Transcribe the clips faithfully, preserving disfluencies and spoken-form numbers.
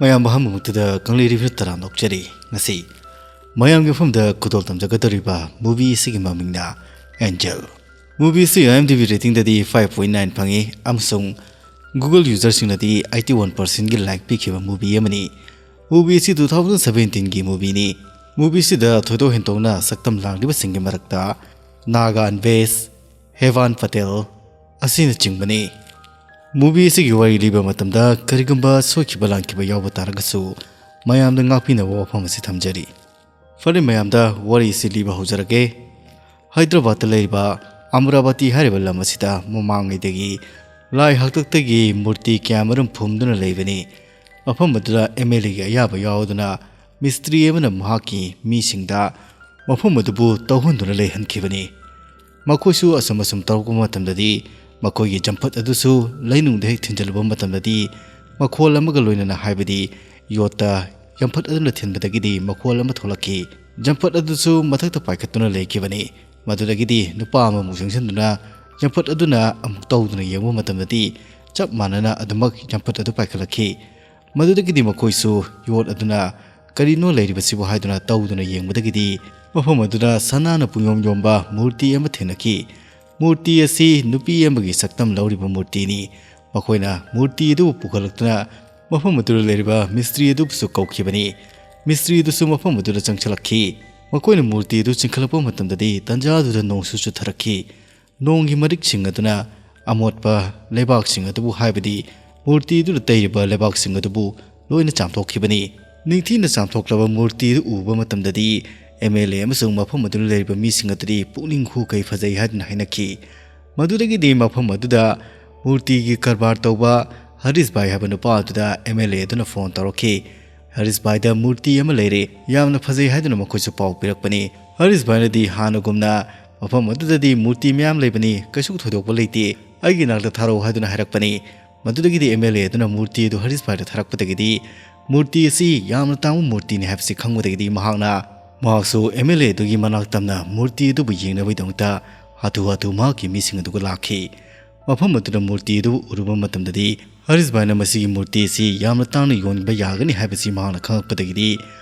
ꯃꯌꯥꯝ ꯑꯍꯥꯟꯕꯃꯛꯇꯗ ꯀꯪꯂꯩ ꯔꯤꯚ꯭ꯌꯨ ꯇꯔꯥꯝꯅ ꯑꯣꯛꯆꯔꯤ꯫ ꯉꯁꯤ ꯃꯌꯥꯝꯒꯤ ꯃꯐꯝꯗ ꯈꯨꯗꯣꯜ ꯇꯝꯖꯒꯗꯧꯔꯤꯕ movie ꯑꯁꯤꯒꯤ ꯃꯃꯤꯡꯅ Angel꯫ Movie ꯑꯁꯤ IMDb ratingꯗꯗꯤ five point nine ꯐꯪꯉꯤ ꯑꯃꯁꯨꯡ Google userꯁꯤꯡꯅꯗꯤ eighty one percentꯒꯤ like ꯄꯤꯈꯤꯕ movie ꯑꯃꯅꯤ꯫ Movie ꯑꯁꯤ two thousand seventeenꯒꯤ movieꯅꯤ꯫ Movie ꯑꯁꯤꯗ ꯊꯣꯏꯗꯣꯛ ꯍꯦꯟꯗꯣꯛꯅ ꯁꯛꯇꯝ ꯂꯥꯡꯂꯤꯕꯁꯤꯡꯒꯤ ꯃꯔꯛꯇ ꯅꯥꯒꯥ ꯑꯟꯕꯦꯁ, ꯍꯦꯚꯥꯟ ꯄꯇꯦꯜ ꯑꯁꯤꯅꯆꯤꯡꯕꯅꯤ꯫ Movie ꯑꯁꯤꯒꯤ ꯋꯥꯔꯤ ꯂꯤꯕ ꯃꯇꯝꯗ ꯀꯔꯤꯒꯨꯝꯕ ꯁꯣꯏꯈꯤꯕ ꯂꯥꯟꯈꯤꯕ ꯌꯥꯎꯕ ꯇꯥꯔꯒꯁꯨ ꯃꯌꯥꯝꯗ ꯉꯥꯛꯄꯤꯅꯕ ꯋꯥꯐꯝ ꯑꯁꯤ ꯊꯝꯖꯔꯤ꯫ ꯐꯔꯦ, ꯃꯌꯥꯝꯗ ꯋꯥꯔꯤ ꯑꯁꯤ ꯂꯤꯕ ꯍꯧꯖꯔꯒꯦ꯫ ꯍꯥꯏꯗ꯭ꯔꯕꯥꯗꯇ ꯂꯩꯔꯤꯕ ꯑꯃꯔꯥꯕꯇꯤ ꯍꯥꯏꯔꯤꯕ ꯂꯝ ꯑꯁꯤꯗ ꯃꯃꯥꯡꯉꯩꯗꯒꯤ ꯂꯥꯏ ꯍꯥꯛꯇꯛꯇꯒꯤ ꯃꯨꯔꯇꯤ ꯀꯌꯥꯃꯔꯨꯝ ꯐꯨꯝꯗꯨꯅ ꯂꯩꯕꯅꯤ꯫ ꯃꯐꯝ ꯑꯗꯨꯗ MLAꯒꯤ ꯑꯌꯥꯕ ꯌꯥꯎꯗꯨꯅ ꯃꯤꯁꯇ꯭ꯔꯤ ꯑꯃꯅ ꯃꯍꯥꯛꯀꯤ ꯃꯤꯁꯤꯡꯗ ꯃꯐꯝ ꯑꯗꯨꯕꯨ ꯇꯧꯍꯟꯗꯨꯅ ꯂꯩꯍꯟꯈꯤꯕꯅꯤ꯫ ꯃꯈꯣꯏꯁꯨ ꯑꯁꯨꯝ ꯑꯁꯨꯝ ꯇꯧꯔꯛꯄ ꯃꯇꯝꯗꯗꯤ ꯃꯈꯣꯏꯒꯤ ꯖꯝꯐꯠ ꯑꯗꯨꯁꯨ ꯂꯩꯅꯨꯡꯗ ꯍꯦꯛ ꯊꯤꯟꯖꯤꯜꯂꯨꯕ ꯃꯇꯝꯗꯗꯤ ꯃꯈꯣꯜ ꯑꯃꯒ ꯂꯣꯏꯅꯅ, ꯍꯥꯏꯕꯗꯤ ꯌꯣꯠꯇ ꯖꯝꯐꯠ ꯑꯗꯨꯅ ꯊꯤꯟꯕꯗꯒꯤꯗꯤ ꯃꯈꯣꯜ ꯑꯃ ꯊꯣꯛꯂꯛꯈꯤ꯫ ꯖꯝꯐꯠ ꯑꯗꯨꯁꯨ ꯃꯊꯛꯇ ꯄꯥꯏꯈꯠꯇꯨꯅ ꯂꯩꯈꯤꯕꯅꯤ꯫ ꯃꯗꯨꯗꯒꯤꯗꯤ ꯅꯨꯄꯥ ꯑꯃꯃꯨꯛ ꯆꯪꯁꯤꯟꯗꯨꯅ ꯖꯝꯐꯠ ꯑꯗꯨꯅ ꯑꯃꯨꯛ ꯇꯧꯗꯨꯅ ꯌꯦꯡꯕ ꯃꯇꯝꯗꯗꯤ ꯆꯞ ꯃꯥꯟꯅꯅ ꯑꯗꯨꯃꯛ ꯖꯝꯐꯠ ꯑꯗꯨ ꯄꯥꯏꯈꯠꯂꯛꯈꯤ꯫ ꯃꯗꯨꯗꯒꯤꯗꯤ ꯃꯈꯣꯏꯁꯨ ꯌꯣꯠ ꯑꯗꯨꯅ "ꯀꯔꯤꯅꯣ ꯂꯩꯔꯤꯕꯁꯤꯕꯨ?" ꯍꯥꯏꯗꯨꯅ ꯇꯧꯗꯨꯅ ꯌꯦꯡꯕꯗꯒꯤꯗꯤ ꯃꯐꯝ ꯑꯗꯨꯗ ꯁꯅꯥꯅ ꯄꯨꯡꯌꯣꯝ ꯌꯣꯝꯕ ꯃꯨꯔꯇꯤ ꯑꯃ ꯊꯦꯡꯅꯈꯤ꯫ ꯃꯨꯔꯇꯤ ꯑꯁꯤ ꯅꯨꯄꯤ ꯑꯃꯒꯤ ꯁꯛꯇꯝ ꯂꯧꯔꯤꯕ ꯃꯨꯔꯇꯤꯅꯤ꯫ ꯃꯈꯣꯏꯅ ꯃꯨꯔꯇꯤ ꯑꯗꯨꯕꯨ ꯄꯨꯈꯠꯂꯛꯇꯨꯅ ꯃꯐꯝ ꯑꯗꯨꯗ ꯂꯩꯔꯤꯕ ꯃꯤꯁꯇ꯭ꯔꯤ ꯑꯗꯨꯕꯨꯁꯨ ꯀꯧꯈꯤꯕꯅꯤ꯫ ꯃꯤꯁꯇ꯭ꯔꯤ ꯑꯗꯨꯁꯨ ꯃꯐꯝ ꯑꯗꯨꯗ ꯆꯪꯁꯤꯜꯂꯛꯈꯤ꯫ ꯃꯈꯣꯏꯅ ꯃꯨꯔꯇꯤ ꯑꯗꯨ ꯆꯤꯡꯈꯠꯂꯛꯄ ꯃꯇꯝꯗꯗꯤ ꯇꯟꯖꯥ ꯑꯗꯨꯗ ꯅꯣꯡꯁꯨ ꯆꯨꯊꯔꯛꯈꯤ꯫ ꯅꯣꯡꯒꯤ ꯃꯔꯤꯛꯁꯤꯡ ꯑꯗꯨꯅ ꯑꯃꯣꯠꯄ ꯂꯩꯕꯥꯛꯁꯤꯡ ꯑꯗꯨꯕꯨ, ꯍꯥꯏꯕꯗꯤ ꯃꯨꯔꯇꯤꯗꯨꯗ ꯇꯩꯔꯤꯕ ꯂꯩꯕꯥꯛꯁꯤꯡ ꯑꯗꯨꯕꯨ ꯂꯣꯏꯅ ꯆꯥꯝꯊꯣꯛꯈꯤꯕꯅꯤ꯫ ꯅꯤꯡꯊꯤꯅ ꯆꯥꯝꯊꯣꯛꯂꯕ ꯃꯨꯔꯇꯤꯗꯨ ꯎꯕ ꯃꯇꯝꯗꯗꯤ MLA ꯑꯃꯁꯨꯡ ꯃꯐꯝ ꯑꯗꯨꯗ ꯂꯩꯔꯤꯕ ꯃꯤꯁꯤꯡ ꯑꯗꯨꯗꯤ ꯄꯨꯛꯅꯤꯡ ꯍꯨ ꯀꯩ ꯐꯖꯩ ꯍꯥꯏꯗꯨꯅ ꯍꯥꯏꯅꯈꯤ꯫ ꯃꯗꯨꯗꯒꯤꯗꯤ ꯃꯐꯝ ꯑꯗꯨꯗ ꯃꯨꯔꯇꯤꯒꯤ ꯀꯔꯕꯥꯔ ꯇꯧꯕ ꯍꯔꯤꯁ ꯚꯥꯏ ꯍꯥꯏꯕ ꯅꯨꯄꯥ ꯑꯗꯨꯗ MLA ꯑꯗꯨꯅ ꯐꯣꯟ ꯇꯧꯔꯛꯈꯤ꯫ ꯍꯔꯤꯁ ꯚꯥꯏꯗ ꯃꯨꯔꯇꯤ ꯑꯃ ꯂꯩꯔꯦ, ꯌꯥꯝꯅ ꯐꯖꯩ ꯍꯥꯏꯗꯨꯅ ꯃꯈꯣꯏꯁꯨ ꯄꯥꯎ ꯄꯤꯔꯛꯄꯅꯤ꯫ ꯍꯔꯤꯁ ꯚꯥꯏꯅꯗꯤ ꯍꯥꯟꯅꯒꯨꯝꯅ "ꯃꯐꯝ ꯑꯗꯨꯗꯗꯤ ꯃꯨꯔꯇꯤ ꯃꯌꯥꯝ ꯂꯩꯕꯅꯤ, ꯀꯩꯁꯨ ꯊꯣꯏꯗꯣꯛꯄ ꯂꯩꯇꯦ, ꯑꯩꯒꯤ ꯅꯥꯛꯇ ꯊꯥꯔꯛꯎ" ꯍꯥꯏꯗꯨꯅ ꯍꯥꯏꯔꯛꯄꯅꯤ꯫ ꯃꯗꯨꯗꯒꯤꯗꯤ MLA ꯑꯗꯨꯅ ꯃꯨꯔꯇꯤ ꯑꯗꯨ ꯍꯔꯤꯁ ꯚꯥꯏꯗ ꯊꯥꯔꯛꯄꯗꯒꯤꯗꯤ ꯃꯨꯔꯇꯤ ꯑꯁꯤ ꯌꯥꯝꯅ ꯇꯥꯡꯕ ꯃꯨꯔꯇꯤꯅꯤ ꯍꯥꯏꯕꯁꯤ ꯈꯪꯕꯗꯒꯤꯗꯤ ꯃꯍꯥꯛꯅ, ꯃꯍꯥꯛꯁꯨ MLA ꯑꯗꯨꯒꯤ ꯃꯅꯥꯛ ꯇꯝꯅ ꯃꯨꯔꯇꯤ ꯑꯗꯨꯕꯨ ꯌꯦꯡꯅꯕꯒꯤꯗꯃꯛꯇ ꯍꯥꯊꯨ ꯍꯥꯊꯨ ꯃꯍꯥꯛꯀꯤ ꯃꯤꯁꯤꯡ ꯑꯗꯨꯒ ꯂꯥꯛꯈꯤ꯫ ꯃꯐꯝ ꯑꯗꯨꯗ ꯃꯨꯔꯇꯤ ꯑꯗꯨ ꯎꯔꯨꯕ ꯃꯇꯝꯗꯗꯤ ꯍꯔꯤꯁ ꯚꯥꯏꯅ ꯃꯁꯤꯒꯤ ꯃꯨꯔꯇꯤ ꯑꯁꯤ ꯌꯥꯝꯅ ꯇꯥꯡꯅ ꯌꯣꯟꯕ ꯌꯥꯒꯅꯤ ꯍꯥꯏꯕꯁꯤ ꯃꯍꯥꯛꯅ ꯈꯪꯂꯛꯄꯗꯒꯤꯗꯤ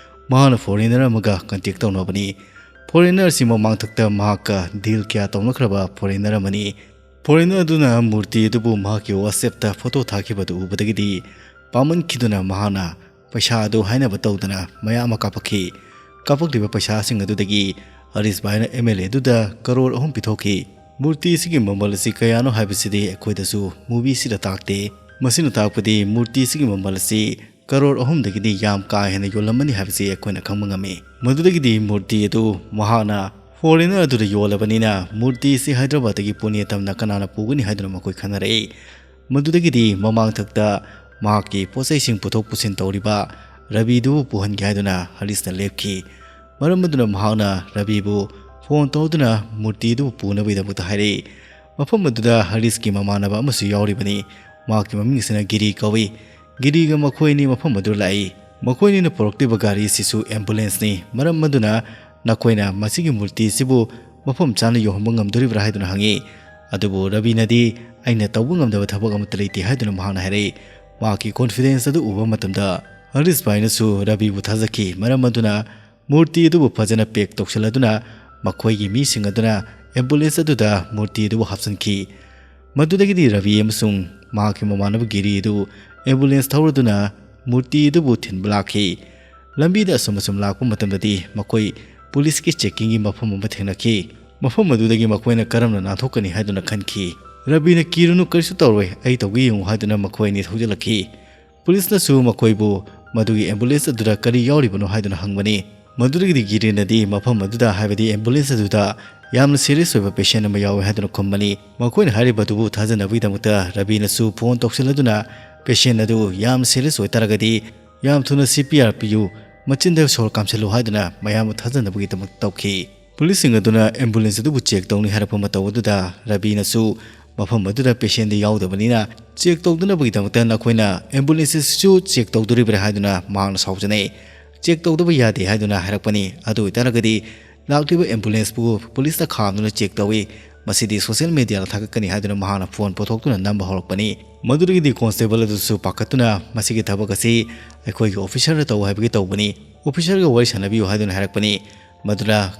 ꯃꯍꯥꯛꯅ ꯐꯣꯔꯦꯅꯔ ꯑꯃꯒ ꯀꯟꯇꯦꯛ ꯇꯧꯅꯕꯅꯤ꯫ ꯐꯣꯔꯦꯅꯔ ꯑꯁꯤ ꯃꯃꯥꯡꯊꯛꯇ ꯃꯍꯥꯛꯀ ꯗꯤꯜ ꯀꯌꯥ ꯇꯧꯅꯈ꯭ꯔꯕ ꯐꯣꯔꯦꯅꯔ ꯑꯃꯅꯤ꯫ ꯐꯣꯔꯦꯅꯔ ꯑꯗꯨꯅ ꯃꯨꯔꯇꯤ ꯑꯗꯨꯕꯨ ꯃꯍꯥꯛꯀꯤ ꯋꯥꯆꯦꯞꯇ ꯐꯣꯇꯣ ꯊꯥꯈꯤꯕꯗꯨ ꯎꯕꯗꯒꯤꯗꯤ ꯄꯥꯝꯃꯟꯈꯤꯗꯨꯅ ꯃꯍꯥꯛꯅ ꯄꯩꯁꯥ ꯑꯗꯨ ꯍꯥꯏꯅꯕ ꯇꯧꯗꯅ ꯃꯌꯥꯝ ꯑꯃ ꯀꯥꯞꯄꯛꯈꯤ꯫ ꯀꯥꯞꯄꯛꯂꯤꯕ ꯄꯩꯁꯥꯁꯤꯡ ꯑꯗꯨꯗꯒꯤ ꯍꯔꯤꯁ ꯚꯥꯏꯅ ꯑꯦꯝ ꯑꯦꯜ ꯑꯦ ꯑꯗꯨꯗ ꯀꯔꯣꯔ ꯑꯍꯨꯝ ꯄꯤꯊꯣꯛꯈꯤ꯫ ꯃꯨꯔꯇꯤ ꯑꯁꯤꯒꯤ ꯃꯃꯜ ꯑꯁꯤ ꯀꯌꯥꯅꯣ ꯍꯥꯏꯕꯁꯤꯗꯤ ꯑꯩꯈꯣꯏꯗꯁꯨ ꯃꯨꯚꯤꯁꯤꯗ ꯇꯥꯛꯇꯦ꯫ ꯃꯁꯤꯅ ꯇꯥꯛꯄꯗꯤ ꯃꯨꯔꯇꯤ ꯑꯁꯤꯒꯤ ꯃꯃꯜ ꯑꯁꯤ ꯀꯔꯣꯔ ꯑꯍꯨꯝꯗꯒꯤꯗꯤ ꯌꯥꯝ ꯀꯥ ꯍꯦꯟꯅ ꯌꯣꯜꯂꯝꯃꯅꯤ ꯍꯥꯏꯕꯁꯤ ꯑꯩꯈꯣꯏꯅ ꯈꯪꯕ ꯉꯝꯃꯤ꯫ ꯃꯗꯨꯗꯒꯤꯗꯤ ꯃꯨꯔꯇꯤ ꯑꯗꯨ ꯃꯍꯥꯛꯅ ꯐꯣꯔꯦꯅꯔ ꯑꯗꯨꯗ ꯌꯣꯜꯂꯕꯅꯤꯅ ꯃꯨꯔꯇꯤ ꯑꯁꯤ ꯍꯥꯏꯗ꯭ꯔꯕꯥꯗꯇꯒꯤ ꯄꯨꯅꯦ ꯇꯝꯅ ꯀꯅꯥꯅ ꯄꯨꯒꯅꯤ ꯍꯥꯏꯗꯨꯅ ꯃꯈꯣꯏ ꯈꯟꯅꯔꯛꯏ꯫ ꯃꯗꯨꯗꯒꯤꯗꯤ ꯃꯃꯥꯡꯊꯛꯇ ꯃꯍꯥꯛꯀꯤ ꯄꯣꯠꯆꯩꯁꯤꯡ ꯄꯨꯊꯣꯛ ꯄꯨꯁꯤꯟ ꯇꯧꯔꯤꯕ ꯔꯕꯤꯗꯨꯕꯨ ꯄꯨꯍꯟꯒꯦ ꯍꯥꯏꯗꯨꯅ ꯍꯔꯤꯁꯅ ꯂꯦꯞꯈꯤ꯫ ꯃꯔꯝ ꯑꯗꯨꯅ ꯃꯍꯥꯛꯅ ꯔꯕꯤꯕꯨ ꯐꯣꯟ ꯇꯧꯗꯨꯅ ꯃꯨꯔꯇꯤꯗꯨꯕꯨ ꯄꯨꯅꯕꯒꯤꯗꯃꯛꯇ ꯍꯥꯏꯔꯛꯏ꯫ ꯃꯐꯝ ꯑꯗꯨꯗ ꯍꯔꯤꯁꯀꯤ ꯃꯃꯥꯟꯅꯕ ꯑꯃꯁꯨ ꯌꯥꯎꯔꯤꯕꯅꯤ꯫ ꯃꯍꯥꯛꯀꯤ ꯃꯃꯤꯡ ꯑꯁꯤꯅ ꯒꯤꯔꯤ ꯀꯧꯏ꯫ ꯒꯤꯔꯤꯒ ꯃꯈꯣꯏ ꯑꯅꯤ ꯃꯐꯝ ꯑꯗꯨꯗ ꯂꯥꯛꯏ꯫ ꯃꯈꯣꯏ ꯑꯅꯤꯅ ꯄꯨꯔꯛꯂꯤꯕ ꯒꯥꯔꯤ ꯑꯁꯤꯁꯨ ꯑꯦꯝꯕꯨꯂꯦꯟꯁꯅꯤ꯫ ꯃꯔꯝ ꯑꯗꯨꯅ ꯅꯈꯣꯏꯅ ꯃꯁꯤꯒꯤ ꯃꯨꯔꯇꯤ ꯑꯁꯤꯕꯨ ꯃꯐꯝ ꯆꯥꯅ ꯌꯧꯍꯟꯕ ꯉꯝꯗꯣꯔꯤꯕ꯭ꯔꯥ ꯍꯥꯏꯗꯨꯅ ꯍꯪꯉꯤ꯫ ꯑꯗꯨꯕꯨ ꯔꯕꯤꯅꯗꯤ "ꯑꯩꯅ ꯇꯧꯕ ꯉꯝꯗꯕ ꯊꯕꯛ ꯑꯃꯠꯇ ꯂꯩꯇꯦ" ꯍꯥꯏꯗꯨꯅ ꯃꯍꯥꯛꯅ ꯍꯥꯏꯔꯛꯏ꯫ ꯃꯍꯥꯛꯀꯤ ꯀꯣꯟꯐꯤꯗꯦꯟꯁ ꯑꯗꯨ ꯎꯕ ꯃꯇꯝꯗ ꯍꯔꯤꯁ ꯚꯥꯏꯅꯁꯨ ꯔꯕꯤꯕꯨ ꯊꯥꯖꯈꯤ꯫ ꯃꯔꯝ ꯑꯗꯨꯅ ꯃꯨꯔꯇꯤ ꯑꯗꯨꯕꯨ ꯐꯖꯅ ꯄꯦꯛ ꯇꯧꯁꯤꯜꯂꯗꯨꯅ ꯃꯈꯣꯏꯒꯤ ꯃꯤꯁꯤꯡ ꯑꯗꯨꯅ ꯑꯦꯝꯕꯨꯂꯦꯟꯁ ꯑꯗꯨꯗ ꯃꯨꯔꯇꯤ ꯑꯗꯨꯕꯨ ꯍꯥꯞꯆꯤꯟꯈꯤ꯫ ꯃꯗꯨꯗꯒꯤꯗꯤ ꯔꯕꯤ ꯑꯃꯁꯨꯡ ꯃꯍꯥꯛꯀꯤ ꯃꯃꯥꯟꯅꯕ ꯒꯤꯔꯤ ꯑꯗꯨ ꯑꯦꯝꯕꯨꯂꯦꯟꯁ ꯊꯧꯔꯗꯨꯅ ꯃꯨꯔꯇꯤ ꯑꯗꯨꯕꯨ ꯊꯤꯟꯕ ꯂꯥꯛꯈꯤ꯫ ꯂꯝꯕꯤꯗ ꯑꯁꯨꯝ ꯑꯁꯨꯝ ꯂꯥꯛꯄ ꯃꯇꯝꯗꯗꯤ ꯃꯈꯣꯏ ꯄꯨꯂꯤꯁꯀꯤ ꯆꯦꯛꯀꯤꯡꯒꯤ ꯃꯐꯝ ꯑꯃ ꯊꯦꯡꯅꯈꯤ꯫ ꯃꯐꯝ ꯑꯗꯨꯗꯒꯤ ꯃꯈꯣꯏꯅ ꯀꯔꯝꯅ ꯅꯥꯟꯊꯣꯛꯀꯅꯤ ꯍꯥꯏꯗꯨꯅ ꯈꯟꯈꯤ꯫ ꯔꯕꯤꯅ "ꯀꯤꯔꯨꯅꯨ, ꯀꯔꯤꯁꯨ ꯇꯧꯔꯣꯏ, ꯑꯩ ꯇꯧꯒꯦ ꯌꯦꯡꯉꯨ" ꯍꯥꯏꯗꯨꯅ ꯃꯈꯣꯏ ꯑꯅꯤ ꯊꯧꯖꯤꯜꯂꯛꯈꯤ꯫ ꯄꯨꯂꯤꯁꯅꯁꯨ ꯃꯈꯣꯏꯕꯨ ꯃꯗꯨꯒꯤ ꯑꯦꯝꯕꯨꯂꯦꯟꯁ ꯑꯗꯨꯗ ꯀꯔꯤ ꯌꯥꯎꯔꯤꯕꯅꯣ ꯍꯥꯏꯗꯨꯅ ꯍꯪꯕꯅꯤ꯫ ꯃꯗꯨꯗꯒꯤꯗꯤ ꯒꯤꯔꯤꯅꯗꯤ ꯃꯐꯝ ꯑꯗꯨꯗ, ꯍꯥꯏꯕꯗꯤ ꯑꯦꯝꯕꯨꯂꯦꯟꯁ ꯑꯗꯨꯗ ꯌꯥꯝꯅ ꯁꯤꯔꯤꯌꯁ ꯑꯣꯏꯕ ꯄꯦꯁꯦꯟ ꯑꯃ ꯌꯥꯎꯏ ꯍꯥꯏꯗꯨꯅ ꯈꯨꯝꯕꯅꯤ꯫ ꯃꯈꯣꯏꯅ ꯍꯥꯏꯔꯤꯕ ꯑꯗꯨꯕꯨ ꯊꯥꯖꯅꯕꯒꯤꯗꯃꯛꯇ ꯔꯕꯤꯅꯁꯨ ꯐꯣꯟ ꯇꯧꯁꯤꯜꯂꯗꯨꯅ ꯄꯦꯁꯦꯟ ꯑꯗꯨ ꯌꯥꯝ ꯁꯤꯔꯤꯌꯁ ꯑꯣꯏꯇꯥꯔꯒꯗꯤ ꯌꯥꯝ ꯊꯨꯅ ꯁꯤ ꯄꯤ ꯑꯥꯔ ꯄꯤꯌꯨ, ꯃꯆꯤꯟꯗ ꯁꯣꯔ ꯀꯥꯝꯁꯤꯜꯂꯨ ꯍꯥꯏꯗꯨꯅ ꯃꯌꯥꯝꯕꯨ ꯊꯥꯖꯅꯕꯒꯤꯗꯃꯛ ꯇꯧꯈꯤ꯫ ꯄꯨꯂꯤꯁꯁꯤꯡ ꯑꯗꯨꯅ ꯑꯦꯝꯕꯨꯂꯦꯟꯁ ꯑꯗꯨꯕꯨ ꯆꯦꯛ ꯇꯧꯅꯤ ꯍꯥꯏꯔꯛꯄ ꯃꯇꯧ ꯑꯗꯨꯗ ꯔꯕꯤꯅꯁꯨ ꯃꯐꯝ ꯑꯗꯨꯗ ꯄꯦꯁꯦꯟꯗꯤ ꯌꯥꯎꯗꯕꯅꯤꯅ ꯆꯦꯛ ꯇꯧꯗꯅꯕꯒꯤꯗꯃꯛꯇ ꯅꯈꯣꯏꯅ ꯑꯦꯝꯕꯨꯂꯦꯟꯁ ꯑꯁꯤꯁꯨ ꯆꯦꯛ ꯇꯧꯗꯣꯔꯤꯕ꯭ꯔꯥ ꯍꯥꯏꯗꯨꯅ ꯃꯍꯥꯛꯅ ꯁꯥꯎꯖꯅꯩ꯫ "ꯆꯦꯛ ꯇꯧꯗꯕ ꯌꯥꯗꯦ" ꯍꯥꯏꯗꯨꯅ ꯍꯥꯏꯔꯛꯄꯅꯤ꯫ ꯑꯗꯨ ꯑꯣꯏꯇꯥꯔꯒꯗꯤ ꯂꯥꯛꯂꯤꯕ ꯑꯦꯝꯕꯨꯂꯦꯟꯁꯄꯨ ꯄꯨꯂꯤꯁꯇ ꯈꯥꯝꯗꯨꯅ ꯆꯦꯛ ꯇꯧꯏ꯫ ꯃꯁꯤꯗꯤ ꯁꯣꯁꯤꯌꯦꯜ ꯃꯦꯗꯤꯌꯥꯗ ꯊꯥꯒꯠꯀꯅꯤ ꯍꯥꯏꯗꯨꯅ ꯃꯍꯥꯛꯅ ꯐꯣꯟ ꯄꯨꯊꯣꯛꯇꯨꯅ ꯅꯝꯕ ꯍꯧꯔꯛꯄꯅꯤ꯫ ꯃꯗꯨꯗꯒꯤꯗꯤ ꯀꯣꯟꯁꯇꯦꯕꯜ ꯑꯗꯨꯁꯨ ꯄꯥꯈꯠꯇꯨꯅ ꯃꯁꯤꯒꯤ ꯊꯕꯛ ꯑꯁꯤ ꯑꯩꯈꯣꯏꯒꯤ ꯑꯣꯐꯤꯁꯔꯗ ꯇꯧ ꯍꯥꯏꯕꯒꯤ ꯇꯧꯕꯅꯤ, ꯑꯣꯐꯤꯁꯔꯒ ꯋꯥꯔꯤ ꯁꯥꯟꯅꯕꯤꯌꯨ ꯍꯥꯏꯗꯨꯅ ꯍꯥꯏꯔꯛꯄꯅꯤ꯫ ꯃꯗꯨꯅ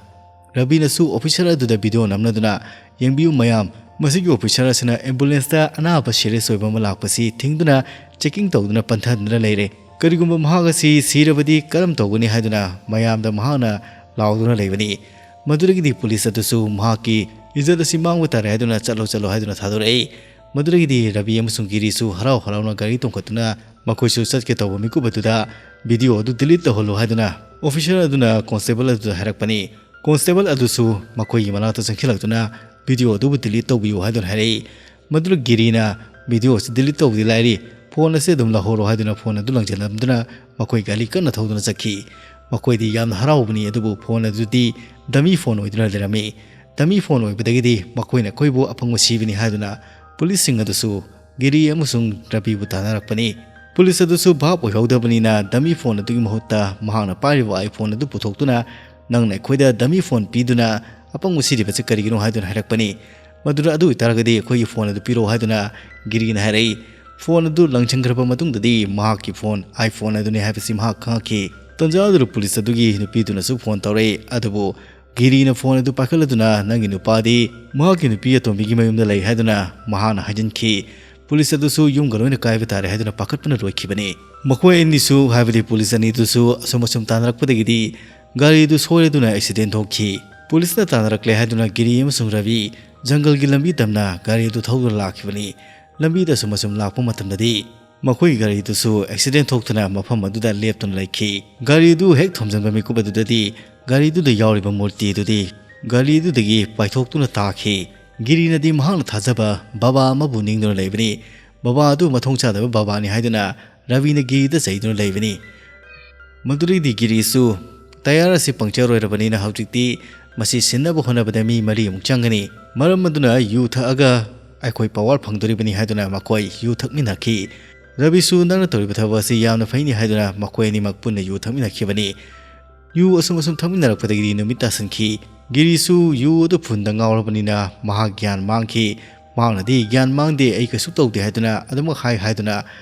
ꯔꯕꯤꯅꯁꯨ ꯑꯣꯐꯤꯁꯔ ꯑꯗꯨꯗ ꯚꯤꯗꯤꯑꯣ ꯅꯝꯅꯗꯨꯅ, "ꯌꯦꯡꯕꯤꯌꯨ ꯃꯌꯥꯝ, ꯃꯁꯤꯒꯤ ꯑꯣꯐꯤꯁꯔ ꯑꯁꯤꯅ ꯑꯦꯝꯕꯨꯂꯦꯟꯁꯇ ꯑꯅꯥꯕ ꯁꯤꯔꯤꯌꯁ ꯑꯣꯏꯕ ꯑꯃ ꯂꯥꯛꯄꯁꯤ ꯊꯤꯡꯗꯨꯅ ꯆꯦꯀꯤꯡ ꯇꯧꯗꯨꯅ ꯄꯟꯊꯗꯨꯅ ꯂꯩꯔꯦ꯫ ꯀꯔꯤꯒꯨꯝꯕ ꯃꯍꯥꯛ ꯑꯁꯤ ꯁꯤꯔꯕꯗꯤ ꯀꯔꯝ ꯇꯧꯒꯅꯤ?" ꯍꯥꯏꯗꯨꯅ ꯃꯌꯥꯝꯗ ꯃꯍꯥꯛꯅ ꯂꯥꯎꯗꯨꯅ ꯂꯩꯕꯅꯤ꯫ ꯃꯗꯨꯗꯒꯤꯗꯤ ꯄꯨꯂꯤꯁ ꯑꯗꯨꯁꯨ ꯃꯍꯥꯛꯀꯤ ꯏꯖꯠ ꯑꯁꯤ ꯃꯥꯡꯕ ꯇꯥꯔꯦ ꯍꯥꯏꯗꯨꯅ "ꯆꯠꯂꯣ, ꯆꯠꯂꯣ" ꯍꯥꯏꯗꯨꯅ ꯊꯥꯗꯣꯔꯛꯏ꯫ ꯃꯗꯨꯗꯒꯤꯗꯤ ꯔꯕꯤ ꯑꯃꯁꯨꯡ ꯒꯤꯔꯤꯁꯨ ꯍꯔꯥꯎ ꯍꯔꯥꯎꯅ ꯒꯥꯔꯤ ꯇꯣꯡꯈꯠꯇꯨꯅ ꯃꯈꯣꯏꯁꯨ ꯆꯠꯀꯦ ꯇꯧꯕ ꯃꯤꯀꯨꯞ ꯑꯗꯨꯗ ꯚꯤꯗꯤꯑꯣ ꯑꯗꯨ ꯗꯤꯂꯤꯠ ꯇꯧꯍꯜꯂꯨ ꯍꯥꯏꯗꯨꯅ ꯑꯣꯐꯤꯁꯔ ꯑꯗꯨꯅ ꯀꯣꯟꯁꯇꯦꯕꯜ ꯑꯗꯨꯗ ꯍꯥꯏꯔꯛꯄꯅꯤ꯫ ꯀꯣꯟꯁꯇꯦꯕꯜ ꯑꯗꯨꯁꯨ ꯃꯈꯣꯏꯒꯤ ꯃꯅꯥꯛꯇ ꯆꯪꯁꯤꯜꯂꯛꯇꯨꯅ ꯚꯤꯗꯤꯑꯣ ꯑꯗꯨꯕꯨ ꯗꯤꯂꯤꯠ ꯇꯧꯕꯤꯌꯨ ꯍꯥꯏꯗꯨꯅ ꯍꯥꯏꯔꯛꯏ꯫ ꯃꯗꯨꯗ ꯒꯤꯔꯤꯅ ꯚꯤꯗꯤꯑꯣ ꯑꯁꯤ ꯗꯤꯂꯤꯠ ꯇꯧꯕꯗꯤ ꯂꯥꯏꯔꯤ, ꯐꯣꯟ ꯑꯁꯤ ꯑꯗꯨꯝ ꯂꯧꯍꯧꯔꯣ ꯍꯥꯏꯗꯨꯅ ꯐꯣꯟ ꯑꯗꯨ ꯂꯪꯁꯤꯜꯂꯝꯗꯨꯅ ꯃꯈꯣꯏ ꯒꯥꯔꯤ ꯀꯟꯅ ꯊꯧꯗꯨꯅ ꯆꯠꯈꯤ꯫ ꯃꯈꯣꯏꯗꯤ ꯌꯥꯝꯅ ꯍꯔꯥꯎꯕꯅꯤ, ꯑꯗꯨꯕꯨ ꯐꯣꯟ ꯑꯗꯨꯗꯤ ꯗꯃꯤ ꯐꯣꯟ ꯑꯣꯏꯗꯨꯅ ꯂꯩꯔꯝꯃꯤ꯫ ꯗꯃꯤ ꯐꯣꯟ ꯑꯣꯏꯕꯗꯒꯤꯗꯤ ꯃꯈꯣꯏꯅ ꯑꯩꯈꯣꯏꯕꯨ ꯑꯄꯪꯕ ꯁꯤꯕꯅꯤ ꯍꯥꯏꯗꯨꯅ ꯄꯨꯂꯤꯁꯁꯤꯡ ꯑꯗꯨꯁꯨ ꯒꯤꯔꯤ ꯑꯃꯁꯨꯡ ꯔꯕꯤꯕꯨ ꯇꯥꯟꯅꯔꯛꯄꯅꯤ꯫ ꯄꯨꯂꯤꯁ ꯑꯗꯨꯁꯨ ꯚꯥꯞ ꯑꯣꯏꯍꯧꯗꯕꯅꯤꯅ ꯗꯃꯤ ꯐꯣꯟ ꯑꯗꯨꯒꯤ ꯃꯍꯨꯠꯇ ꯃꯍꯥꯛꯅ ꯄꯥꯏꯔꯤꯕ ꯑꯥꯏꯐꯣꯟ ꯑꯗꯨ ꯄꯨꯊꯣꯛꯇꯨꯅ, "ꯅꯪꯅ ꯑꯩꯈꯣꯏꯗ ꯗꯃꯤ ꯐꯣꯟ ꯄꯤꯗꯨꯅ ꯑꯄꯪꯕ ꯁꯤꯔꯤꯕꯁꯤ ꯀꯔꯤꯒꯤꯅꯣ?" ꯍꯥꯏꯗꯨꯅ ꯍꯥꯏꯔꯛꯄꯅꯤ꯫ ꯃꯗꯨꯗ "ꯑꯗꯨ ꯑꯣꯏꯇꯥꯔꯒꯗꯤ ꯑꯩꯈꯣꯏꯒꯤ ꯐꯣꯟ ꯑꯗꯨ ꯄꯤꯔꯛꯑꯣ" ꯍꯥꯏꯗꯨꯅ ꯒꯤꯔꯤꯅ ꯍꯥꯏꯔꯛꯏ꯫ ꯐꯣꯟ ꯑꯗꯨ ꯂꯪꯁꯤꯟꯈ꯭ꯔꯕ ꯃꯇꯨꯡꯗꯗꯤ ꯃꯍꯥꯛꯀꯤ ꯐꯣꯟ ꯑꯥꯏꯐꯣꯟ ꯑꯗꯨꯅꯤ ꯍꯥꯏꯕꯁꯤ ꯃꯍꯥꯛ ꯈꯪꯉꯛꯈꯤ꯫ ꯇꯟꯖꯥ ꯑꯗꯨꯗ ꯄꯨꯂꯤꯁ ꯑꯗꯨꯒꯤ ꯅꯨꯄꯤꯗꯨꯅꯁꯨ ꯐꯣꯟ ꯇꯧꯔꯛꯏ, ꯑꯗꯨꯕꯨ ꯒꯤꯔꯤꯅ ꯐꯣꯟ ꯑꯗꯨ ꯄꯥꯏꯈꯠꯂꯗꯨꯅ, "ꯅꯪꯒꯤ ꯅꯨꯄꯥꯗꯤ ꯃꯍꯥꯛꯀꯤ ꯅꯨꯄꯤ ꯑꯇꯣꯝꯕꯤꯒꯤ ꯃꯌꯨꯝꯗ ꯂꯩ" ꯍꯥꯏꯗꯨꯅ ꯃꯍꯥꯛꯅ ꯍꯥꯏꯖꯤꯟꯈꯤ꯫ ꯄꯨꯂꯤꯁ ꯑꯗꯨꯁꯨ ꯌꯨꯝꯒ ꯂꯣꯏꯅ ꯀꯥꯏꯕ ꯇꯥꯔꯦ ꯍꯥꯏꯗꯨꯅ ꯄꯥꯈꯠꯄꯅ ꯂꯣꯏꯈꯤꯕꯅꯤ꯫ ꯃꯈꯣꯏ ꯑꯅꯤꯁꯨ, ꯍꯥꯏꯕꯗꯤ ꯄꯨꯂꯤꯁ ꯑꯅꯤꯗꯨꯁꯨ ꯑꯁꯨꯝ ꯑꯁꯨꯝ ꯇꯥꯟꯅꯔꯛꯄꯗꯒꯤꯗꯤ ꯒꯥꯔꯤꯗꯨ ꯁꯣꯏꯔꯗꯨꯅ ꯑꯦꯛꯁꯤꯗꯦꯟ ꯊꯣꯛꯈꯤ꯫ ꯄꯨꯂꯤꯁꯅ ꯇꯥꯟꯅꯔꯛꯂꯦ ꯍꯥꯏꯗꯨꯅ ꯒꯤꯔꯤ ꯑꯃꯁꯨꯡ ꯔꯕꯤ ꯖꯪꯒꯜꯒꯤ ꯂꯝꯕꯤ ꯇꯝꯅ ꯒꯥꯔꯤ ꯑꯗꯨ ꯊꯧꯗꯨꯅ ꯂꯥꯛꯈꯤꯕꯅꯤ꯫ ꯂꯝꯕꯤꯗ ꯑꯁꯨꯝ ꯑꯁꯨꯝ ꯂꯥꯛꯄ ꯃꯇꯝꯗꯗꯤ ꯃꯈꯣꯏꯒꯤ ꯒꯥꯔꯤꯗꯨꯁꯨ ꯑꯦꯛꯁꯤꯗꯦꯟ ꯊꯣꯛꯇꯨꯅ ꯃꯐꯝ ꯑꯗꯨꯗ ꯂꯦꯞꯇꯨꯅ ꯂꯩꯈꯤ꯫ ꯒꯥꯔꯤꯗꯨ ꯍꯦꯛ ꯊꯣꯝꯖꯤꯟꯕ ꯃꯤꯀꯨꯞ ꯑꯗꯨꯗꯗꯤ ꯒꯥꯔꯤꯗꯨꯗ ꯌꯥꯎꯔꯤꯕ ꯃꯨꯔꯇꯤ ꯑꯗꯨꯗꯤ ꯒꯥꯔꯤꯗꯨꯗꯒꯤ ꯄꯥꯏꯊꯣꯛꯇꯨꯅ ꯇꯥꯈꯤ꯫ ꯒꯤꯔꯤꯅꯗꯤ ꯃꯍꯥꯛꯅ ꯊꯥꯖꯕ ꯕꯕꯥ ꯑꯃꯕꯨ ꯅꯤꯡꯗꯨꯅ ꯂꯩꯕꯅꯤ꯫ ꯕꯕꯥ ꯑꯗꯨ ꯃꯊꯣꯡ ꯆꯥꯗꯕ ꯕꯕꯥꯅꯤ ꯍꯥꯏꯗꯨꯅ ꯔꯕꯤꯅ ꯒꯤꯔꯤꯗ ꯆꯩꯗꯨꯅ ꯂꯩꯕꯅꯤ꯫ ꯃꯗꯨꯗꯒꯤꯗꯤ ꯒꯤꯔꯤꯁꯨ ꯇꯌꯥꯔ ꯑꯁꯤ ꯄꯪꯆꯔ ꯑꯣꯏꯔꯕꯅꯤꯅ ꯍꯧꯖꯤꯛꯇꯤ ꯃꯁꯤ ꯁꯤꯟꯅꯕ ꯍꯣꯠꯅꯕꯗ ꯃꯤ ꯃꯔꯤꯃꯨꯛ ꯆꯪꯒꯅꯤ꯫ ꯃꯔꯝ ꯑꯗꯨꯅ ꯌꯨ ꯊꯛꯑꯒ ꯑꯩꯈꯣꯏ ꯄꯋꯥꯔ ꯐꯪꯗꯣꯔꯤꯕꯅꯤ ꯍꯥꯏꯗꯨꯅ ꯃꯈꯣꯏ ꯌꯨ ꯊꯛꯃꯤꯟꯅꯈꯤ꯫ ꯔꯕꯤꯁꯨ ꯅꯪꯅ ꯇꯧꯔꯤꯕ ꯊꯕꯛ ꯑꯁꯤ ꯌꯥꯝꯅ ꯐꯩꯅꯤ ꯍꯥꯏꯗꯨꯅ ꯃꯈꯣꯏ ꯑꯅꯤꯃꯛ ꯄꯨꯟꯅ ꯌꯨ ꯊꯛꯃꯤꯟꯅꯈꯤꯕꯅꯤ꯫ ꯌꯨ ꯑꯁꯨꯝ ꯑꯁꯨꯝ ꯊꯛꯃꯤꯟꯅꯔꯛꯄꯗꯒꯤꯗꯤ ꯅꯨꯃꯤꯠ ꯇꯥꯁꯤꯟꯈꯤ꯫ ꯒꯤꯔꯤꯁꯨ ꯌꯨ ꯑꯗꯨ ꯐꯨꯟꯗ ꯉꯥꯎꯔꯕꯅꯤꯅ ꯃꯍꯥꯛ ꯒ꯭ꯌꯥꯟ ꯃꯥꯡꯈꯤ꯫ ꯃꯍꯥꯛꯅꯗꯤ "ꯒ꯭ꯌꯥꯟ ꯃꯥꯡꯗꯦ, ꯑꯩ ꯀꯩꯁꯨ ꯇꯧꯗꯦ" ꯍꯥꯏꯗꯨꯅ ꯑꯗꯨꯃꯛ ꯍꯥꯏ ꯍꯥꯏꯗꯨꯅ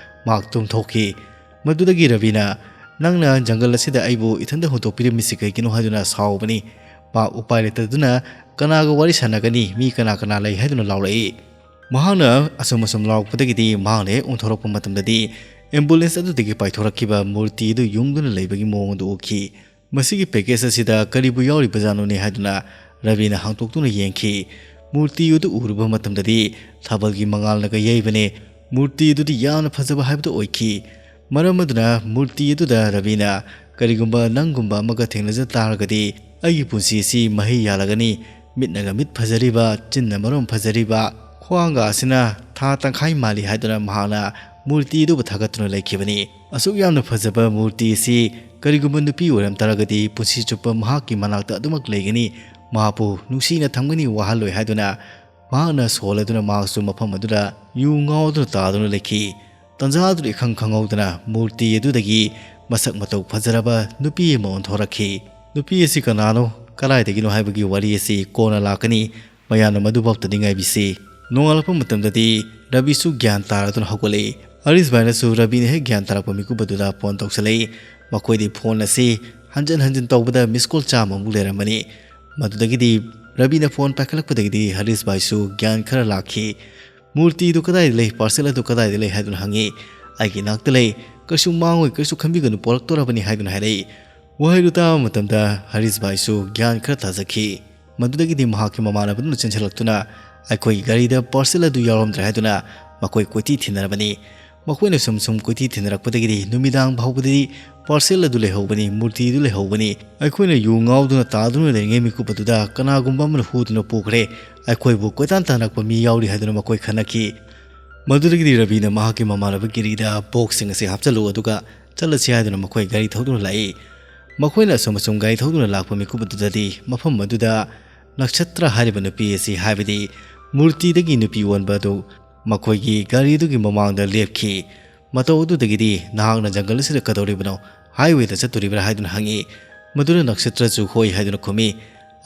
ꯃꯍꯥꯛ ꯇꯨꯝꯊꯣꯛꯈꯤ꯫ ꯃꯗꯨꯗꯒꯤ ꯔꯕꯤꯅ "ꯅꯪꯅ ꯖꯪꯒꯜ ꯑꯁꯤꯗ ꯑꯩꯕꯨ ꯏꯊꯟꯇ ꯍꯨꯟꯗꯣꯛꯄꯤꯔꯝꯃꯤꯁꯤ ꯀꯩꯒꯤꯅꯣ?" ꯍꯥꯏꯗꯨꯅ ꯁꯥꯎꯕꯅꯤ꯫ ꯃꯍꯥꯛ ꯎꯄꯥꯏ ꯂꯩꯇꯗꯨꯅ "ꯀꯅꯥꯒ ꯋꯥꯔꯤ ꯁꯥꯟꯅꯒꯅꯤ? ꯃꯤ ꯀꯅꯥ ꯀꯅꯥ ꯂꯩ?" ꯍꯥꯏꯗꯨꯅ ꯂꯥꯎꯔꯛꯏ꯫ ꯃꯍꯥꯛꯅ ꯑꯁꯨꯝ ꯑꯁꯨꯝ ꯂꯥꯎꯔꯛꯄꯗꯒꯤꯗꯤ ꯃꯍꯥꯛꯅ ꯍꯦꯛ ꯑꯣꯟꯊꯣꯔꯛꯄ ꯃꯇꯝꯗꯗꯤ ꯑꯦꯝꯕꯨꯂꯦꯟꯁ ꯑꯗꯨꯗꯒꯤ ꯄꯥꯏꯊꯣꯔꯛꯈꯤꯕ ꯃꯨꯔꯇꯤ ꯑꯗꯨ ꯌꯨꯡꯗꯨꯅ ꯂꯩꯕꯒꯤ ꯃꯑꯣꯡ ꯑꯗꯨ ꯎꯈꯤ꯫ "ꯃꯁꯤꯒꯤ ꯄꯦꯀꯦꯖ ꯑꯁꯤꯗ ꯀꯔꯤꯕꯨ ꯌꯥꯎꯔꯤꯕꯖꯥꯠꯅꯣꯅꯦ?" ꯍꯥꯏꯗꯨꯅ ꯔꯕꯤꯅ ꯍꯥꯡꯇꯣꯛꯇꯨꯅ ꯌꯦꯡꯈꯤ꯫ ꯃꯨꯔꯇꯤ ꯑꯗꯨ ꯎꯔꯨꯕ ꯃꯇꯝꯗꯗꯤ ꯊꯥꯕꯜꯒꯤ ꯃꯉꯥꯜꯅꯒ ꯌꯩꯕꯅꯦ꯫ ꯃꯨꯔꯇꯤ ꯑꯗꯨꯗꯤ ꯌꯥꯝꯅ ꯐꯖꯕ ꯍꯥꯏꯕꯗꯨ ꯑꯣꯏꯈꯤ꯫ ꯃꯔꯝ ꯑꯗꯨꯅ ꯃꯨꯔꯇꯤ ꯑꯗꯨꯗ ꯔꯕꯤꯅ "ꯀꯔꯤꯒꯨꯝꯕ ꯅꯪꯒꯨꯝꯕ ꯑꯃꯒ ꯊꯦꯡꯅꯖ ꯇꯥꯔꯒꯗꯤ ꯑꯩꯒꯤ ꯄꯨꯟꯁꯤ ꯑꯁꯤ ꯃꯍꯩ ꯌꯥꯜꯂꯒꯅꯤ꯫ ꯃꯤꯠꯅꯒ ꯃꯤꯠ ꯐꯖꯔꯤꯕ, ꯆꯤꯟꯅ ꯃꯔꯣꯟ ꯐꯖꯔꯤꯕ, ꯈ꯭ꯋꯥꯡꯒ ꯑꯁꯤꯅ ꯊꯥ ꯇꯪꯈꯥꯏ ꯃꯥꯜꯂꯤ" ꯍꯥꯏꯗꯨꯅ ꯃꯍꯥꯛꯅ ꯃꯨꯔꯇꯤ ꯑꯗꯨꯕꯨ ꯊꯥꯒꯠꯇꯨꯅ ꯂꯩꯈꯤꯕꯅꯤ꯫ ꯑꯁꯨꯛ ꯌꯥꯝꯅ ꯐꯖꯕ ꯃꯨꯔꯇꯤ ꯑꯁꯤ ꯀꯔꯤꯒꯨꯝꯕ ꯅꯨꯄꯤ ꯑꯣꯏꯔꯝ ꯇꯥꯔꯒꯗꯤ ꯄꯨꯟꯁꯤ ꯆꯨꯞꯄ ꯃꯍꯥꯛꯀꯤ ꯃꯅꯥꯛꯇ ꯑꯗꯨꯃꯛ ꯂꯩꯒꯅꯤ, ꯃꯍꯥꯛꯄꯨ ꯅꯨꯡꯁꯤꯅ ꯊꯝꯒꯅꯤ, ꯋꯥꯍꯜꯂꯣꯏ ꯍꯥꯏꯗꯨꯅ ꯃꯍꯥꯛꯅ ꯁꯣꯜꯂꯗꯨꯅ ꯃꯍꯥꯛꯁꯨ ꯃꯐꯝ ꯑꯗꯨꯗ ꯌꯨ ꯉꯥꯎꯗꯨꯅ ꯇꯥꯗꯨꯅ ꯂꯩꯈꯤ꯫ ꯇꯟꯖꯥ ꯑꯗꯨꯗ ꯏꯈꯪ ꯈꯪꯍꯧꯗꯅ ꯃꯨꯔꯇꯤ ꯑꯗꯨꯗꯒꯤ ꯃꯁꯛ ꯃꯇꯧ ꯐꯖꯔꯕ ꯅꯨꯄꯤ ꯑꯃ ꯑꯣꯟꯊꯣꯔꯛꯈꯤ꯫ ꯅꯨꯄꯤ ꯑꯁꯤ ꯀꯅꯥꯅꯣ, ꯀꯗꯥꯏꯗꯒꯤꯅꯣ ꯍꯥꯏꯕꯒꯤ ꯋꯥꯔꯤ ꯑꯁꯤ ꯀꯣꯟꯅ ꯂꯥꯛꯀꯅꯤ꯫ ꯃꯌꯥꯝꯅ ꯃꯗꯨꯐꯥꯎꯗꯗꯤ ꯉꯥꯏꯕꯤꯁꯤ꯫ ꯅꯣꯡꯉꯥꯜꯂꯛꯄ ꯃꯇꯝꯗꯗꯤ ꯔꯕꯤꯁꯨ ꯒ꯭ꯌꯥꯟ ꯇꯥꯔꯗꯨꯅ ꯍꯧꯒꯠꯂꯛꯏ꯫ ꯍꯔꯤꯁ ꯚꯥꯏꯅꯁꯨ ꯔꯕꯤꯅ ꯍꯦꯛ ꯒ꯭ꯌꯥꯟ ꯇꯥꯔꯛꯄ ꯃꯤꯀꯨꯞ ꯑꯗꯨꯗ ꯐꯣꯟ ꯇꯧꯁꯜꯂꯛꯏ꯫ ꯃꯈꯣꯏꯗꯤ ꯐꯣꯟ ꯑꯁꯤ ꯍꯟꯖꯤꯟ ꯍꯟꯖꯤꯟ ꯇꯧꯕꯗ ꯃꯤꯁ ꯀꯣꯜ ꯆꯥꯝꯃꯃꯨꯛ ꯂꯩꯔꯝꯃꯅꯤ꯫ ꯃꯗꯨꯗꯒꯤꯗꯤ ꯔꯕꯤꯅ ꯐꯣꯟ ꯄꯥꯏꯈꯠꯂꯛꯄꯗꯒꯤꯗꯤ ꯍꯔꯤꯁ ꯚꯥꯏꯁꯨ ꯒ꯭ꯌꯥꯟ ꯈꯔ ꯂꯥꯛꯈꯤ꯫ "ꯃꯨꯔꯇꯤꯗꯨ ꯀꯗꯥꯏꯗ ꯂꯩ? ꯄꯥꯔꯁꯦꯜ ꯑꯗꯨ ꯀꯗꯥꯏꯗ ꯂꯩ?" ꯍꯥꯏꯗꯨꯅ ꯍꯪꯉꯤ꯫ "ꯑꯩꯒꯤ ꯏꯅꯥꯛꯇ ꯂꯩ꯫ ꯀꯩꯁꯨ ꯃꯥꯡꯉꯣꯏ, ꯀꯩꯁꯨ ꯈꯟꯕꯤꯒꯅꯨ, ꯄꯣꯔꯛꯇꯣꯔꯕꯅꯤ" ꯍꯥꯏꯗꯨꯅ ꯍꯥꯏꯔꯛꯏ꯫ ꯋꯥꯍꯩꯗꯨ ꯇꯥꯕ ꯃꯇꯝꯗ ꯍꯔꯤꯁ ꯚꯥꯏꯁꯨ ꯒ꯭ꯌꯥꯟ ꯈꯔ ꯇꯥꯖꯈꯤ꯫ ꯃꯗꯨꯗꯒꯤꯗꯤ ꯃꯍꯥꯛꯀꯤ ꯃꯃꯥꯟꯅꯕꯗꯨꯅ ꯆꯦꯟꯁꯤꯜꯂꯛꯇꯨꯅ "ꯑꯩꯈꯣꯏꯒꯤ ꯒꯥꯔꯤꯗ ꯄꯥꯔꯁꯦꯜ ꯑꯗꯨ ꯌꯥꯎꯔꯝꯗ꯭ꯔꯦ" ꯍꯥꯏꯗꯨꯅ ꯃꯈꯣꯏ ꯀꯣꯏꯊꯤ ꯊꯤꯅꯔꯕꯅꯤ꯫ ꯃꯈꯣꯏꯅ ꯁꯨꯝ ꯁꯨꯝ ꯀꯣꯏꯊꯤ ꯊꯤꯅꯔꯛꯄꯗꯒꯤꯗꯤ ꯅꯨꯃꯤꯗꯥꯡ ꯐꯥꯎꯕꯗꯗꯤ ꯄꯥꯔꯁꯦꯜ ꯑꯗꯨ ꯂꯩꯍꯧꯕꯅꯤ, ꯃꯨꯔꯇꯤꯗꯨ ꯂꯩꯍꯧꯕꯅꯤ꯫ ꯑꯩꯈꯣꯏꯅ ꯌꯨ ꯉꯥꯎꯗꯨꯅ ꯇꯥꯗꯨꯅ ꯂꯩꯔꯤꯉꯩ ꯃꯤꯀꯨꯞ ꯑꯗꯨꯗ ꯀꯅꯥꯒꯨꯝꯕ ꯑꯃꯅ ꯍꯨꯗꯨꯅ ꯄꯨꯈ꯭ꯔꯦ꯫ ꯑꯩꯈꯣꯏꯕꯨ ꯀꯣꯏꯇꯥꯟ ꯇꯥꯟꯅꯔꯛꯄ ꯃꯤ ꯌꯥꯎꯔꯤ ꯍꯥꯏꯗꯨꯅ ꯃꯈꯣꯏ ꯈꯟꯅꯈꯤ꯫ ꯃꯗꯨꯗꯒꯤꯗꯤ ꯔꯕꯤꯅ ꯃꯍꯥꯛꯀꯤ ꯃꯃꯥꯟꯅꯕ ꯒꯤꯔꯤꯗ "ꯕꯣꯛꯁꯁꯤꯡ ꯑꯁꯤ ꯍꯥꯞꯆꯤꯜꯂꯨ, ꯑꯗꯨꯒ ꯆꯠꯂꯁꯤ" ꯍꯥꯏꯗꯨꯅ ꯃꯈꯣꯏ ꯒꯥꯔꯤ ꯊꯧꯗꯨꯅ ꯂꯥꯛꯏ꯫ ꯃꯈꯣꯏꯅ ꯑꯁꯨꯝ ꯑꯁꯨꯝ ꯒꯥꯔꯤ ꯊꯧꯗꯨꯅ ꯂꯥꯛꯄ ꯃꯤꯀꯨꯞ ꯑꯗꯨꯗꯗꯤ ꯃꯐꯝ ꯑꯗꯨꯗ ꯅꯛꯁꯇ꯭ꯔ ꯍꯥꯏꯔꯤꯕ ꯅꯨꯄꯤ ꯑꯁꯤ, ꯍꯥꯏꯕꯗꯤ ꯃꯨꯔꯇꯤꯗꯒꯤ ꯅꯨꯄꯤ ꯑꯣꯟꯕ ꯑꯗꯨ, ꯃꯈꯣꯏꯒꯤ ꯒꯥꯔꯤ ꯑꯗꯨꯒꯤ ꯃꯃꯥꯡꯗ ꯂꯦꯞꯈꯤ꯫ ꯃꯇꯧ ꯑꯗꯨꯗꯒꯤꯗꯤ "ꯅꯍꯥꯛꯅ ꯖꯪꯒꯜ ꯑꯁꯤꯗ ꯀꯩꯗꯧꯔꯤꯕꯅꯣ? ꯍꯥꯏꯋꯦꯗ ꯆꯠꯇꯣꯔꯤꯕ꯭ꯔꯥ?" ꯍꯥꯏꯗꯨꯅ ꯍꯪꯉꯤ꯫ ꯃꯗꯨꯗ ꯅꯛꯁꯇ꯭ꯔꯁꯨ "ꯍꯣꯏ" ꯍꯥꯏꯗꯨꯅ ꯈꯨꯝꯃꯤ꯫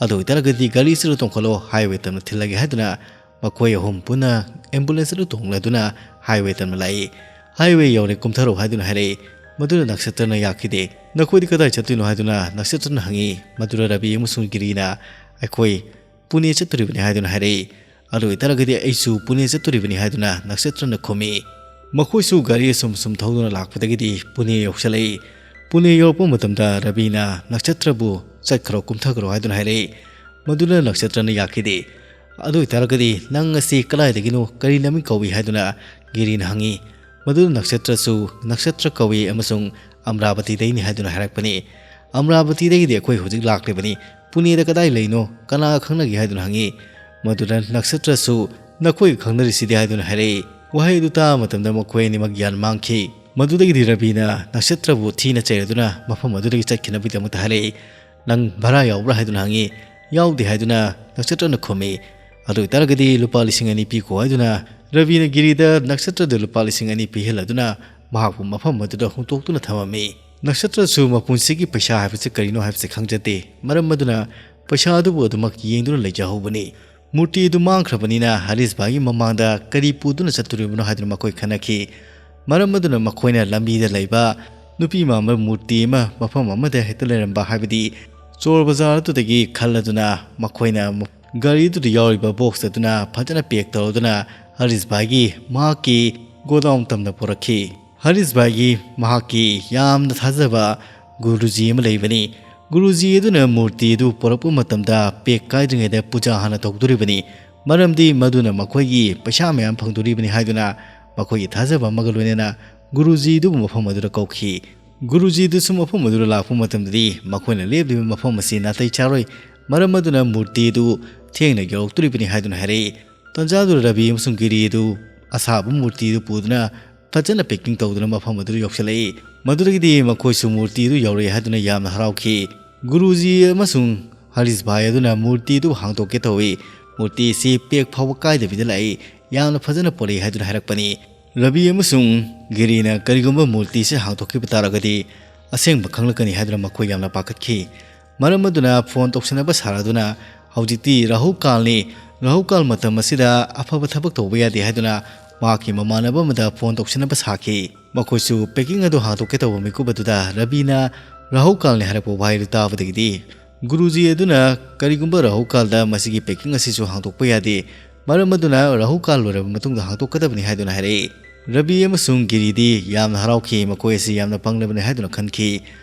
"ꯑꯗꯨ ꯑꯣꯏꯇꯥꯔꯒꯗꯤ ꯒꯥꯔꯤꯁꯤꯗ ꯇꯣꯡꯈꯠꯂꯣ, ꯍꯥꯏꯋꯦ ꯇꯝꯅ ꯊꯤꯜꯂꯒꯦ" ꯍꯥꯏꯗꯨꯅ ꯃꯈꯣꯏ ꯑꯍꯨꯝ ꯄꯨꯟꯅ ꯑꯦꯝꯕꯨꯂꯦꯟꯁ ꯑꯗꯨ ꯇꯣꯡꯂꯗꯨꯅ ꯍꯥꯏꯋꯦ ꯇꯝꯅ ꯂꯥꯛꯏ꯫ "ꯍꯥꯏꯋꯦ ꯌꯧꯔꯦ, ꯀꯨꯝꯊꯔꯣ" ꯍꯥꯏꯗꯨꯅ ꯍꯥꯏꯔꯛꯏ꯫ ꯃꯗꯨꯅ ꯅꯛꯁꯇ꯭ꯔꯅ ꯌꯥꯈꯤꯗꯦ꯫ "ꯅꯈꯣꯏꯗꯤ ꯀꯗꯥꯏ ꯆꯠꯇꯣꯏꯅꯣ?" ꯍꯥꯏꯗꯨꯅ ꯅꯛꯁꯇ꯭ꯔꯅ ꯍꯪꯉꯤ꯫ ꯃꯗꯨꯗ ꯔꯕꯤ ꯑꯃꯁꯨꯡ ꯒꯤꯔꯤꯅ, "ꯑꯩꯈꯣꯏ ꯄꯨꯅꯦ ꯆꯠꯇꯣꯔꯤꯕꯅꯤ" ꯍꯥꯏꯗꯨꯅ ꯍꯥꯏꯔꯛꯏ꯫ "ꯑꯗꯨ ꯑꯣꯏꯇꯥꯔꯒꯗꯤ ꯑꯩꯁꯨ ꯄꯨꯅꯦ ꯆꯠꯇꯣꯔꯤꯕꯅꯤ" ꯍꯥꯏꯗꯨꯅ ꯅꯛꯁꯇ꯭ꯔꯅ ꯈꯨꯝꯃꯤ꯫ ꯃꯈꯣꯏꯁꯨ ꯒꯥꯔꯤ ꯑꯁꯨꯝ ꯑꯁꯨꯝ ꯊꯧꯗꯨꯅ ꯂꯥꯛꯄꯗꯒꯤꯗꯤ ꯄꯨꯅꯦ ꯌꯧꯁꯤꯜꯂꯛꯏ꯫ ꯄꯨꯅꯦ ꯌꯧꯔꯛꯄ ꯃꯇꯝꯗ ꯔꯕꯤꯅ ꯅꯛꯁꯇ꯭ꯔꯕꯨ "ꯆꯠꯈ꯭ꯔꯣ, ꯀꯨꯝꯊꯈ꯭ꯔꯣ" ꯍꯥꯏꯗꯨꯅ ꯍꯥꯏꯔꯛꯏ꯫ ꯃꯗꯨꯅ ꯅꯛꯁꯇ꯭ꯔꯅ ꯌꯥꯈꯤꯗꯦ꯫ "ꯑꯗꯨ ꯑꯣꯏꯇꯥꯔꯒꯗꯤ ꯅꯪ ꯑꯁꯤ ꯀꯗꯥꯏꯗꯒꯤꯅꯣ, ꯀꯔꯤ ꯂꯝꯃꯤꯡ ꯀꯧꯏ?" ꯍꯥꯏꯗꯨꯅ ꯒꯤꯔꯤꯅ ꯍꯪꯉꯤ꯫ ꯃꯗꯨꯗ ꯅꯛꯁꯇ꯭ꯔꯁꯨ "ꯅꯛꯁꯇ꯭ꯔ ꯀꯧꯏ ꯑꯃꯁꯨꯡ ꯑꯃꯔꯥꯕꯇꯤꯗꯩꯅꯤ" ꯍꯥꯏꯗꯨꯅ ꯍꯥꯏꯔꯛꯄꯅꯤ꯫ "ꯑꯃꯔꯥꯕꯇꯤꯗꯒꯤꯗꯤ ꯑꯩꯈꯣꯏ ꯍꯧꯖꯤꯛ ꯂꯥꯛꯂꯤꯕꯅꯤ꯫ ꯄꯨꯅꯦꯗ ꯀꯗꯥꯏ ꯂꯩꯅꯣ, ꯀꯅꯥꯒ ꯈꯪꯅꯒꯦ?" ꯍꯥꯏꯗꯨꯅ ꯍꯪꯉꯤ꯫ ꯃꯗꯨꯗ ꯅꯛꯁꯇ꯭ꯔꯁꯨ "ꯅꯈꯣꯏꯒ ꯈꯪꯅꯔꯤꯁꯤꯗꯤ" ꯍꯥꯏꯗꯨꯅ ꯍꯥꯏꯔꯛꯏ꯫ ꯋꯥꯍꯩ ꯑꯗꯨ ꯇꯥꯕ ꯃꯇꯝꯗ ꯃꯈꯣꯏ ꯑꯅꯤꯃꯛ ꯒ꯭ꯌꯥꯟ ꯃꯥꯡꯈꯤ꯫ ꯃꯗꯨꯗꯒꯤꯗꯤ ꯔꯕꯤꯅ ꯅꯛꯁꯇ꯭ꯔꯕꯨ ꯊꯤꯅ ꯆꯩꯔꯗꯨꯅ ꯃꯐꯝ ꯑꯗꯨꯗꯒꯤ ꯆꯠꯈꯤꯅꯕꯒꯤꯗꯃꯛꯇ ꯍꯥꯏꯔꯛꯏ꯫ "ꯅꯪ ꯚꯔꯥ ꯌꯥꯎꯕ꯭ꯔꯥ?" ꯍꯥꯏꯗꯨꯅ ꯍꯪꯉꯤ꯫ "ꯌꯥꯎꯗꯦ" ꯍꯥꯏꯗꯨꯅ ꯅꯛꯁꯇ꯭ꯔꯅ ꯈꯨꯝꯃꯤ꯫ "ꯑꯗꯨ ꯑꯣꯏꯇꯥꯔꯒꯗꯤ ꯂꯨꯄꯥ ꯂꯤꯁꯤꯡ ꯑꯅꯤ ꯄꯤꯈꯣ" ꯍꯥꯏꯗꯨꯅ ꯔꯕꯤꯅ ꯒꯤꯔꯤꯗ ꯅꯛꯁꯇ꯭ꯔꯗ ꯂꯨꯄꯥ ꯂꯤꯁꯤꯡ ꯑꯅꯤ ꯄꯤꯍꯜꯂꯗꯨꯅ ꯃꯍꯥꯛꯄꯨ ꯃꯐꯝ ꯑꯗꯨꯗ ꯍꯨꯟꯇꯣꯛꯇꯨꯅ ꯊꯝꯃꯝꯃꯤ꯫ ꯅꯛꯁꯇ꯭ꯔꯁꯨ ꯃꯄꯨꯟꯁꯤꯒꯤ ꯄꯩꯁꯥ ꯍꯥꯏꯕꯁꯤ ꯀꯔꯤꯅꯣ ꯍꯥꯏꯕꯁꯤ ꯈꯪꯖꯗꯦ꯫ ꯃꯔꯝ ꯑꯗꯨꯅ ꯄꯩꯁꯥ ꯑꯗꯨꯕꯨ ꯑꯗꯨꯃꯛ ꯌꯦꯡꯗꯨꯅ ꯂꯩꯖꯍꯧꯕꯅꯤ꯫ ꯃꯨꯔꯇꯤ ꯑꯗꯨ ꯃꯥꯡꯈ꯭ꯔꯕꯅꯤꯅ ꯍꯔꯤꯁ ꯚꯥꯏꯒꯤ ꯃꯃꯥꯡꯗ ꯀꯔꯤ ꯄꯨꯗꯨꯅ ꯆꯠꯇꯣꯔꯤꯕꯅꯣ ꯍꯥꯏꯗꯨꯅ ꯃꯈꯣꯏ ꯈꯟꯅꯈꯤ꯫ ꯃꯔꯝ ꯑꯗꯨꯅ ꯃꯈꯣꯏꯅ ꯂꯝꯕꯤꯗ ꯂꯩꯕ ꯅꯨꯄꯤ ꯃꯥꯟꯕ ꯃꯨꯔꯇꯤ ꯑꯃ ꯃꯐꯝ ꯑꯃꯗ ꯍꯦꯛꯇ ꯂꯩꯔꯝꯕ, ꯍꯥꯏꯕꯗꯤ ꯆꯣꯔ ꯕꯖꯥꯔ ꯑꯗꯨꯗꯒꯤ ꯈꯜꯂꯗꯨꯅ ꯃꯈꯣꯏꯅ ꯒꯥꯔꯤ ꯑꯗꯨꯗ ꯌꯥꯎꯔꯤꯕ ꯕꯣꯛꯁ ꯑꯗꯨꯅ ꯐꯖꯅ ꯄꯦꯛ ꯇꯧꯔꯗꯨꯅ ꯍꯔꯤꯁ ꯚꯥꯏꯒꯤ ꯃꯍꯥꯛꯀꯤ ꯒꯣꯗꯥꯎꯟ ꯇꯝꯅ ꯄꯨꯔꯛꯈꯤ꯫ ꯍꯔꯤꯁ ꯚꯥꯏꯒꯤ ꯃꯍꯥꯛꯀꯤ ꯌꯥꯝꯅ ꯊꯥꯖꯕ ꯒꯨꯔꯨꯖꯤ ꯑꯃ ꯂꯩꯕꯅꯤ꯫ ꯒꯨꯔꯨꯖꯤ ꯑꯗꯨꯅ ꯃꯨꯔꯇꯤ ꯑꯗꯨ ꯄꯨꯔꯛꯄ ꯃꯇꯝꯗ ꯄꯦꯛ ꯀꯥꯏꯗ꯭ꯔꯤꯉꯩꯗ ꯄꯨꯖꯥ ꯍꯥꯟꯅ ꯇꯧꯗꯣꯔꯤꯕꯅꯤ, ꯃꯔꯝꯗꯤ ꯃꯗꯨꯅ ꯃꯈꯣꯏꯒꯤ ꯄꯩꯁꯥ ꯃꯌꯥꯝ ꯐꯪꯗꯣꯔꯤꯕꯅꯤ ꯍꯥꯏꯗꯨꯅ ꯃꯈꯣꯏꯒꯤ ꯊꯥꯖꯕ ꯑꯃꯒ ꯂꯣꯏꯅꯅ ꯒꯨꯔꯨꯖꯤ ꯑꯗꯨꯕꯨ ꯃꯐꯝ ꯑꯗꯨꯗ ꯀꯧꯈꯤ꯫ ꯒꯨꯔꯨꯖꯤꯗꯨꯁꯨ ꯃꯐꯝ ꯑꯗꯨꯗ ꯂꯥꯛꯄ ꯃꯇꯝꯗꯗꯤ ꯃꯈꯣꯏꯅ ꯂꯦꯞꯂꯤꯕ ꯃꯐꯝ ꯑꯁꯤ ꯅꯥꯇꯩ ꯆꯥꯔꯣꯏ, ꯃꯔꯝ ꯑꯗꯨꯅ ꯃꯨꯔꯇꯤ ꯑꯗꯨ ꯊꯦꯡꯅ ꯌꯧꯔꯛꯇꯣꯔꯤꯕꯅꯤ ꯍꯥꯏꯗꯨꯅ ꯍꯥꯏꯔꯛꯏ꯫ ꯇꯟꯖꯥꯗꯨꯗ ꯔꯕꯤ ꯑꯃꯁꯨꯡ ꯒꯤꯔꯤ ꯑꯗꯨ ꯑꯁꯥꯕ ꯃꯨꯔꯇꯤ ꯑꯗꯨ ꯄꯨꯗꯨꯅ ꯐꯖꯅ ꯄꯦꯀꯤꯡ ꯇꯧꯗꯨꯅ ꯃꯐꯝ ꯑꯗꯨꯗ ꯌꯧꯁꯤꯜꯂꯛꯏ꯫ ꯃꯗꯨꯗꯒꯤꯗꯤ ꯃꯈꯣꯏꯁꯨ ꯃꯨꯔꯇꯤ ꯑꯗꯨ ꯌꯧꯔꯛꯏ ꯍꯥꯏꯗꯨꯅ ꯌꯥꯝꯅ ꯍꯔꯥꯎꯈꯤ꯫ ꯒꯨꯔꯨꯖꯤ ꯑꯃꯁꯨꯡ ꯍꯔꯤꯁ ꯚꯥꯏ ꯑꯗꯨꯅ ꯃꯨꯔꯇꯤ ꯑꯗꯨ ꯍꯥꯡꯗꯣꯛꯀꯦ ꯇꯧꯏ꯫ ꯃꯨꯔꯇꯤ ꯑꯁꯤ ꯄꯦꯛ ꯐꯥꯎꯕ ꯀꯥꯏꯗꯕꯤꯗ ꯂꯥꯛꯏ꯫ ꯌꯥꯝꯅ ꯐꯖꯅ ꯄꯣꯔꯛꯏ ꯍꯥꯏꯗꯨꯅ ꯍꯥꯏꯔꯛꯄꯅꯤ꯫ ꯔꯕꯤ ꯑꯃꯁꯨꯡ ꯒꯤꯔꯤꯅ ꯀꯔꯤꯒꯨꯝꯕ ꯃꯨꯔꯇꯤꯁꯤ ꯍꯥꯡꯗꯣꯛꯈꯤꯕ ꯇꯥꯔꯒꯗꯤ ꯑꯁꯦꯡꯕ ꯈꯪꯂꯛꯀꯅꯤ ꯍꯥꯏꯗꯨꯅ ꯃꯈꯣꯏ ꯌꯥꯝꯅ ꯄꯥꯈꯠꯈꯤ꯫ ꯃꯔꯝ ꯑꯗꯨꯅ ꯐꯣꯟ ꯇꯧꯁꯤꯟꯅꯕ ꯁꯥꯔꯗꯨꯅ, "ꯍꯧꯖꯤꯛꯇꯤ ꯔꯥꯍꯨ ꯀꯥꯜꯅꯤ, ꯔꯥꯍꯨ ꯀꯥꯜ ꯃꯇꯝ ꯑꯁꯤꯗ ꯑꯐꯕ ꯊꯕꯛ ꯇꯧꯕ ꯌꯥꯗꯦ" ꯍꯥꯏꯗꯨꯅ ꯃꯍꯥꯛꯀꯤ ꯃꯃꯥꯟꯅꯕ ꯑꯃꯗ ꯐꯣꯟ ꯇꯧꯁꯤꯟꯅꯕ ꯁꯥꯈꯤ꯫ ꯃꯈꯣꯏꯁꯨ ꯄꯦꯀꯤꯡ ꯑꯗꯨ ꯍꯥꯡꯗꯣꯛꯀꯦ ꯇꯧꯕ ꯃꯤꯀꯨꯞ ꯑꯗꯨꯗ ꯔꯕꯤꯅ ꯔꯥꯍꯨ ꯀꯥꯜꯅꯤ ꯍꯥꯏꯔꯛꯄ ꯋꯥꯍꯩꯗꯨ ꯇꯥꯕꯗꯒꯤꯗꯤ, "ꯒꯨꯔꯨꯖꯤ ꯑꯗꯨꯅ ꯀꯔꯤꯒꯨꯝꯕ ꯔꯥꯍꯨ ꯀꯥꯜꯗ ꯃꯁꯤꯒꯤ ꯄꯦꯀꯤꯡ ꯑꯁꯤꯁꯨ ꯍꯥꯡꯗꯣꯛꯄ ꯌꯥꯗꯦ, ꯃꯔꯝ ꯑꯗꯨꯅ ꯔꯥꯍꯨ ꯀꯥꯜ ꯂꯣꯏꯔꯕ ꯃꯇꯨꯡꯗ ꯍꯥꯡꯗꯣꯛꯀꯗꯕꯅꯤ" ꯍꯥꯏꯗꯨꯅ ꯍꯥꯏꯔꯛꯏ꯫ ꯔꯕꯤ ꯑꯃꯁꯨꯡ ꯒꯤꯔꯤꯗꯤ ꯌꯥꯝꯅ ꯍꯔꯥꯎꯈꯤ, ꯃꯈꯣꯏ ꯑꯁꯤ ꯌꯥꯝꯅ ꯄꯪꯂꯕꯅꯤ ꯍꯥꯏꯗꯨꯅ ꯈꯟꯈꯤ꯫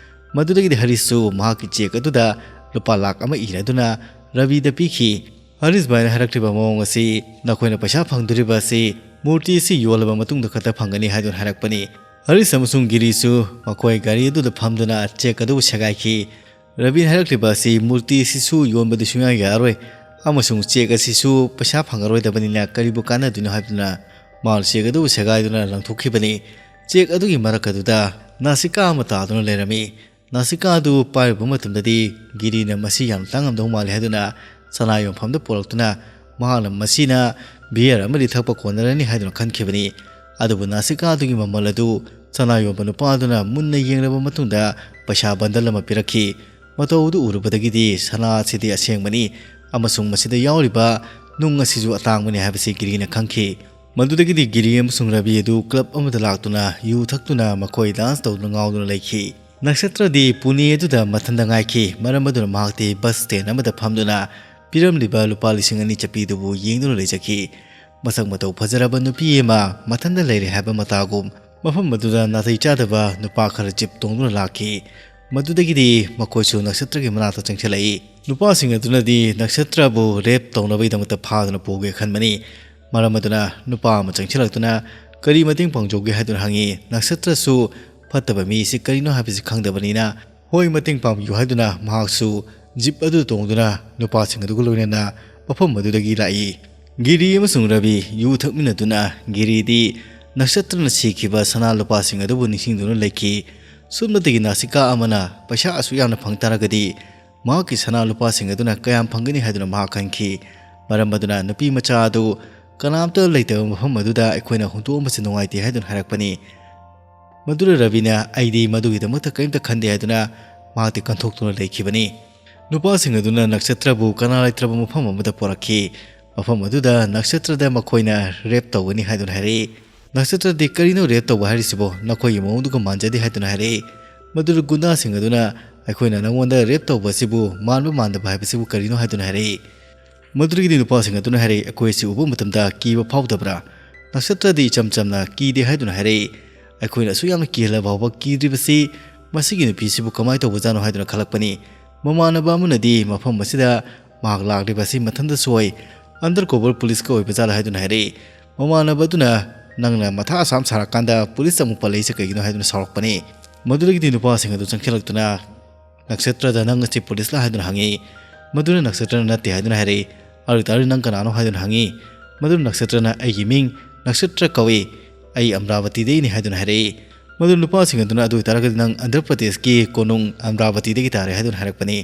ꯃꯗꯨꯗꯒꯤꯗꯤ ꯍꯔꯤꯁꯁꯨ ꯃꯍꯥꯛꯀꯤ ꯆꯦꯛ ꯑꯗꯨꯗ ꯂꯨꯄꯥ ꯂꯥꯈ ꯑꯃ ꯏꯔꯗꯨꯅ ꯔꯕꯤꯗ ꯄꯤꯈꯤ꯫ ꯍꯔꯤꯁ ꯚꯥꯏꯅ ꯍꯥꯏꯔꯛꯂꯤꯕ ꯃꯑꯣꯡ ꯑꯁꯤ, "ꯅꯈꯣꯏꯅ ꯄꯩꯁꯥ ꯐꯪꯗꯣꯔꯤꯕ ꯑꯁꯤ ꯃꯨꯔꯇꯤ ꯑꯁꯤ ꯌꯣꯜꯂꯕ ꯃꯇꯨꯡꯗ ꯈꯛꯇ ꯐꯪꯒꯅꯤ" ꯍꯥꯏꯗꯨꯅ ꯍꯥꯏꯔꯛꯄꯅꯤ꯫ ꯍꯔꯤꯁ ꯑꯃꯁꯨꯡ ꯒꯤꯔꯤꯁꯨ ꯃꯈꯣꯏ ꯒꯥꯔꯤ ꯑꯗꯨꯗ ꯐꯝꯗꯨꯅ ꯆꯦꯛ ꯑꯗꯨꯕꯨ ꯁꯦꯒꯥꯏꯈꯤ꯫ ꯔꯕꯤꯅ ꯍꯥꯏꯔꯛꯂꯤꯕ ꯑꯁꯤ, "ꯃꯨꯔꯇꯤ ꯑꯁꯤꯁꯨ ꯌꯣꯟꯕꯗꯤ ꯁꯨꯡꯌꯥ ꯌꯥꯔꯔꯣꯏ ꯑꯃꯁꯨꯡ ꯆꯦꯛ ꯑꯁꯤꯁꯨ ꯄꯩꯁꯥ ꯐꯪꯉꯔꯣꯏꯗꯕꯅꯤꯅ ꯀꯔꯤꯕꯨ ꯀꯥꯟꯅꯗꯣꯏꯅꯣ?" ꯍꯥꯏꯗꯨꯅ ꯃꯍꯥꯛꯅ ꯆꯦꯛ ꯑꯗꯨꯕꯨ ꯁꯦꯒꯥꯏꯗꯨꯅ ꯂꯪꯊꯣꯛꯈꯤꯕꯅꯤ꯫ ꯆꯦꯛ ꯑꯗꯨꯒꯤ ꯃꯔꯛ ꯑꯗꯨꯗ ꯅꯥꯁꯤꯀꯥ ꯑꯃ ꯇꯥꯗꯨꯅ ꯂꯩꯔꯝꯃꯤ꯫ ꯅꯥꯁꯤꯀꯥ ꯑꯗꯨ ꯄꯥꯏꯔꯨꯕ ꯃꯇꯝꯗꯗꯤ ꯒꯤꯔꯤꯅ ꯃꯁꯤ ꯌꯥꯝ ꯇꯥꯡꯉꯝꯗꯧ ꯃꯥꯜꯂꯤ ꯍꯥꯏꯗꯨꯅ ꯁꯅꯥ ꯌꯣꯟꯐꯝꯗ ꯄꯨꯔꯛꯇꯨꯅ ꯃꯍꯥꯛꯅ ꯃꯁꯤꯅ ꯕꯤꯌꯔ ꯑꯃꯗꯤ ꯊꯛꯄ ꯀꯣꯟꯅꯔꯅꯤ ꯍꯥꯏꯗꯨꯅ ꯈꯟꯈꯤꯕꯅꯤ꯫ ꯑꯗꯨꯕꯨ ꯅꯥꯁꯤꯀꯥ ꯑꯗꯨꯒꯤ ꯃꯃꯜ ꯑꯗꯨ ꯁꯅꯥ ꯌꯣꯟꯕ ꯅꯨꯄꯥ ꯑꯗꯨꯅ ꯃꯨꯟꯅ ꯌꯦꯡꯂꯕ ꯃꯇꯨꯡꯗ ꯄꯩꯁꯥ ꯕꯟꯗꯜ ꯑꯃ ꯄꯤꯔꯛꯈꯤ꯫ ꯃꯇꯧ ꯑꯗꯨ ꯎꯔꯨꯕꯗꯒꯤꯗꯤ ꯁꯅꯥ ꯑꯁꯤꯗꯤ ꯑꯁꯦꯡꯕꯅꯤ ꯑꯃꯁꯨꯡ ꯃꯁꯤꯗ ꯌꯥꯎꯔꯤꯕ ꯅꯨꯡ ꯑꯁꯤꯁꯨ ꯑꯇꯥꯡꯕꯅꯤ ꯍꯥꯏꯕꯁꯤ ꯒꯤꯔꯤꯅ ꯈꯪꯈꯤ꯫ ꯃꯗꯨꯗꯒꯤꯗꯤ ꯒꯤꯔꯤ ꯑꯃꯁꯨꯡ ꯔꯕꯤ ꯑꯗꯨ ꯀ꯭ꯂꯕ ꯑꯃꯗ ꯂꯥꯛꯇꯨꯅ ꯌꯨ ꯊꯛꯇꯨꯅ ꯃꯈꯣꯏ ꯗꯥꯟꯁ ꯇꯧꯗꯨꯅ ꯉꯥꯎꯗꯨꯅ ꯂꯩꯈꯤ꯫ ꯅꯛꯁꯇ꯭ꯔꯗꯤ ꯄꯨꯅꯦ ꯑꯗꯨꯗ ꯃꯊꯟꯇ ꯉꯥꯏꯈꯤ, ꯃꯔꯝ ꯑꯗꯨꯅ ꯃꯍꯥꯛꯇꯤ ꯕꯁ ꯁ꯭ꯇꯦꯟ ꯑꯃꯗ ꯐꯝꯗꯨꯅ ꯄꯤꯔꯝꯂꯤꯕ ꯂꯨꯄꯥ ꯂꯤꯁꯤꯡ ꯑꯅꯤ ꯆꯠꯄꯤꯗꯨꯕꯨ ꯌꯦꯡꯗꯨꯅ ꯂꯩꯖꯈꯤ꯫ ꯃꯁꯛ ꯃꯇꯧ ꯐꯖꯔꯕ ꯅꯨꯄꯤ ꯑꯃ ꯃꯊꯟꯇ ꯂꯩꯔꯦ ꯍꯥꯏꯕ ꯃꯇꯥꯒꯨꯝ ꯃꯐꯝ ꯑꯗꯨꯗ ꯅꯥꯇꯩ ꯆꯥꯗꯕ ꯅꯨꯄꯥ ꯈꯔ ꯖꯤꯞ ꯇꯣꯡꯗꯨꯅ ꯂꯥꯛꯈꯤ꯫ ꯃꯗꯨꯗꯒꯤꯗꯤ ꯃꯈꯣꯏꯁꯨ ꯅꯛꯁꯇ꯭ꯔꯒꯤ ꯃꯅꯥꯛꯇ ꯆꯪꯁꯤꯜꯂꯛꯏ꯫ ꯅꯨꯄꯥꯁꯤꯡ ꯑꯗꯨꯅꯗꯤ ꯅꯛꯁꯇ꯭ꯔꯕꯨ ꯔꯦꯞ ꯇꯧꯅꯕꯒꯤꯗꯃꯛꯇ ꯐꯥꯗꯨꯅ ꯄꯨꯒꯦ ꯈꯟꯕꯅꯤ꯫ ꯃꯔꯝ ꯑꯗꯨꯅ ꯅꯨꯄꯥ ꯑꯃ ꯆꯪꯁꯤꯜꯂꯛꯇꯨꯅ ꯀꯔꯤ ꯃꯇꯦꯡ ꯄꯥꯡꯖꯧꯒꯦ ꯍꯥꯏꯗꯨꯅ ꯍꯪꯉꯤ꯫ ꯅꯛꯁꯇ꯭ꯔꯁꯨ ꯐꯠꯇꯕ ꯃꯤꯁꯤ ꯀꯔꯤꯅꯣ ꯍꯥꯏꯕꯁꯤ ꯈꯪꯗꯕꯅꯤꯅ, "ꯍꯣꯏ, ꯃꯇꯦꯡ ꯄꯥꯡꯕꯤꯌꯨ" ꯍꯥꯏꯗꯨꯅ ꯃꯍꯥꯛꯁꯨ ꯖꯤꯞ ꯑꯗꯨ ꯇꯣꯡꯗꯨꯅ ꯅꯨꯄꯥꯁꯤꯡ ꯑꯗꯨꯒ ꯂꯣꯏꯅꯅ ꯃꯐꯝ ꯑꯗꯨꯗꯒꯤ ꯂꯥꯛꯏ꯫ ꯒꯤꯔꯤ ꯑꯃꯁꯨꯡ ꯔꯕꯤ ꯌꯨ ꯊꯛꯃꯤꯟꯅꯗꯨꯅ ꯒꯤꯔꯤꯗꯤ ꯅꯛꯁꯇ꯭ꯔꯅ ꯁꯤꯈꯤꯕ ꯁꯅꯥ ꯂꯨꯄꯥꯁꯤꯡ ꯑꯗꯨꯕꯨ ꯅꯤꯡꯁꯤꯡꯗꯨꯅ ꯂꯩꯈꯤ꯫ ꯁꯨꯞꯅꯇꯒꯤ ꯅꯥꯁꯤꯀꯥ ꯑꯃꯅ ꯄꯩꯁꯥ ꯑꯁꯨꯛ ꯌꯥꯝꯅ ꯐꯪ ꯇꯥꯔꯒꯗꯤ ꯃꯍꯥꯛꯀꯤ ꯁꯅꯥ ꯂꯨꯄꯥꯁꯤꯡ ꯑꯗꯨꯅ ꯀꯌꯥꯝ ꯐꯪꯒꯅꯤ ꯍꯥꯏꯗꯨꯅ ꯃꯍꯥꯛ ꯈꯟꯈꯤ꯫ ꯃꯔꯝ ꯑꯗꯨꯅ ꯅꯨꯄꯤ ꯃꯆꯥ ꯑꯗꯨ ꯀꯅꯥꯝꯇ ꯂꯩꯇꯕ ꯃꯐꯝ ꯑꯗꯨꯗ ꯑꯩꯈꯣꯏꯅ ꯍꯨꯟꯗꯣꯛꯑꯝꯕꯁꯤ ꯅꯨꯡꯉꯥꯏꯇꯦ ꯍꯥꯏꯗꯨꯅ ꯍꯥꯏꯔꯛꯄꯅꯤ꯫ ꯃꯗꯨꯗ ꯔꯕꯤꯅ, "ꯑꯩꯗꯤ ꯃꯗꯨꯒꯤꯗꯃꯛꯇ ꯀꯔꯤꯝꯇ ꯈꯟꯗꯦ" ꯍꯥꯏꯗꯨꯅ ꯃꯍꯥꯛꯇꯤ ꯀꯟꯊꯣꯛꯇꯨꯅ ꯂꯩꯈꯤꯕꯅꯤ꯫ ꯅꯨꯄꯥꯁꯤꯡ ꯑꯗꯨꯅ ꯅꯛꯁꯇ꯭ꯔꯕꯨ ꯀꯅꯥ ꯂꯩꯇ꯭ꯔꯕ ꯃꯐꯝ ꯑꯃꯗ ꯄꯨꯔꯛꯈꯤ꯫ ꯃꯐꯝ ꯑꯗꯨꯗ ꯅꯛꯁꯇ꯭ꯔꯗ ꯃꯈꯣꯏꯅ ꯔꯦꯞ ꯇꯧꯒꯅꯤ ꯍꯥꯏꯗꯨꯅ ꯍꯥꯏꯔꯛꯏ꯫ ꯅꯛꯁꯇ꯭ꯔꯗꯤ, "ꯀꯔꯤꯅꯣ ꯔꯦꯞ ꯇꯧꯕ ꯍꯥꯏꯔꯤꯁꯤꯕꯣ? ꯅꯈꯣꯏꯒꯤ ꯃꯑꯣꯡꯗꯨꯒ ꯃꯥꯟꯖꯗꯦ" ꯍꯥꯏꯗꯨꯅ ꯍꯥꯏꯔꯛꯏ꯫ ꯃꯗꯨꯗ ꯒꯨꯟꯗꯥꯁꯤꯡ ꯑꯗꯨꯅ, "ꯑꯩꯈꯣꯏꯅ ꯅꯪꯉꯣꯟꯗ ꯔꯦꯞ ꯇꯧꯕ ꯑꯁꯤꯕꯨ ꯃꯥꯟꯕ ꯃꯥꯟꯗꯕ ꯍꯥꯏꯕꯁꯤꯕꯨ ꯀꯔꯤꯅꯣ?" ꯍꯥꯏꯗꯨꯅ ꯍꯥꯏꯔꯛꯏ꯫ ꯃꯗꯨꯗꯒꯤꯗꯤ ꯅꯨꯄꯥꯁꯤꯡ ꯑꯗꯨꯅ ꯍꯥꯏꯔꯛꯏ, "ꯑꯩꯈꯣꯏ ꯑꯁꯤ ꯎꯕ ꯃꯇꯝꯗ ꯀꯤꯕ ꯐꯥꯎꯗꯕ꯭ꯔꯥ?" ꯅꯛꯁꯇ꯭ꯔꯗꯤ ꯏꯆꯝ ꯆꯝꯅ ꯀꯤꯗꯦ ꯍꯥꯏꯗꯨꯅ ꯍꯥꯏꯔꯛꯏ꯫ "ꯑꯩꯈꯣꯏꯅ ꯑꯁꯨꯛ ꯌꯥꯝꯅ ꯀꯤꯍꯜꯂꯕ ꯐꯥꯎꯕ ꯀꯤꯗ꯭ꯔꯤꯕꯁꯤ ꯃꯁꯤꯒꯤ ꯅꯨꯄꯤꯁꯤꯕꯨ ꯀꯃꯥꯏꯅ ꯇꯧꯕꯖꯥꯠꯅꯣ?" ꯍꯥꯏꯗꯨꯅ ꯈꯜꯂꯛꯄꯅꯤ꯫ ꯃꯃꯥꯟꯅꯕ ꯑꯃꯅꯗꯤ ꯃꯐꯝ ꯑꯁꯤꯗ ꯃꯍꯥꯛ ꯂꯥꯛꯂꯤꯕ ꯑꯁꯤ ꯃꯊꯟꯇꯁꯨ ꯑꯣꯏ, ꯑꯟꯗꯔ ꯀꯣꯚꯔ ꯄꯨꯂꯤꯁꯀ ꯑꯣꯏꯕ ꯖꯥꯠꯂ ꯍꯥꯏꯗꯨꯅ ꯍꯥꯏꯔꯛꯏ꯫ ꯃꯃꯥꯟꯅꯕ ꯑꯗꯨꯅ, "ꯅꯪꯅ ꯃꯊꯥ ꯑꯁꯥꯝ ꯁꯥꯔꯀꯥꯟꯗ ꯄꯨꯂꯤꯁ ꯑꯃꯨꯛ ꯄꯜꯂꯛꯏꯁꯦ ꯀꯩꯒꯤꯅꯣ?" ꯍꯥꯏꯗꯨꯅ ꯁꯥꯎꯔꯛꯄꯅꯤ꯫ ꯃꯗꯨꯗꯒꯤꯗꯤ ꯅꯨꯄꯥꯁꯤꯡ ꯑꯗꯨ ꯆꯪꯁꯤꯜꯂꯛꯇꯨꯅ, "ꯅꯛꯁꯇ꯭ꯔꯗ, ꯅꯪ ꯑꯁꯤ ꯄꯨꯂꯤꯁꯂ?" ꯍꯥꯏꯗꯨꯅ ꯍꯪꯉꯤ꯫ ꯃꯗꯨꯅ ꯅꯛꯁꯇ꯭ꯔꯅ "ꯅꯠꯇꯦ" ꯍꯥꯏꯗꯨꯅ ꯍꯥꯏꯔꯛꯏ꯫ "ꯑꯗꯨ ꯑꯣꯏꯇꯥꯔꯗꯤ ꯅꯪ ꯀꯅꯥꯅꯣ?" ꯍꯥꯏꯗꯨꯅ ꯍꯪꯉꯤ꯫ ꯃꯗꯨꯅ ꯅꯛꯁꯇ꯭ꯔꯅ, "ꯑꯩꯒꯤ ꯃꯤꯡ ꯅꯛꯁꯇ꯭ꯔ ꯀꯧꯏ, ꯑꯩ ꯑꯃꯔꯥꯕꯇꯤꯗꯒꯤꯅꯤ" ꯍꯥꯏꯗꯨꯅ ꯍꯥꯏꯔꯛꯏ꯫ ꯃꯗꯨ ꯅꯨꯄꯥꯁꯤꯡ ꯑꯗꯨꯅ, "ꯑꯗꯨ ꯑꯣꯏꯇꯥꯔꯒꯗꯤ ꯅꯪ ꯑꯟꯙ꯭ꯔ ꯄ꯭ꯔꯗꯦꯁꯀꯤ ꯀꯣꯅꯨꯡ ꯑꯃꯔꯥꯕꯇꯤꯗꯒꯤ ꯇꯥꯔꯦ" ꯍꯥꯏꯗꯨꯅ ꯍꯥꯏꯔꯛꯄꯅꯤ꯫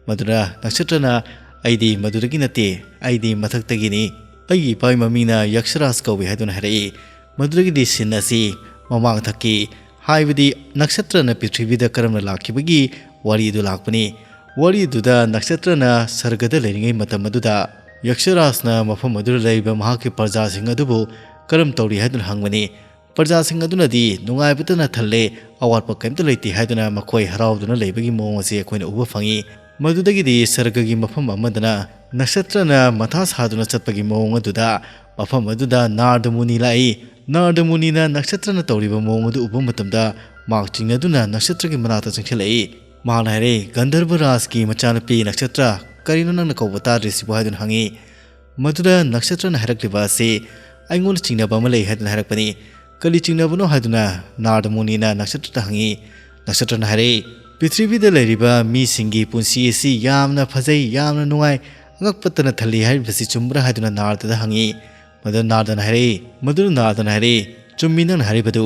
ꯃꯗꯨꯅ ꯅꯛꯁꯇ꯭ꯔꯅ, "ꯑꯩꯗꯤ ꯃꯗꯨꯗꯒꯤ ꯅꯠꯇꯦ, ꯑꯩꯗꯤ ꯃꯊꯛꯇꯒꯤꯅꯤ꯫ ꯑꯩꯒꯤ ꯏꯄꯥ ꯏꯃꯥ ꯃꯤꯡꯅ ꯌꯛꯁꯔꯥꯖ ꯀꯧꯏ" ꯍꯥꯏꯗꯨꯅ ꯍꯥꯏꯔꯛꯏ꯫ ꯃꯗꯨꯗꯒꯤꯗꯤ ꯁꯤꯟ ꯑꯁꯤ ꯃꯃꯥꯡ ꯊꯛꯀꯤ, ꯍꯥꯏꯕꯗꯤ ꯅꯛꯁꯇ꯭ꯔꯅ ꯄ꯭ꯔꯤꯊꯤꯕꯤꯗ ꯀꯔꯝꯅ ꯂꯥꯛꯈꯤꯕꯒꯤ ꯋꯥꯔꯤ ꯑꯗꯨ ꯂꯥꯛꯄꯅꯤ꯫ ꯋꯥꯔꯤ ꯑꯗꯨꯗ ꯅꯛꯁꯇ꯭ꯔꯅ ꯁꯔꯒꯗ ꯂꯩꯔꯤꯉꯩ ꯃꯇꯝ ꯑꯗꯨꯗ ꯌꯛꯁꯔꯥꯖꯅ ꯃꯐꯝ ꯑꯗꯨꯗ ꯂꯩꯔꯤꯕ ꯃꯍꯥꯛꯀꯤ ꯄ꯭ꯔꯖꯥꯁꯤꯡ ꯑꯗꯨꯕꯨ ꯀꯔꯝ ꯇꯧꯔꯤ ꯍꯥꯏꯗꯨꯅ ꯍꯪꯕꯅꯤ꯫ ꯄ꯭ꯔꯖꯥꯁꯤꯡ ꯑꯗꯨꯅꯗꯤ ꯅꯨꯡꯉꯥꯏꯕꯇꯅ ꯊꯜꯂꯦ, ꯑꯋꯥꯠꯄ ꯀꯔꯤꯝꯇ ꯂꯩꯇꯦ ꯍꯥꯏꯗꯨꯅ ꯃꯈꯣꯏ ꯍꯔꯥꯎꯗꯨꯅ ꯂꯩꯕꯒꯤ ꯃꯑꯣꯡ ꯑꯁꯤ ꯑꯩꯈꯣꯏꯅ ꯎꯕ ꯐꯪꯏ꯫ ꯃꯗꯨꯗꯒꯤꯗꯤ ꯁꯔꯒꯒꯤ ꯃꯐꯝ ꯑꯃꯗꯅ ꯅꯛꯁꯇ꯭ꯔꯅ ꯃꯊꯥ ꯁꯥꯗꯨꯅ ꯆꯠꯄꯒꯤ ꯃꯑꯣꯡ ꯑꯗꯨꯗ ꯃꯐꯝ ꯑꯗꯨꯗ ꯅꯥꯔꯗ ꯃꯨꯅꯤ ꯂꯥꯛꯏ꯫ ꯅꯥꯔꯗ ꯃꯨꯅꯤꯅ ꯅꯛꯁꯇ꯭ꯔꯅ ꯇꯧꯔꯤꯕ ꯃꯑꯣꯡ ꯑꯗꯨ ꯎꯕ ꯃꯇꯝꯗ ꯃꯍꯥꯛ ꯆꯤꯡꯅꯗꯨꯅ ꯅꯛꯁꯇ꯭ꯔꯒꯤ ꯃꯅꯥꯛꯇ ꯆꯪꯁꯤꯜꯂꯛꯏ꯫ ꯃꯍꯥꯛꯅ ꯍꯥꯏꯔꯛꯏ, "ꯒꯟꯙꯔꯕ ꯔꯥꯖꯀꯤ ꯃꯆꯥꯅꯨꯄꯤ ꯅꯛꯁꯇ꯭ꯔ, ꯀꯔꯤꯅꯣ ꯅꯪꯅ ꯀꯧꯕ ꯇꯥꯗ꯭ꯔꯤꯁꯤꯕꯨ?" ꯍꯥꯏꯗꯨꯅ ꯍꯪꯉꯤ꯫ ꯃꯗꯨꯗ ꯅꯛꯁꯇ꯭ꯔꯅ ꯍꯥꯏꯔꯛꯂꯤꯕ ꯑꯁꯤ ꯑꯩꯉꯣꯟꯗ ꯆꯤꯡꯅꯕ ꯑꯃ ꯂꯩ ꯍꯥꯏꯗꯨꯅ ꯍꯥꯏꯔꯛꯄꯅꯤ꯫ "ꯀꯔꯤ ꯆꯤꯡꯅꯕꯅꯣ?" ꯍꯥꯏꯗꯨꯅ ꯅꯥꯔꯗ ꯃꯨꯅꯤꯅ ꯅꯛꯁꯇ꯭ꯔꯗ ꯍꯪꯉꯤ꯫ ꯅꯛꯁꯇ꯭ꯔꯅ ꯍꯥꯏꯔꯛꯏ, "ꯄ꯭ꯔꯤꯊꯤꯕꯤꯗ ꯂꯩꯔꯤꯕ ꯃꯤꯁꯤꯡꯒꯤ ꯄꯨꯟꯁꯤ ꯑꯁꯤ ꯌꯥꯝꯅ ꯐꯖꯩ, ꯌꯥꯝꯅ ꯅꯨꯡꯉꯥꯏ, ꯑꯉꯛꯄꯇꯅ ꯊꯜꯂꯤ ꯍꯥꯏꯔꯤꯕꯁꯤ ꯆꯨꯝꯕ꯭ꯔꯥ?" ꯍꯥꯏꯗꯨꯅ ꯅꯥꯔꯗꯗ ꯍꯪꯉꯤ꯫ ꯃꯗꯨ ꯅꯥꯔꯗꯅ ꯍꯥꯏꯔꯛꯏ, ꯃꯗꯨ ꯅꯥꯔꯗꯅ ꯍꯥꯏꯔꯛꯏ, "ꯆꯨꯝꯃꯤ ꯅꯪꯅ ꯍꯥꯏꯔꯤꯕꯗꯨ꯫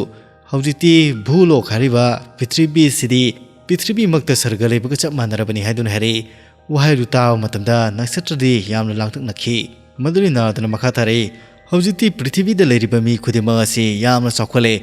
ꯍꯧꯖꯤꯛꯇꯤ ꯚꯨꯂꯣꯛ ꯍꯥꯏꯔꯤꯕ ꯄ꯭ꯔꯤꯊꯤꯕꯤꯁꯤꯗꯤ ꯄ꯭ꯔꯤꯊꯤꯕꯤꯃꯛꯇ ꯁꯔꯒ ꯂꯩꯕꯒ ꯆꯞ ꯃꯥꯟꯅꯔꯕꯅꯤ" ꯍꯥꯏꯗꯨꯅ ꯍꯥꯏꯔꯛꯏ꯫ ꯋꯥꯍꯩ ꯑꯗꯨ ꯇꯥꯕ ꯃꯇꯝꯗ ꯅꯛꯁꯇ꯭ꯔꯗꯤ ꯌꯥꯝꯅ ꯂꯥꯡꯇꯛꯅꯈꯤ꯫ ꯃꯗꯨꯗꯤ ꯅꯥꯔꯗꯅ ꯃꯈꯥ ꯇꯥꯔꯛꯏ, "ꯍꯧꯖꯤꯛꯇꯤ ꯄ꯭ꯔꯤꯊꯤꯕꯤꯗ ꯂꯩꯔꯤꯕ ꯃꯤ ꯈꯨꯗꯤꯡꯃꯛ ꯑꯁꯤ ꯌꯥꯝꯅ ꯆꯥꯎꯈꯠꯂꯦ꯫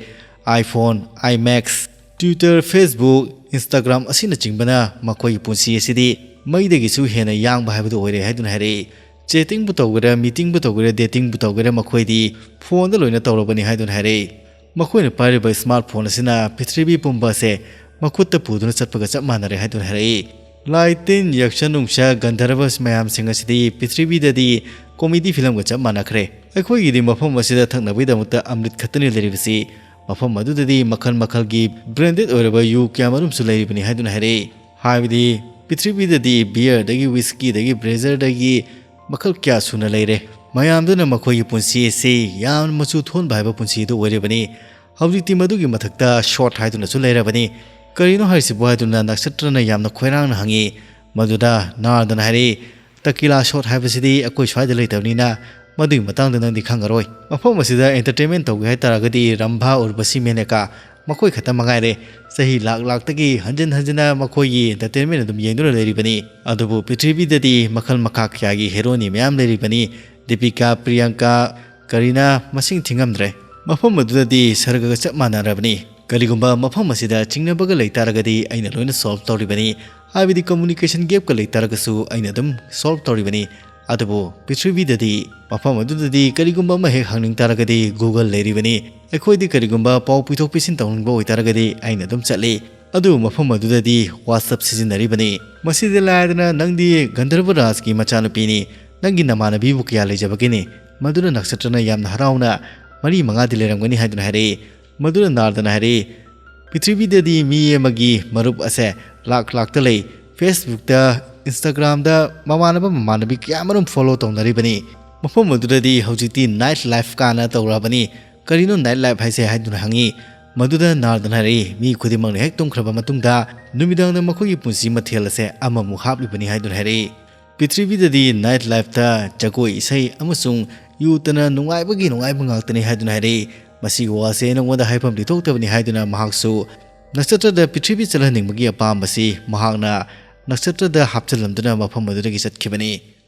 iPhone, iMax, Twitter, Facebook, Instagram ꯑꯁꯤꯅꯆꯤꯡꯕꯅ ꯃꯈꯣꯏꯒꯤ ꯄꯨꯟꯁꯤ ꯑꯁꯤꯗꯤ ꯃꯩꯗꯒꯤꯁꯨ ꯍꯦꯟꯅ ꯌꯥꯡꯕ ꯍꯥꯏꯕꯗꯨ ꯑꯣꯏꯔꯦ ꯍꯥꯏꯗꯨꯅ ꯍꯥꯏꯔꯛꯏ꯫ Chattingꯕꯨ ꯇꯧꯒꯦꯔꯥ, meetingꯕꯨ ꯇꯧꯒꯦꯔꯥ, datingꯕꯨ ꯇꯧꯒꯦꯔꯥ, ꯃꯈꯣꯏꯗꯤ phoneꯗ ꯂꯣꯏꯅ ꯇꯧꯔꯕꯅꯤ ꯍꯥꯏꯗꯨꯅ ꯍꯥꯏꯔꯛꯏ꯫ ꯃꯈꯣꯏꯅ ꯄꯥꯏꯔꯤꯕ smartphone ꯑꯁꯤꯅ ꯄ꯭ꯔꯤꯊꯤꯕꯤ ꯄꯨꯝꯕ ꯑꯁꯦ ꯃꯈꯨꯠꯇ ꯄꯨꯗꯨꯅ ꯆꯠꯄꯒ ꯆꯞ ꯃꯥꯟꯅꯔꯦ ꯍꯥꯏꯗꯨꯅ ꯍꯥꯏꯔꯛꯏ꯫ ꯂꯥꯏ ꯇꯤꯟ, ꯌꯛꯁ ꯅꯨꯡꯁꯥ, ꯒꯟꯙꯔꯕ ꯃꯌꯥꯝꯁꯤꯡ ꯑꯁꯤꯗꯤ ꯄ꯭ꯔꯤꯊꯤꯕꯤꯗꯗꯤ comedy filmꯒ ꯆꯞ ꯃꯥꯟꯅꯈ꯭ꯔꯦ꯫ ꯑꯩꯈꯣꯏꯒꯤꯗꯤ ꯃꯐꯝ ꯑꯁꯤꯗ ꯊꯛꯅꯕꯒꯤꯗꯃꯛꯇ ꯑꯃ꯭ꯔꯤꯠ ꯈꯛꯇꯅꯤ ꯂꯩꯔꯤꯕꯁꯤ꯫ ꯃꯐꯝ ꯑꯗꯨꯗꯗꯤ ꯃꯈꯜ ꯃꯈꯜꯒꯤ branded ꯑꯣꯏꯔꯕ ꯌꯨ ꯀꯌꯥꯃꯔꯨꯝꯁꯨ ꯂꯩꯔꯤꯕꯅꯤ ꯍꯥꯏꯗꯨꯅ ꯍꯥꯏꯔꯛꯏ꯫ ꯍꯥꯏꯕꯗꯤ ꯄ꯭ꯔꯤꯊꯤꯕꯤꯗꯗꯤ beerꯗꯒꯤ, whiskyꯗꯒꯤ, brazerꯗꯒꯤ ꯃꯈꯜ ꯀꯌꯥ ꯁꯨꯅ ꯂꯩꯔꯦ꯫ ꯃꯌꯥꯝꯗꯨꯅ ꯃꯈꯣꯏꯒꯤ ꯄꯨꯟꯁꯤ ꯑꯁꯤ ꯌꯥꯝꯅ ꯃꯆꯨ ꯊꯣꯟꯕ ꯍꯥꯏꯕ ꯄꯨꯟꯁꯤ ꯑꯗꯨ ꯑꯣꯏꯔꯤꯕꯅꯤ꯫ ꯍꯧꯖꯤꯛꯇꯤ ꯃꯗꯨꯒꯤ ꯃꯊꯛꯇ shot ꯍꯥꯏꯗꯨꯅꯁꯨ ꯂꯩꯔꯕꯅꯤ꯫ "ꯀꯔꯤꯅꯣ ꯍꯥꯏꯁꯤꯕꯨ?" ꯍꯥꯏꯗꯨꯅ ꯅꯛꯁꯇ꯭ꯔꯅ ꯌꯥꯝꯅ ꯈꯣꯏꯔꯥꯡꯅ ꯍꯪꯉꯤ꯫ ꯃꯗꯨꯗ ꯅꯥꯔꯗꯅ ꯍꯥꯏꯔꯛꯏ, "Tequila shot ꯍꯥꯏꯕꯁꯤꯗꯤ ꯑꯩꯈꯣꯏ ꯁ꯭ꯋꯥꯏꯗ ꯂꯩꯇꯕꯅꯤꯅ ꯃꯗꯨꯒꯤ ꯃꯇꯥꯡꯗ ꯅꯪꯗꯤ ꯈꯪꯉꯔꯣꯏ꯫ ꯃꯐꯝ ꯑꯁꯤꯗ entertainment ꯇꯧꯒꯦ ꯍꯥꯏ ꯇꯥꯔꯒꯗꯤ ꯔꯝꯚꯥ, ꯎꯔꯕꯁꯤ, ꯃꯦꯅꯦꯀꯥ ꯃꯈꯣꯏ ꯈꯛꯇ ꯃꯉꯥꯏꯔꯦ꯫ ꯆꯍꯤ ꯂꯥꯛ ꯂꯥꯛꯇꯒꯤ ꯍꯟꯖꯤꯟ ꯍꯟꯖꯤꯟꯅ ꯃꯈꯣꯏꯒꯤ entertainment ꯑꯗꯨꯝ ꯌꯦꯡꯗꯨꯅ ꯂꯩꯔꯤꯕꯅꯤ꯫ ꯑꯗꯨꯕꯨ ꯄ꯭ꯔꯤꯊꯤꯕꯤꯗꯗꯤ ꯃꯈꯜ ꯃꯈꯥ ꯀꯌꯥꯒꯤ ꯍꯦꯔꯣꯅꯤ ꯃꯌꯥꯝ ꯂꯩꯔꯤꯕꯅꯤ꯫ ꯗꯤꯄꯤꯀꯥ, ꯄ꯭ꯔꯤꯌꯥꯡꯀꯥ, ꯀꯔꯤꯅꯥ, ꯃꯁꯤꯡ ꯊꯤꯉꯝꯗ꯭ꯔꯦ꯫ ꯃꯐꯝ ꯑꯗꯨꯗꯗꯤ ꯁꯔꯒꯒ ꯆꯞ ꯃꯥꯟꯅꯔꯕꯅꯤ꯫ ꯀꯔꯤꯒꯨꯝꯕ ꯃꯐꯝ ꯑꯁꯤꯗ ꯆꯤꯡꯅꯕꯒ ꯂꯩ ꯇꯥꯔꯒꯗꯤ ꯑꯩꯅ ꯂꯣꯏꯅ solve ꯇꯧꯔꯤꯕꯅꯤ꯫ ꯍꯥꯏꯕꯗꯤ communication gapꯀ ꯂꯩ ꯇꯥꯔꯒꯁꯨ ꯑꯩꯅ ꯑꯗꯨꯝ solve ꯇꯧꯔꯤꯕꯅꯤ꯫ ꯑꯗꯨꯕꯨ ꯄ꯭ꯔꯤꯊꯤꯕꯤꯗꯗꯤ ꯃꯐꯝ ꯑꯗꯨꯗꯗꯤ ꯀꯔꯤꯒꯨꯝꯕ ꯑꯃ ꯍꯦꯛ ꯍꯪꯅꯤꯡ ꯇꯥꯔꯒꯗꯤ Google ꯂꯩꯔꯤꯕꯅꯤ꯫ ꯑꯩꯈꯣꯏꯗꯤ ꯀꯔꯤꯒꯨꯝꯕ ꯄꯥꯎ ꯄꯤꯊꯣꯛ ꯄꯤꯁꯤꯟ ꯇꯧꯅꯤꯡꯕ ꯑꯣꯏꯇꯥꯔꯒꯗꯤ ꯑꯩꯅ ꯑꯗꯨꯝ ꯆꯠꯂꯤ꯫ ꯑꯗꯨꯕꯨ ꯃꯐꯝ ꯑꯗꯨꯗꯗꯤ WhatsApp ꯁꯤꯖꯤꯟꯅꯔꯤꯕꯅꯤ꯫ ꯃꯁꯤꯗ ꯂꯥꯏꯗꯅ ꯅꯪꯗꯤ ꯒꯟꯙꯔꯕ ꯔꯥꯖꯀꯤ ꯃꯆꯥꯅꯨꯄꯤꯅꯤ꯫ ꯅꯪꯒꯤ ꯅꯃꯥꯟꯅꯕꯤꯕꯨ ꯀꯌꯥ ꯂꯩꯖꯕꯒꯦꯅꯦ?" ꯃꯗꯨꯅ ꯅꯛꯁꯇ꯭ꯔꯅ ꯌꯥꯝꯅ ꯍꯔꯥꯎꯅ, "ꯃꯔꯤ ꯃꯉꯥꯗꯤ ꯂꯩꯔꯝꯒꯅꯤ" ꯍꯥꯏꯗꯨꯅ ꯍꯥꯏꯔꯛꯏ꯫ ꯃꯗꯨꯅ ꯅꯥꯔꯗꯅ ꯍꯥꯏꯔꯛꯏ, "ꯄ꯭ꯔꯤꯊꯤꯕꯤꯗꯗꯤ ꯃꯤ ꯑꯃꯒꯤ ꯃꯔꯨꯞ ꯑꯁꯦ ꯂꯥꯛ ꯂꯥꯛꯇ ꯂꯩ꯫ Facebookꯇ, Instagramꯗ ꯃꯃꯥꯟꯅꯕ ꯃꯃꯥꯟꯅꯕꯤ ꯀꯌꯥꯃꯔꯨꯝ follow ꯇꯧꯅꯔꯤꯕꯅꯤ꯫ ꯃꯐꯝ ꯑꯗꯨꯗꯗꯤ ꯍꯧꯖꯤꯛꯇꯤ night life ꯀꯥꯅ ꯇꯧꯔꯛꯑꯕꯅꯤ꯫ ꯀꯔꯤꯅꯣ night life ꯍꯥꯏꯁꯦ?" ꯍꯥꯏꯗꯨꯅ ꯍꯪꯉꯤ꯫ ꯃꯗꯨꯗ ꯅꯥꯔꯗꯅ ꯍꯥꯏꯔꯛꯏ, "ꯃꯤ ꯈꯨꯗꯤꯡꯃꯛꯅ ꯍꯦꯛ ꯇꯨꯝꯈ꯭ꯔꯕ ꯃꯇꯨꯡꯗ ꯅꯨꯃꯤꯗꯥꯡꯗ ꯃꯈꯣꯏꯒꯤ ꯄꯨꯟꯁꯤ ꯃꯊꯦꯜ ꯑꯁꯦ ꯑꯃꯃꯨꯛ ꯍꯥꯞꯂꯤꯕꯅꯤ" ꯍꯥꯏꯗꯨꯅ ꯍꯥꯏꯔꯛꯏ꯫ ꯄ꯭ꯔꯤꯊꯤꯕꯤꯗꯗꯤ night lifeꯇ ꯖꯒꯣꯏ ꯏꯁꯩ ꯑꯃꯁꯨꯡ ꯌꯨꯇꯅ ꯅꯨꯡꯉꯥꯏꯕꯒꯤ ꯅꯨꯡꯉꯥꯏꯕ ꯉꯥꯛꯇꯅꯤ ꯍꯥꯏꯗꯨꯅ ꯍꯥꯏꯔꯛꯏ꯫ ꯃꯁꯤꯒꯤ ꯋꯥꯁꯦ ꯅꯉꯣꯟꯗ ꯍꯥꯏꯐꯝꯗꯤ ꯊꯣꯛꯇꯕꯅꯤ ꯍꯥꯏꯗꯨꯅ ꯃꯍꯥꯛꯁꯨ ꯅꯛꯁꯇ꯭ꯔꯗ ꯄ꯭ꯔꯤꯊꯤꯕꯤ ꯆꯠꯍꯟꯅꯤꯡꯕꯒꯤ ꯑꯄꯥꯝꯕꯁꯤ ꯃꯍꯥꯛꯅ ꯅꯛꯁꯇ꯭ꯔꯗ ꯍꯥꯞꯆꯤꯜꯂꯝꯗꯨꯅ ꯃꯐꯝ ꯑꯗꯨꯗꯒꯤ ꯆꯠꯈꯤꯕꯅꯤ꯫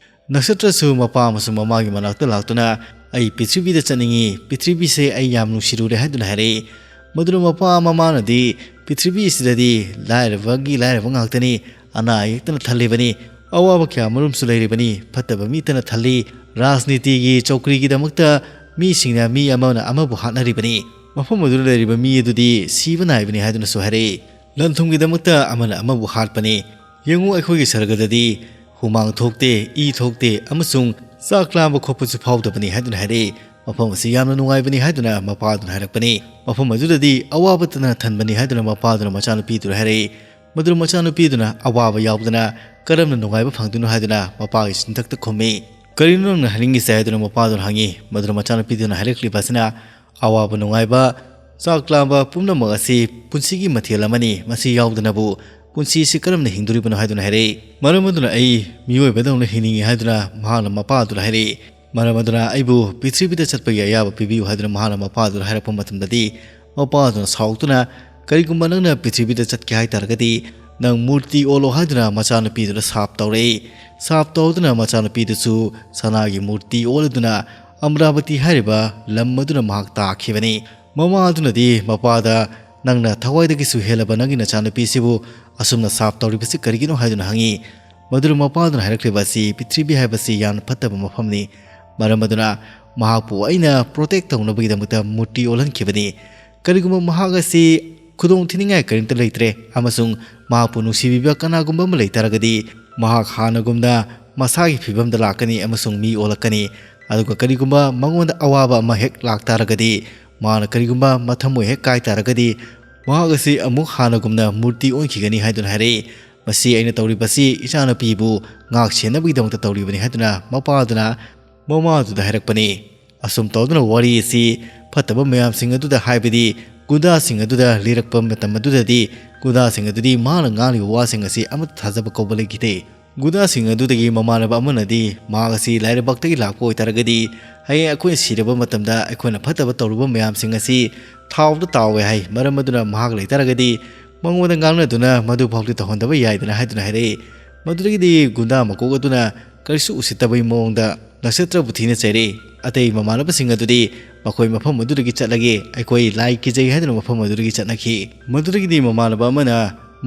ꯅꯛꯁꯇ꯭ꯔꯁꯨ ꯃꯄꯥ ꯑꯃꯁꯨꯡ ꯃꯃꯥꯒꯤ ꯃꯅꯥꯛꯇ ꯂꯥꯛꯇꯨꯅ, "ꯑꯩ ꯄ꯭ꯔꯤꯊꯤꯕꯤꯗ ꯆꯠꯅꯤꯡꯏ, ꯄ꯭ꯔꯤꯊꯤꯕꯤꯁꯦ ꯑꯩ ꯌꯥꯝ ꯅꯨꯡꯁꯤꯔꯨꯔꯦ" ꯍꯥꯏꯗꯨꯅ ꯍꯥꯏꯔꯛꯏ꯫ ꯃꯗꯨꯅ ꯃꯄꯥ ꯃꯃꯥꯅꯗꯤ ꯄ꯭ꯔꯤꯊꯤꯕꯤ ꯑꯁꯤꯗꯗꯤ ꯂꯥꯏꯔꯕꯒꯤ ꯂꯥꯏꯔꯕ ꯉꯥꯛꯇꯅꯤ, ꯑꯅꯥ ꯑꯌꯦꯛꯇꯅ ꯊꯜꯂꯤꯕꯅꯤ, ꯑꯋꯥꯕ ꯀꯌꯥ ꯃꯔꯨꯝꯁꯨ ꯂꯩꯔꯤꯕꯅꯤ, ꯐꯠꯇꯕ ꯃꯤꯇꯅ ꯊꯜꯂꯤ, ꯔꯥꯖꯅꯤꯇꯤꯒꯤ ꯆꯧꯀ꯭ꯔꯤꯒꯤꯗꯃꯛꯇ ꯃꯤꯁꯤꯡꯅ ꯃꯤ ꯑꯃꯅ ꯑꯃꯕꯨ ꯍꯥꯠꯅꯔꯤꯕꯅꯤ꯫ ꯃꯐꯝ ꯑꯗꯨꯗ ꯂꯩꯔꯤꯕ ꯃꯤ ꯑꯗꯨꯗꯤ ꯁꯤꯕ ꯅꯥꯏꯕꯅꯤ ꯍꯥꯏꯗꯨꯅꯁꯨ ꯍꯥꯏꯔꯛꯏ꯫ ꯂꯟ ꯊꯨꯝꯒꯤꯗꯃꯛꯇ ꯑꯃꯅ ꯑꯃꯕꯨ ꯍꯥꯠꯄꯅꯤ꯫ ꯌꯦꯡꯉꯨ, ꯑꯩꯈꯣꯏꯒꯤ ꯁꯔꯒꯗꯗꯤ ꯍꯨꯃꯥꯡ ꯊꯣꯛꯇꯦ, ꯏ ꯊꯣꯛꯇꯦ ꯑꯃꯁꯨꯡ ꯆꯥꯛ ꯂꯥꯝꯕ ꯈꯣꯠꯄꯁꯨ ꯐꯥꯎꯗꯕꯅꯤ ꯍꯥꯏꯗꯨꯅ ꯍꯥꯏꯔꯛꯏ꯫ ꯃꯐꯝ ꯑꯁꯤ ꯌꯥꯝꯅ ꯅꯨꯡꯉꯥꯏꯕꯅꯤ ꯍꯥꯏꯗꯨꯅ ꯃꯄꯥꯗꯨꯅ ꯍꯥꯏꯔꯛꯄꯅꯤ꯫ ꯃꯐꯝ ꯑꯗꯨꯗꯗꯤ ꯑꯋꯥꯕꯇꯅ ꯊꯟꯕꯅꯤ ꯍꯥꯏꯗꯨꯅ ꯃꯄꯥꯗꯨꯅ ꯃꯆꯥꯅꯨꯄꯤꯗꯨꯗ ꯍꯥꯏꯔꯛꯏ꯫ ꯃꯗꯨꯗ ꯃꯆꯥꯅꯨꯄꯤꯗꯨꯅ ꯑꯋꯥꯕ ꯌꯥꯎꯗꯅ ꯀꯔꯝꯅ ꯅꯨꯡꯉꯥꯏꯕ ꯐꯪꯗꯣꯏꯅꯣ ꯍꯥꯏꯗꯨꯅ ꯃꯄꯥꯒꯤ ꯆꯤꯟꯊꯛꯇ ꯈꯨꯝꯃꯤ꯫ "ꯀꯔꯤꯅꯣ ꯅꯪꯅ ꯍꯥꯏꯅꯤꯡꯉꯤꯁꯦ?" ꯍꯥꯏꯗꯨꯅ ꯃꯄꯥꯗꯨꯅ ꯍꯪꯉꯤ꯫ ꯃꯗꯨꯗ ꯃꯆꯥꯅꯨꯄꯤꯗꯨꯅ ꯍꯥꯏꯔꯛꯂꯤꯕ ꯑꯁꯤꯅ, "ꯑꯋꯥꯕ ꯅꯨꯡꯉꯥꯏꯕ, ꯆꯥꯛ ꯂꯥꯝꯕ ꯄꯨꯝꯅꯃꯛ ꯑꯁꯤ ꯄꯨꯟꯁꯤꯒꯤ ꯃꯊꯦꯜ ꯑꯃꯅꯤ꯫ ꯃꯁꯤ ꯌꯥꯎꯗꯅꯕꯨ ꯄꯨꯟꯁꯤꯁꯤ ꯀꯔꯝꯅ ꯍꯤꯡꯗꯣꯔꯤꯕꯅꯣ?" ꯍꯥꯏꯗꯨꯅ ꯍꯥꯏꯔꯛꯏ꯫ ꯃꯔꯝ ꯑꯗꯨꯅ ꯑꯩ ꯃꯤꯑꯣꯏꯕꯗꯧꯅ ꯍꯤꯡꯅꯤꯡꯏ ꯍꯥꯏꯗꯨꯅ ꯃꯍꯥꯛꯅ ꯃꯄꯥꯗꯨꯗ ꯍꯥꯏꯔꯛꯏ꯫ ꯃꯔꯝ ꯑꯗꯨꯅ ꯑꯩꯕꯨ ꯄ꯭ꯔꯤꯊꯤꯕꯤꯗ ꯆꯠꯄꯒꯤ ꯑꯌꯥꯕ ꯄꯤꯕꯤꯌꯨ ꯍꯥꯏꯗꯨꯅ ꯃꯍꯥꯛꯅ ꯃꯄꯥꯗꯨꯗ ꯍꯥꯏꯔꯛꯄ ꯃꯇꯝꯗꯗꯤ, ꯃꯄꯥꯗꯨꯅ ꯁꯥꯎꯗꯨꯅ, "ꯀꯔꯤꯒꯨꯝꯕ ꯅꯪꯅ ꯄ꯭ꯔꯤꯊꯤꯕꯤꯗ ꯆꯠꯀꯦ ꯍꯥꯏ ꯇꯥꯔꯒꯗꯤ ꯅꯪ ꯃꯨꯔꯇꯤ ꯑꯣꯜꯂꯣ" ꯍꯥꯏꯗꯨꯅ ꯃꯆꯥꯅꯨꯄꯤꯗꯨꯗ ꯁꯥꯞ ꯇꯧꯔꯛꯏ꯫ ꯁꯥꯞ ꯇꯧꯗꯨꯅ ꯃꯆꯥꯅꯨꯄꯤꯗꯨꯁꯨ ꯁꯅꯥꯒꯤ ꯃꯨꯔꯇꯤ ꯑꯣꯜꯂꯗꯨꯅ ꯑꯃꯔꯥꯕꯇꯤ ꯍꯥꯏꯔꯤꯕ ꯂꯝ ꯑꯗꯨꯅ ꯃꯍꯥꯛ ꯇꯥꯈꯤꯕꯅꯤ꯫ ꯃꯃꯥ ꯑꯗꯨꯅꯗꯤ ꯃꯄꯥꯗ, "ꯅꯪꯅ ꯊꯋꯥꯏꯗꯒꯤꯁꯨ ꯍꯦꯜꯂꯕ ꯅꯪꯒꯤ ꯅꯆꯥꯅꯨꯄꯤꯁꯤꯕꯨ ꯑꯁꯨꯝꯅ ꯁꯥꯞ ꯇꯧꯔꯤꯕꯁꯤ ꯀꯔꯤꯒꯤꯅꯣ?" ꯍꯥꯏꯗꯨꯅ ꯍꯪꯉꯤ꯫ ꯃꯗꯨꯗ ꯃꯄꯥꯗꯨꯅ ꯍꯥꯏꯔꯛꯂꯤꯕ ꯑꯁꯤ, "ꯄ꯭ꯔꯤꯊꯤꯕꯤ ꯍꯥꯏꯕꯁꯤ ꯌꯥꯝꯅ ꯐꯠꯇꯕ ꯃꯐꯝꯅꯤ꯫ ꯃꯔꯝ ꯑꯗꯨꯅ ꯃꯍꯥꯛꯄꯨ ꯑꯩꯅ ꯄ꯭ꯔꯣꯇꯦꯛ ꯇꯧꯅꯕꯒꯤꯗꯃꯛꯇ ꯃꯨꯔꯇꯤ ꯑꯣꯜꯍꯟꯈꯤꯕꯅꯤ꯫ ꯀꯔꯤꯒꯨꯝꯕ ꯃꯍꯥꯛ ꯑꯁꯤ ꯈꯨꯗꯣꯡ ꯊꯤꯅꯤꯡꯉꯥꯏ ꯀꯔꯤꯝꯇ ꯂꯩꯇ꯭ꯔꯦ ꯑꯃꯁꯨꯡ ꯃꯍꯥꯛꯄꯨ ꯅꯨꯡꯁꯤꯕꯤꯕ ꯀꯅꯥꯒꯨꯝꯕ ꯑꯃ ꯂꯩ ꯇꯥꯔꯒꯗꯤ, ꯃꯍꯥꯛ ꯍꯥꯟꯅꯒꯨꯝꯅ ꯃꯁꯥꯒꯤ ꯐꯤꯕꯝꯗ ꯂꯥꯛꯀꯅꯤ ꯑꯃꯁꯨꯡ ꯃꯤ ꯑꯣꯜꯂꯛꯀꯅꯤ꯫ ꯑꯗꯨꯒ ꯀꯔꯤꯒꯨꯝꯕ ꯃꯉꯣꯟꯗ ꯑꯋꯥꯕ ꯑꯃ ꯍꯦꯛ ꯂꯥꯛ ꯇꯥꯔꯒꯗꯤ, ꯃꯍꯥꯛꯅ ꯀꯔꯤꯒꯨꯝꯕ ꯃꯊꯃꯣꯏ ꯍꯦꯛ ꯀꯥꯏ ꯇꯥꯔꯒꯗꯤ, ꯃꯍꯥꯛ ꯑꯁꯤ ꯑꯃꯨꯛ ꯍꯥꯟꯅꯒꯨꯝꯅ ꯃꯨꯔꯇꯤ ꯑꯣꯟꯈꯤꯒꯅꯤ" ꯍꯥꯏꯗꯨꯅ ꯍꯥꯏꯔꯛꯏ꯫ "ꯃꯁꯤ ꯑꯩꯅ ꯇꯧꯔꯤꯕꯁꯤ ꯏꯆꯥꯅꯨꯄꯤꯕꯨ ꯉꯥꯛ ꯁꯦꯟꯅꯕꯒꯤꯗꯃꯛꯇ ꯇꯧꯔꯤꯕꯅꯤ" ꯍꯥꯏꯗꯨꯅ ꯃꯄꯥꯗꯨꯅ ꯃꯃꯥꯗꯨꯗ ꯍꯥꯏꯔꯛꯄꯅꯤ꯫ ꯑꯁꯨꯝ ꯇꯧꯗꯨꯅ ꯋꯥꯔꯤ ꯑꯁꯤ ꯐꯠꯇꯕ ꯃꯌꯥꯝꯁꯤꯡ ꯑꯗꯨꯗ, ꯍꯥꯏꯕꯗꯤ ꯒꯨꯟꯗꯥꯁꯤꯡ ꯑꯗꯨꯗ ꯂꯤꯔꯛꯄ ꯃꯇꯝ ꯑꯗꯨꯗꯗꯤ, ꯒꯨꯟꯗꯥꯁꯤꯡ ꯑꯗꯨꯗꯤ ꯃꯍꯥꯛꯅ ꯉꯥꯡꯂꯤꯕ ꯋꯥꯁꯤꯡ ꯑꯁꯤ ꯑꯃꯠꯇ ꯊꯥꯖꯕ ꯀꯧꯕ ꯂꯩꯈꯤꯗꯦ꯫ ꯒꯨꯟꯗꯥꯁꯤꯡ ꯑꯗꯨꯗꯒꯤ ꯃꯃꯥꯟꯅꯕ ꯑꯃꯅꯗꯤ ꯃꯍꯥꯛ ꯑꯁꯤ ꯂꯥꯏꯔꯕꯥꯛꯇꯒꯤ ꯂꯥꯛꯄ ꯑꯣꯏꯇꯥꯔꯒꯗꯤ, ꯍꯌꯦꯡ ꯑꯩꯈꯣꯏꯅ ꯁꯤꯔꯕ ꯃꯇꯝꯗ ꯑꯩꯈꯣꯏꯅ ꯐꯠꯇꯕ ꯇꯧꯔꯨꯕ ꯃꯌꯥꯝꯁꯤꯡ ꯑꯁꯤ ꯊꯥꯎꯗ ꯇꯥꯎꯋꯦ ꯍꯥꯏ꯫ ꯃꯔꯝ ꯑꯗꯨꯅ ꯃꯍꯥꯛ ꯂꯩꯇꯥꯔꯒꯗꯤ ꯃꯉꯣꯟꯗ ꯉꯥꯡꯅꯗꯨꯅ ꯃꯗꯨꯐꯥꯎꯗꯤ ꯇꯧꯍꯟꯗꯕ ꯌꯥꯏꯗꯅ ꯍꯥꯏꯗꯨꯅ ꯍꯥꯏꯔꯛꯏ꯫ ꯃꯗꯨꯗꯒꯤꯗꯤ ꯒꯨꯟꯗꯥ ꯃꯀꯣꯛ ꯑꯗꯨꯅ ꯀꯔꯤꯁꯨ ꯎꯁꯤꯠꯇꯕꯒꯤ ꯃꯑꯣꯡꯗ ꯅꯛꯁꯇ꯭ꯔꯕꯨ ꯊꯤꯅ ꯆꯩꯔꯛꯏ꯫ ꯑꯇꯩ ꯃꯃꯥꯟꯅꯕꯁꯤꯡ ꯑꯗꯨꯗꯤ ꯃꯈꯣꯏ ꯃꯐꯝ ꯑꯗꯨꯗꯒꯤ ꯆꯠꯂꯒꯦ, ꯑꯩꯈꯣꯏ ꯂꯥꯏ ꯀꯤꯖꯩ ꯍꯥꯏꯗꯨꯅ ꯃꯐꯝ ꯑꯗꯨꯗꯒꯤ ꯆꯠꯅꯈꯤ꯫ ꯃꯗꯨꯗꯒꯤꯗꯤ ꯃꯃꯥꯟꯅꯕ ꯑꯃꯅ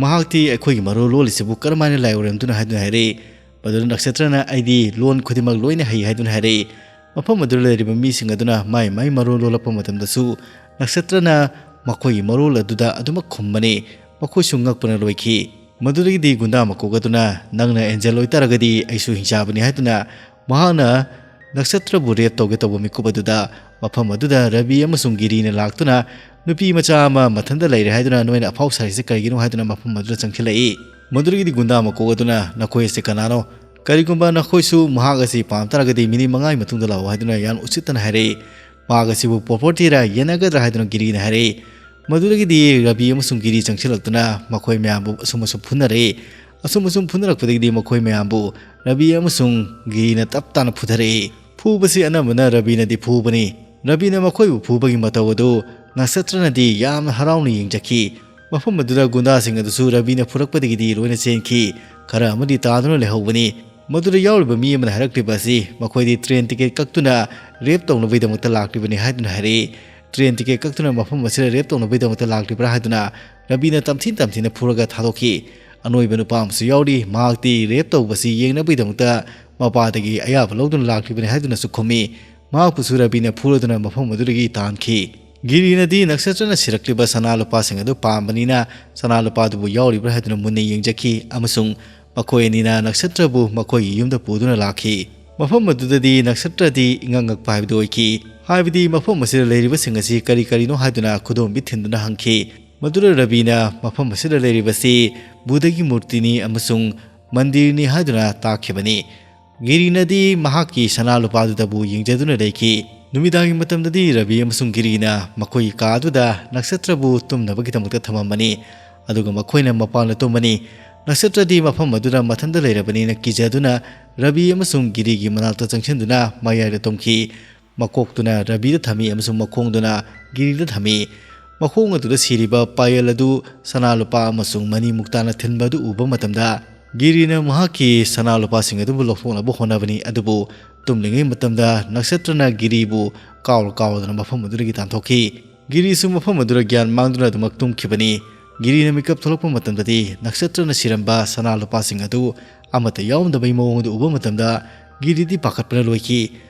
ꯃꯍꯥꯛꯇꯤ ꯑꯩꯈꯣꯏꯒꯤ ꯃꯔꯣꯜ ꯂꯣꯜꯂꯤꯁꯤꯕꯨ ꯀꯔꯝꯍꯥꯏꯅ ꯂꯥꯏ ꯑꯣꯏꯔꯝꯗꯨꯅ ꯍꯥꯏꯗꯨꯅ ꯍꯥꯏꯔꯛꯏ꯫ ꯃꯗꯨꯗ ꯅꯛꯁꯇ꯭ꯔꯅ "ꯑꯩꯗꯤ ꯂꯣꯟ ꯈꯨꯗꯤꯡꯃꯛ ꯂꯣꯏꯅ ꯍꯩ" ꯍꯥꯏꯗꯨꯅ ꯍꯥꯏꯔꯛꯏ꯫ ꯃꯐꯝ ꯑꯗꯨꯗ ꯂꯩꯔꯤꯕ ꯃꯤꯁꯤꯡ ꯑꯗꯨꯅ ꯃꯥꯏ ꯃꯥꯏ ꯃꯔꯣꯜ ꯂꯣꯜꯂꯛꯄ ꯃꯇꯝꯗꯁꯨ ꯅꯛꯁꯇ꯭ꯔꯅ ꯃꯈꯣꯏꯒꯤ ꯃꯔꯣꯜ ꯑꯗꯨꯗ ꯑꯗꯨꯃꯛ ꯈꯨꯝꯕꯅꯤ꯫ ꯃꯈꯣꯏꯁꯨ ꯉꯛꯄꯅ ꯂꯣꯏꯈꯤ꯫ ꯃꯗꯨꯗꯒꯤꯗꯤ ꯒꯨꯟꯗꯥ ꯃꯀꯣꯛ ꯑꯗꯨꯅ "ꯅꯪꯅ ꯑꯦꯟꯖꯦꯜ ꯑꯣꯏꯇꯥꯔꯒꯗꯤ ꯑꯩꯁꯨ ꯍꯤꯡꯆꯥꯕꯅꯤ" ꯍꯥꯏꯗꯨꯅ ꯃꯍꯥꯛꯅ ꯅꯛꯁꯇ꯭ꯔꯕꯨ ꯔꯦꯞ ꯇꯧꯒꯦ ꯇꯧꯕ ꯃꯤꯀꯨꯞ ꯑꯗꯨꯗ ꯃꯐꯝ ꯑꯗꯨꯗ ꯔꯕꯤ ꯑꯃꯁꯨꯡ ꯒꯤꯔꯤꯅ ꯂꯥꯛꯇꯨꯅ "ꯅꯨꯄꯤ ꯃꯆꯥ ꯑꯃ ꯃꯊꯟꯇ ꯂꯩꯔꯦ ꯍꯥꯏꯗꯨꯅ ꯅꯣꯏꯅ ꯑꯐꯥꯎ ꯁꯥꯔꯤꯁꯦ ꯀꯔꯤꯒꯤꯅꯣ?" ꯍꯥꯏꯗꯨꯅ ꯃꯐꯝ ꯑꯗꯨꯗ ꯆꯪꯁꯤꯜꯂꯛꯏ꯫ ꯃꯗꯨꯗꯒꯤꯗꯤ ꯒꯨꯟꯗꯥ ꯃꯀꯣꯛ ꯑꯗꯨꯅ "ꯅꯈꯣꯏ ꯑꯁꯤ ꯀꯅꯥꯅꯣ? ꯀꯔꯤꯒꯨꯝꯕ ꯅꯈꯣꯏꯁꯨ ꯃꯍꯥꯛ ꯑꯁꯤ ꯄꯥꯝ ꯇꯥꯔꯒꯗꯤ ꯃꯤꯅꯤꯠ ꯃꯉꯥꯒꯤ ꯃꯇꯨꯡꯗ ꯂꯥꯛꯑꯣ" ꯍꯥꯏꯗꯨꯅ ꯌꯥꯝ ꯎꯁꯤꯠꯇꯅ ꯍꯥꯏꯔꯛꯏ꯫ "ꯃꯍꯥꯛ ꯑꯁꯤꯕꯨ ꯄ꯭ꯔꯣꯄꯔꯇꯤꯔ ꯌꯦꯟꯅꯒꯗ꯭ꯔꯥ?" ꯍꯥꯏꯗꯨꯅ ꯒꯤꯔꯤꯅ ꯍꯥꯏꯔꯛꯏ꯫ ꯃꯗꯨꯗꯒꯤꯗꯤ ꯔꯕꯤ ꯑꯃꯁꯨꯡ ꯒꯤꯔꯤ ꯆꯪꯁꯤꯜꯂꯛꯇꯨꯅ ꯃꯈꯣꯏ ꯃꯌꯥꯝꯕꯨ ꯑꯁꯨꯝ ꯑꯁꯨꯝ ꯐꯨꯅꯔꯛꯏ꯫ ꯑꯁꯨꯝ ꯑꯁꯨꯝ ꯐꯨꯅꯔꯛꯄꯗꯒꯤꯗꯤ ꯃꯈꯣꯏ ꯃꯌꯥꯝꯕꯨ ꯔꯕꯤ ꯑꯃꯁꯨꯡ ꯒꯤꯔꯤꯅ ꯇꯞ ꯇꯥꯅ ꯐꯨꯊꯔꯛꯏ꯫ ꯐꯨꯕꯁꯤ ꯑꯅꯝꯕꯅ ꯔꯕꯤꯅꯗꯤ ꯐꯨꯕꯅꯤ꯫ ꯔꯕꯤꯅ ꯃꯈꯣꯏꯕꯨ ꯐꯨꯕꯒꯤ ꯃꯇꯧ ꯑꯗꯨ ꯅꯛꯁꯇ꯭ꯔꯅꯗꯤ ꯌꯥꯝꯅ ꯍꯔꯥꯎꯅ ꯌꯦꯡꯖꯈꯤ꯫ ꯃꯐꯝ ꯑꯗꯨꯗ ꯒꯨꯟꯗꯥꯁꯤꯡ ꯑꯗꯨꯁꯨ ꯔꯕꯤꯅ ꯐꯨꯔꯛꯄꯗꯒꯤꯗꯤ ꯂꯣꯏꯅ ꯆꯦꯟꯈꯤ꯫ ꯈꯔ ꯑꯃꯗꯤ ꯇꯥꯗꯨꯅ ꯂꯩꯍꯧꯕꯅꯤ꯫ ꯃꯗꯨꯗ ꯌꯥꯎꯔꯤꯕ ꯃꯤ ꯑꯃꯅ ꯍꯥꯏꯔꯛꯂꯤꯕ ꯑꯁꯤ ꯃꯈꯣꯏꯗꯤ ꯇ꯭ꯔꯦꯟ ꯇꯤꯀꯦꯠ ꯀꯛꯇꯨꯅ ꯔꯦꯞ ꯇꯧꯅꯕꯒꯤꯗꯃꯛꯇ ꯂꯥꯛꯂꯤꯕꯅꯤ ꯍꯥꯏꯗꯨꯅ ꯍꯥꯏꯔꯛꯏ꯫ "ꯇ꯭ꯔꯦꯟ ꯇꯤꯀꯦꯠ ꯀꯛꯇꯨꯅ ꯃꯐꯝ ꯑꯁꯤꯗ ꯔꯦꯞ ꯇꯧꯅꯕꯒꯤꯗꯃꯛꯇ ꯂꯥꯛꯂꯤꯕ꯭ꯔꯥ?" ꯍꯥꯏꯗꯨꯅ ꯔꯕꯤꯅ ꯇꯝꯊꯤ ꯇꯝꯊꯤꯅ ꯐꯨꯔꯒ ꯊꯥꯗꯣꯛꯈꯤ꯫ ꯑꯅꯣꯏꯕ ꯅꯨꯄꯥ ꯑꯃꯁꯨ ꯌꯥꯎꯔꯤ꯫ ꯃꯍꯥꯛꯇꯤ ꯔꯦꯞ ꯇꯧꯕꯁꯤ ꯌꯦꯡꯅꯕꯒꯤꯗꯃꯛꯇ ꯃꯄꯥꯗꯒꯤ ꯑꯌꯥꯕ ꯂꯧꯗꯨꯅ ꯂꯥꯛꯂꯤꯕꯅꯤ ꯍꯥꯏꯗꯨꯅꯁꯨ ꯈꯨꯝꯃꯤ꯫ ꯃꯍꯥꯛꯄꯨꯁꯨ ꯔꯕꯤꯅ ꯐꯨꯔꯗꯨꯅ ꯃꯐꯝ ꯑꯗꯨꯗꯒꯤ ꯇꯥꯟꯈꯤ꯫ ꯒꯤꯔꯤꯅꯗꯤ ꯅꯛꯁꯇ꯭ꯔꯅ ꯁꯤꯔꯛꯂꯤꯕ ꯁꯅꯥ ꯂꯨꯄꯥꯁꯤꯡ ꯑꯗꯨ ꯄꯥꯝꯕꯅꯤꯅ ꯁꯅꯥ ꯂꯨꯄꯥꯗꯨꯕꯨ ꯌꯥꯎꯔꯤꯕ꯭ꯔꯥ ꯍꯥꯏꯗꯨꯅ ꯃꯨꯟꯅ ꯌꯦꯡꯖꯈꯤ ꯑꯃꯁꯨꯡ ꯃꯈꯣꯏ ꯑꯅꯤꯅ ꯅꯛꯁꯇ꯭ꯔꯕꯨ ꯃꯈꯣꯏꯒꯤ ꯌꯨꯝꯗ ꯄꯨꯗꯨꯅ ꯂꯥꯛꯈꯤ꯫ ꯃꯐꯝ ꯑꯗꯨꯗꯗꯤ ꯅꯛꯁꯇ꯭ꯔꯗꯤ ꯏꯉꯛ ꯉꯛꯄ ꯍꯥꯏꯕꯗꯨ ꯑꯣꯏꯈꯤ꯫ ꯍꯥꯏꯕꯗꯤ ꯃꯐꯝ ꯑꯁꯤꯗ ꯂꯩꯔꯤꯕꯁꯤꯡ ꯑꯁꯤ ꯀꯔꯤ ꯀꯔꯤꯅꯣ ꯍꯥꯏꯗꯨꯅ ꯈꯨꯗꯣꯝꯕꯤ ꯊꯤꯟꯗꯨꯅ ꯍꯪꯈꯤ꯫ ꯃꯗꯨꯗ ꯔꯕꯤꯅ ꯃꯐꯝ ꯑꯁꯤꯗ ꯂꯩꯔꯤꯕꯁꯤ ꯕꯨꯙꯒꯤ ꯃꯨꯔꯇꯤꯅꯤ ꯑꯃꯁꯨꯡ ꯃꯟꯗꯤꯔꯅꯤ ꯍꯥꯏꯗꯨꯅ ꯇꯥꯛꯈꯤꯕꯅꯤ꯫ ꯒꯤꯔꯤꯅꯗꯤ ꯃꯍꯥꯛꯀꯤ ꯁꯅꯥ ꯂꯨꯄꯥꯗꯨꯗꯕꯨ ꯌꯦꯡꯖꯗꯨꯅ ꯂꯩꯈꯤ꯫ ꯅꯨꯃꯤꯗꯥꯡꯒꯤ ꯃꯇꯝꯗꯗꯤ ꯔꯕꯤ ꯑꯃꯁꯨꯡ ꯒꯤꯔꯤꯅ ꯃꯈꯣꯏꯒꯤ ꯀꯥ ꯑꯗꯨꯗ ꯅꯛꯁꯇ꯭ꯔꯕꯨ ꯇꯨꯝꯅꯕꯒꯤꯗꯃꯛꯇ ꯊꯝꯃꯝꯕꯅꯤ, ꯑꯗꯨꯒ ꯃꯈꯣꯏꯅ ꯃꯄꯥꯟꯗ ꯇꯨꯝꯃꯅꯤ꯫ ꯅꯛꯁꯇ꯭ꯔꯗꯤ ꯃꯐꯝ ꯑꯗꯨꯗ ꯃꯊꯟꯇ ꯂꯩꯔꯕꯅꯤꯅ ꯀꯤꯖꯗꯨꯅ ꯔꯕꯤ ꯑꯃꯁꯨꯡ ꯒꯤꯔꯤꯒꯤ ꯃꯅꯥꯛꯇ ꯆꯪꯁꯤꯟꯗꯨꯅ ꯃꯌꯥꯏꯗ ꯇꯨꯝꯈꯤ꯫ ꯃꯀꯣꯛꯇꯨꯅ ꯔꯕꯤꯗ ꯊꯝꯃꯤ ꯑꯃꯁꯨꯡ ꯃꯈꯣꯡꯗꯨꯅ ꯒꯤꯔꯤꯗ ꯊꯝꯃꯤ꯫ ꯃꯈꯣꯡ ꯑꯗꯨꯗ ꯁꯤꯔꯤꯕ ꯄꯥꯌꯦꯜ ꯑꯗꯨ ꯁꯅꯥ ꯂꯨꯄꯥ ꯑꯃꯁꯨꯡ ꯃꯅꯤ ꯃꯨꯛꯇꯥꯅ ꯊꯤꯟꯕ ꯑꯗꯨ ꯎꯕ ꯃꯇꯝꯗ, ꯒꯤꯔꯤꯅ ꯃꯍꯥꯛꯀꯤ ꯁꯅꯥ ꯂꯨꯄꯥꯁꯤꯡ ꯑꯗꯨꯕꯨ ꯂꯧꯊꯣꯛꯅꯕ ꯍꯣꯠꯅꯕꯅꯤ, ꯑꯗꯨꯕꯨ ꯇꯨꯝꯂꯤꯉꯩ ꯃꯇꯝꯗ ꯅꯛꯁꯇ꯭ꯔꯅ ꯒꯤꯔꯤꯕꯨ ꯀꯥꯎꯔ ꯀꯥꯎꯔꯗꯨꯅ ꯃꯐꯝ ꯑꯗꯨꯗꯒꯤ ꯇꯥꯟꯊꯣꯛꯈꯤ꯫ ꯒꯤꯔꯤꯁꯨ ꯃꯐꯝ ꯑꯗꯨꯗ ꯒ꯭ꯌꯥꯟ ꯃꯥꯡꯗꯨꯅ ꯑꯗꯨꯃꯛ ꯇꯨꯝꯈꯤꯕꯅꯤ꯫ ꯒꯤꯔꯤꯅ ꯃꯤꯀꯞ ꯊꯣꯛꯂꯛꯄ ꯃꯇꯝꯗꯗꯤ ꯅꯛꯁꯇ꯭ꯔꯅ ꯁꯤꯔꯝꯕ ꯁꯅꯥ ꯂꯨꯄꯥꯁꯤꯡ ꯑꯗꯨ ꯑꯃꯠꯇ ꯌꯥꯎꯔꯝꯗꯕꯒꯤ ꯃꯑꯣꯡꯗꯨ ꯎꯕ ꯃꯇꯝꯗ ꯒꯤꯔꯤꯗꯤ ꯄꯥꯈꯠꯄꯅ ꯂꯣꯏꯈꯤ꯫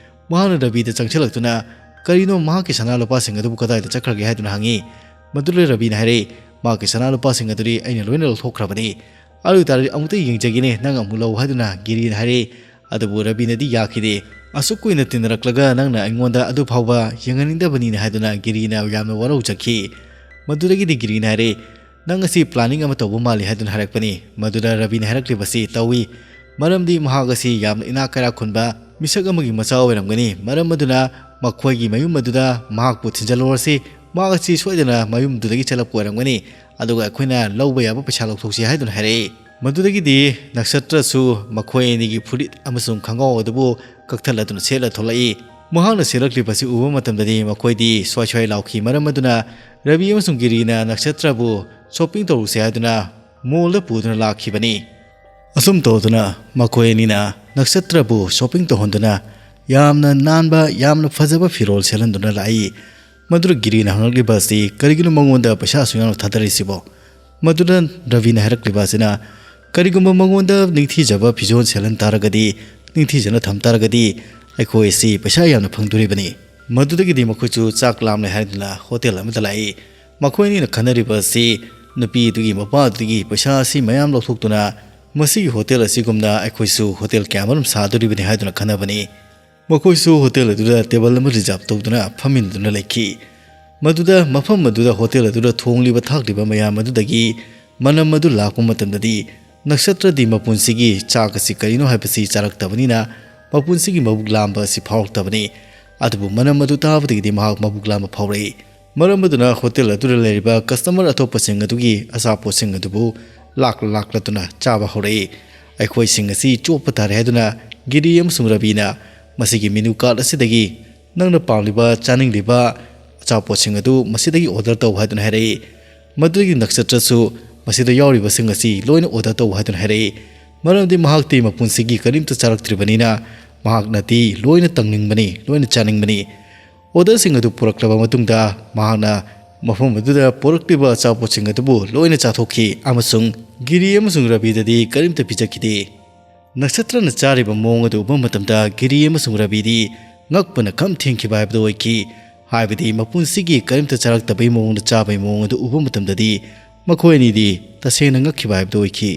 ꯃꯍꯥꯛꯅ ꯔꯕꯤꯗ ꯆꯪꯁꯤꯜꯂꯛꯇꯨꯅ, "ꯀꯔꯤꯅꯣ, ꯃꯍꯥꯛꯀꯤ ꯁꯅꯥ ꯂꯨꯄꯥꯁꯤꯡ ꯑꯗꯨꯕꯨ ꯀꯗꯥꯏꯗ ꯆꯠꯈ꯭ꯔꯒꯦ?" ꯍꯥꯏꯗꯨꯅ ꯍꯪꯉꯤ꯫ ꯃꯗꯨꯗ ꯔꯕꯤꯅ ꯍꯥꯏꯔꯛꯏ, "ꯃꯍꯥꯛꯀꯤ ꯁꯅꯥ ꯂꯨꯄꯥꯁꯤꯡ ꯑꯗꯨꯗꯤ ꯑꯩꯅ ꯂꯣꯏꯅ ꯂꯧꯊꯣꯛꯈ꯭ꯔꯕꯅꯤ꯫ ꯑꯗꯨ ꯑꯣꯏ ꯇꯥꯔꯗꯤ ꯑꯃꯨꯛꯇ ꯌꯦꯡꯖꯒꯦꯅꯦ, ꯅꯪ ꯑꯃꯨꯛ ꯂꯧ" ꯍꯥꯏꯗꯨꯅ ꯒꯤꯔꯤꯅ ꯍꯥꯏꯔꯛꯏ꯫ ꯑꯗꯨꯕꯨ ꯔꯕꯤꯅꯗꯤ ꯌꯥꯈꯤꯗꯦ꯫ "ꯑꯁꯨꯛ ꯀꯨꯏꯅ ꯇꯤꯟꯅꯔꯛꯂꯒ ꯅꯪꯅ ꯑꯩꯉꯣꯟꯗ ꯑꯗꯨ ꯐꯥꯎꯕ ꯌꯦꯡꯍꯟꯅꯤꯡꯗꯕꯅꯤꯅ" ꯍꯥꯏꯗꯨꯅ ꯒꯤꯔꯤꯅ ꯌꯥꯝꯅ ꯋꯥꯔꯧꯖꯈꯤ꯫ ꯃꯗꯨꯗꯒꯤꯗꯤ ꯒꯤꯔꯤꯅ ꯍꯥꯏꯔꯦ, "ꯅꯪ ꯑꯁꯤ planning ꯑꯃ ꯇꯧꯕ ꯃꯥꯜꯂꯤ" ꯍꯥꯏꯗꯨꯅ ꯍꯥꯏꯔꯛꯄꯅꯤ꯫ ꯃꯗꯨꯗ ꯔꯕꯤꯅ ꯍꯥꯏꯔꯛꯂꯤꯕꯁꯤ ꯇꯧꯏ, ꯃꯔꯝꯗꯤ ꯃꯍꯥꯛ ꯑꯁꯤ ꯌꯥꯝꯅ ꯏꯅꯥꯛ ꯀꯩꯔꯥꯛ ꯈꯨꯟꯕ ꯃꯤꯁꯛ ꯑꯃꯒꯤ ꯃꯆꯥ ꯑꯣꯏꯔꯝꯒꯅꯤ꯫ ꯃꯔꯝ ꯑꯗꯨꯅ ꯃꯈꯣꯏꯒꯤ ꯃꯌꯨꯝ ꯑꯗꯨꯗ ꯃꯍꯥꯛꯄꯨ ꯊꯤꯟꯖꯜꯂꯨꯔꯁꯤ, ꯃꯍꯥꯛ ꯑꯁꯤ ꯁꯣꯏꯗꯅ ꯃꯌꯨꯝꯗꯨꯗꯒꯤ ꯆꯠꯂꯛꯄ ꯑꯣꯏꯔꯝꯒꯅꯤ꯫ ꯑꯗꯨꯒ ꯑꯩꯈꯣꯏꯅ ꯂꯧꯕ ꯌꯥꯕ ꯄꯩꯁꯥ ꯂꯧꯊꯣꯛꯁꯤ ꯍꯥꯏꯗꯨꯅ ꯍꯥꯏꯔꯛꯏ꯫ ꯃꯗꯨꯗꯒꯤꯗꯤ ꯅꯛꯁꯇ꯭ꯔꯁꯨ ꯃꯈꯣꯏ ꯑꯅꯤꯒꯤ ꯐꯨꯔꯤꯠ ꯑꯃꯁꯨꯡ ꯈꯪꯒꯥꯎ ꯑꯗꯨꯕꯨ ꯀꯛꯊꯠꯂꯗꯨꯅ ꯁꯦꯠꯂ ꯊꯣꯛꯂꯛꯏ꯫ ꯃꯍꯥꯛꯅ ꯁꯦꯠꯂꯛꯂꯤꯕꯁꯤ ꯎꯕ ꯃꯇꯝꯗꯗꯤ ꯃꯈꯣꯏꯗꯤ ꯁ꯭ꯋꯥꯏ ꯁ꯭ꯋꯥꯏ ꯂꯥꯎꯈꯤ꯫ ꯃꯔꯝ ꯑꯗꯨꯅ ꯔꯕꯤ ꯑꯃꯁꯨꯡ ꯒꯤꯔꯤꯅ ꯅꯛꯁꯇ꯭ꯔꯕꯨ shopping ꯇꯧꯔꯨꯁꯦ ꯍꯥꯏꯗꯨꯅ mallꯗ ꯄꯨꯗꯨꯅ ꯂꯥꯛꯈꯤꯕꯅꯤ꯫ ꯑꯁꯨꯝ ꯇꯧꯗꯨꯅ ꯃꯈꯣꯏ ꯑꯅꯤꯅ ꯅꯛꯁꯇ꯭ꯔꯕꯨ shopping ꯇꯧꯍꯟꯗꯨꯅ ꯌꯥꯝꯅ ꯅꯥꯟꯕ, ꯌꯥꯝꯅ ꯐꯖꯕ ꯐꯤꯔꯣꯜ ꯁꯦꯠꯍꯟꯗꯨꯅ ꯂꯥꯛꯏ꯫ ꯃꯗꯨꯗ ꯒꯤꯔꯤꯅ ꯍꯪꯂꯛꯂꯤꯕ ꯑꯁꯤ, "ꯀꯔꯤꯒꯤꯅꯣ ꯃꯉꯣꯟꯗ ꯄꯩꯁꯥ ꯑꯁꯨꯛ ꯌꯥꯝꯅ ꯊꯥꯗꯔꯤꯁꯤꯕꯣ?" ꯃꯗꯨꯗ ꯔꯕꯤꯅ ꯍꯥꯏꯔꯛꯂꯤꯕ ꯑꯁꯤꯅ, "ꯀꯔꯤꯒꯨꯝꯕ ꯃꯉꯣꯟꯗ ꯅꯤꯡꯊꯤꯖꯕ ꯐꯤꯖꯣꯜ ꯁꯦꯠꯍꯟ ꯇꯥꯔꯒꯗꯤ, ꯅꯤꯡꯊꯤꯖꯅ ꯊꯝ ꯇꯥꯔꯒꯗꯤ, ꯑꯩꯈꯣꯏ ꯑꯁꯤ ꯄꯩꯁꯥ ꯌꯥꯝꯅ ꯐꯪꯗꯣꯔꯤꯕꯅꯤ"꯫ ꯃꯗꯨꯗꯒꯤꯗꯤ ꯃꯈꯣꯏꯁꯨ ꯆꯥꯛ ꯂꯥꯝꯂꯦ ꯍꯥꯏꯗꯨꯅ ꯍꯣꯇꯦꯜ ꯑꯃꯗ ꯂꯥꯛꯏ꯫ ꯃꯈꯣꯏ ꯑꯅꯤꯅ ꯈꯟꯅꯔꯤꯕ ꯑꯁꯤ, ꯅꯨꯄꯤ ꯑꯗꯨꯒꯤ ꯃꯄꯥ ꯑꯗꯨꯗꯒꯤ ꯄꯩꯁꯥ ꯑꯁꯤ ꯃꯌꯥꯝ ꯂꯧꯊꯣꯛꯇꯨꯅ ꯃꯁꯤꯒꯤ ꯍꯣꯇꯦꯜ ꯑꯁꯤꯒꯨꯝꯅ ꯑꯩꯈꯣꯏꯁꯨ ꯍꯣꯇꯦꯜ ꯀꯌꯥꯃꯔꯨꯝ ꯁꯥꯗꯣꯔꯤꯕꯅꯤ ꯍꯥꯏꯗꯨꯅ ꯈꯟꯅꯕꯅꯤ꯫ ꯃꯈꯣꯏꯁꯨ ꯍꯣꯇꯦꯜ ꯑꯗꯨꯗ table ꯑꯃ reserve ꯇꯧꯗꯨꯅ ꯐꯝꯃꯤꯟꯅꯗꯨꯅ ꯂꯩꯈꯤ꯫ ꯃꯗꯨꯗ ꯃꯐꯝ ꯑꯗꯨꯗ ꯍꯣꯇꯦꯜ ꯑꯗꯨꯗ ꯊꯣꯡꯂꯤꯕ ꯊꯥꯛꯂꯤꯕ ꯃꯌꯥꯝ ꯑꯗꯨꯗꯒꯤ ꯃꯅꯝ ꯑꯗꯨ ꯂꯥꯛꯄ ꯃꯇꯝꯗꯗꯤ ꯅꯛꯁꯇ꯭ꯔꯗꯤ ꯃꯄꯨꯟꯁꯤꯒꯤ ꯆꯥꯛ ꯑꯁꯤ ꯀꯔꯤꯅꯣ ꯍꯥꯏꯕꯁꯤ ꯆꯥꯔꯛꯇꯕꯅꯤꯅ ꯃꯄꯨꯟꯁꯤꯒꯤ ꯃꯕꯨꯛ ꯂꯥꯝꯕ ꯑꯁꯤ ꯐꯥꯎꯔꯛꯇꯕꯅꯤ꯫ ꯑꯗꯨꯕꯨ ꯃꯅꯝ ꯑꯗꯨ ꯇꯥꯕꯗꯒꯤꯗꯤ ꯃꯍꯥꯛ ꯃꯕꯨꯛ ꯂꯥꯝꯕ ꯐꯥꯎꯔꯛꯏ꯫ ꯃꯔꯝ ꯑꯗꯨꯅ ꯍꯣꯇꯦꯜ ꯑꯗꯨꯗ ꯂꯩꯔꯤꯕ customer ꯑꯇꯣꯞꯄꯁꯤꯡ ꯑꯗꯨꯒꯤ ꯑꯆꯥꯄꯣꯠꯁꯤꯡ ꯑꯗꯨꯕꯨ ꯂꯥꯛꯂ ꯂꯥꯛꯂꯗꯨꯅ ꯆꯥꯕ ꯍꯧꯔꯛꯏ꯫ "ꯑꯩꯈꯣꯏꯁꯤꯡ ꯑꯁꯤ ꯆꯣꯞꯄ ꯇꯥꯔꯦ" ꯍꯥꯏꯗꯨꯅ ꯒꯤꯔꯤ ꯑꯃꯁꯨꯡ ꯔꯕꯤꯅ ꯃꯁꯤꯒꯤ menu card ꯑꯁꯤꯗꯒꯤ ꯅꯪꯅ ꯄꯥꯝꯂꯤꯕ, ꯆꯥꯅꯤꯡꯂꯤꯕ ꯑꯆꯥꯄꯣꯠꯁꯤꯡ ꯑꯗꯨ ꯃꯁꯤꯗꯒꯤ order ꯇꯧ ꯍꯥꯏꯗꯨꯅ ꯍꯥꯏꯔꯛꯏ꯫ ꯃꯗꯨꯗꯒꯤ ꯅꯛꯁꯇ꯭ꯔꯁꯨ ꯃꯁꯤꯗ ꯌꯥꯎꯔꯤꯕꯁꯤꯡ ꯑꯁꯤ ꯂꯣꯏꯅ order ꯇꯧ ꯍꯥꯏꯗꯨꯅ ꯍꯥꯏꯔꯛꯏ꯫ ꯃꯔꯝꯗꯤ ꯃꯍꯥꯛꯇꯤ ꯃꯄꯨꯟꯁꯤꯒꯤ ꯀꯔꯤꯝꯇ ꯆꯥꯔꯛꯇ꯭ꯔꯤꯕꯅꯤꯅ ꯃꯍꯥꯛꯅꯗꯤ ꯂꯣꯏꯅ ꯇꯪꯅꯤꯡꯕꯅꯤ, ꯂꯣꯏꯅ ꯆꯥꯅꯤꯡꯕꯅꯤ꯫ ꯑꯣꯔꯗꯔꯁꯤꯡ ꯑꯗꯨ ꯄꯨꯔꯛꯂꯕ ꯃꯇꯨꯡꯗ ꯃꯍꯥꯛꯅ ꯃꯐꯝ ꯑꯗꯨꯗ ꯄꯨꯔꯛꯂꯤꯕ ꯑꯆꯥꯄꯣꯠꯁꯤꯡ ꯑꯗꯨꯕꯨ ꯂꯣꯏꯅ ꯆꯥꯊꯣꯛꯈꯤ ꯑꯃꯁꯨꯡ ꯒꯤꯔꯤ ꯑꯃꯁꯨꯡ ꯔꯕꯤꯗꯗꯤ ꯀꯔꯤꯝꯇ ꯄꯤꯖꯈꯤꯗꯦ꯫ ꯅꯛꯁꯇ꯭ꯔꯅ ꯆꯥꯔꯤꯕ ꯃꯑꯣꯡ ꯑꯗꯨ ꯎꯕ ꯃꯇꯝꯗ ꯒꯤꯔꯤ ꯑꯃꯁꯨꯡ ꯔꯕꯤꯗꯤ ꯉꯛꯄꯅ ꯈꯝ ꯊꯦꯡꯈꯤꯕ ꯍꯥꯏꯕꯗꯨ ꯑꯣꯏꯈꯤ꯫ ꯍꯥꯏꯕꯗꯤ ꯃꯄꯨꯟꯁꯤꯒꯤ ꯀꯔꯤꯝꯇ ꯆꯥꯔꯛꯇꯕꯒꯤ ꯃꯑꯣꯡꯗ ꯆꯥꯕꯒꯤ ꯃꯑꯣꯡ ꯑꯗꯨ ꯎꯕ ꯃꯇꯝꯗꯗꯤ ꯃꯈꯣꯏ ꯑꯅꯤꯗꯤ ꯇꯁꯦꯡꯅ ꯉꯛꯈꯤꯕ ꯍꯥꯏꯕꯗꯨ ꯑꯣꯏꯈꯤ꯫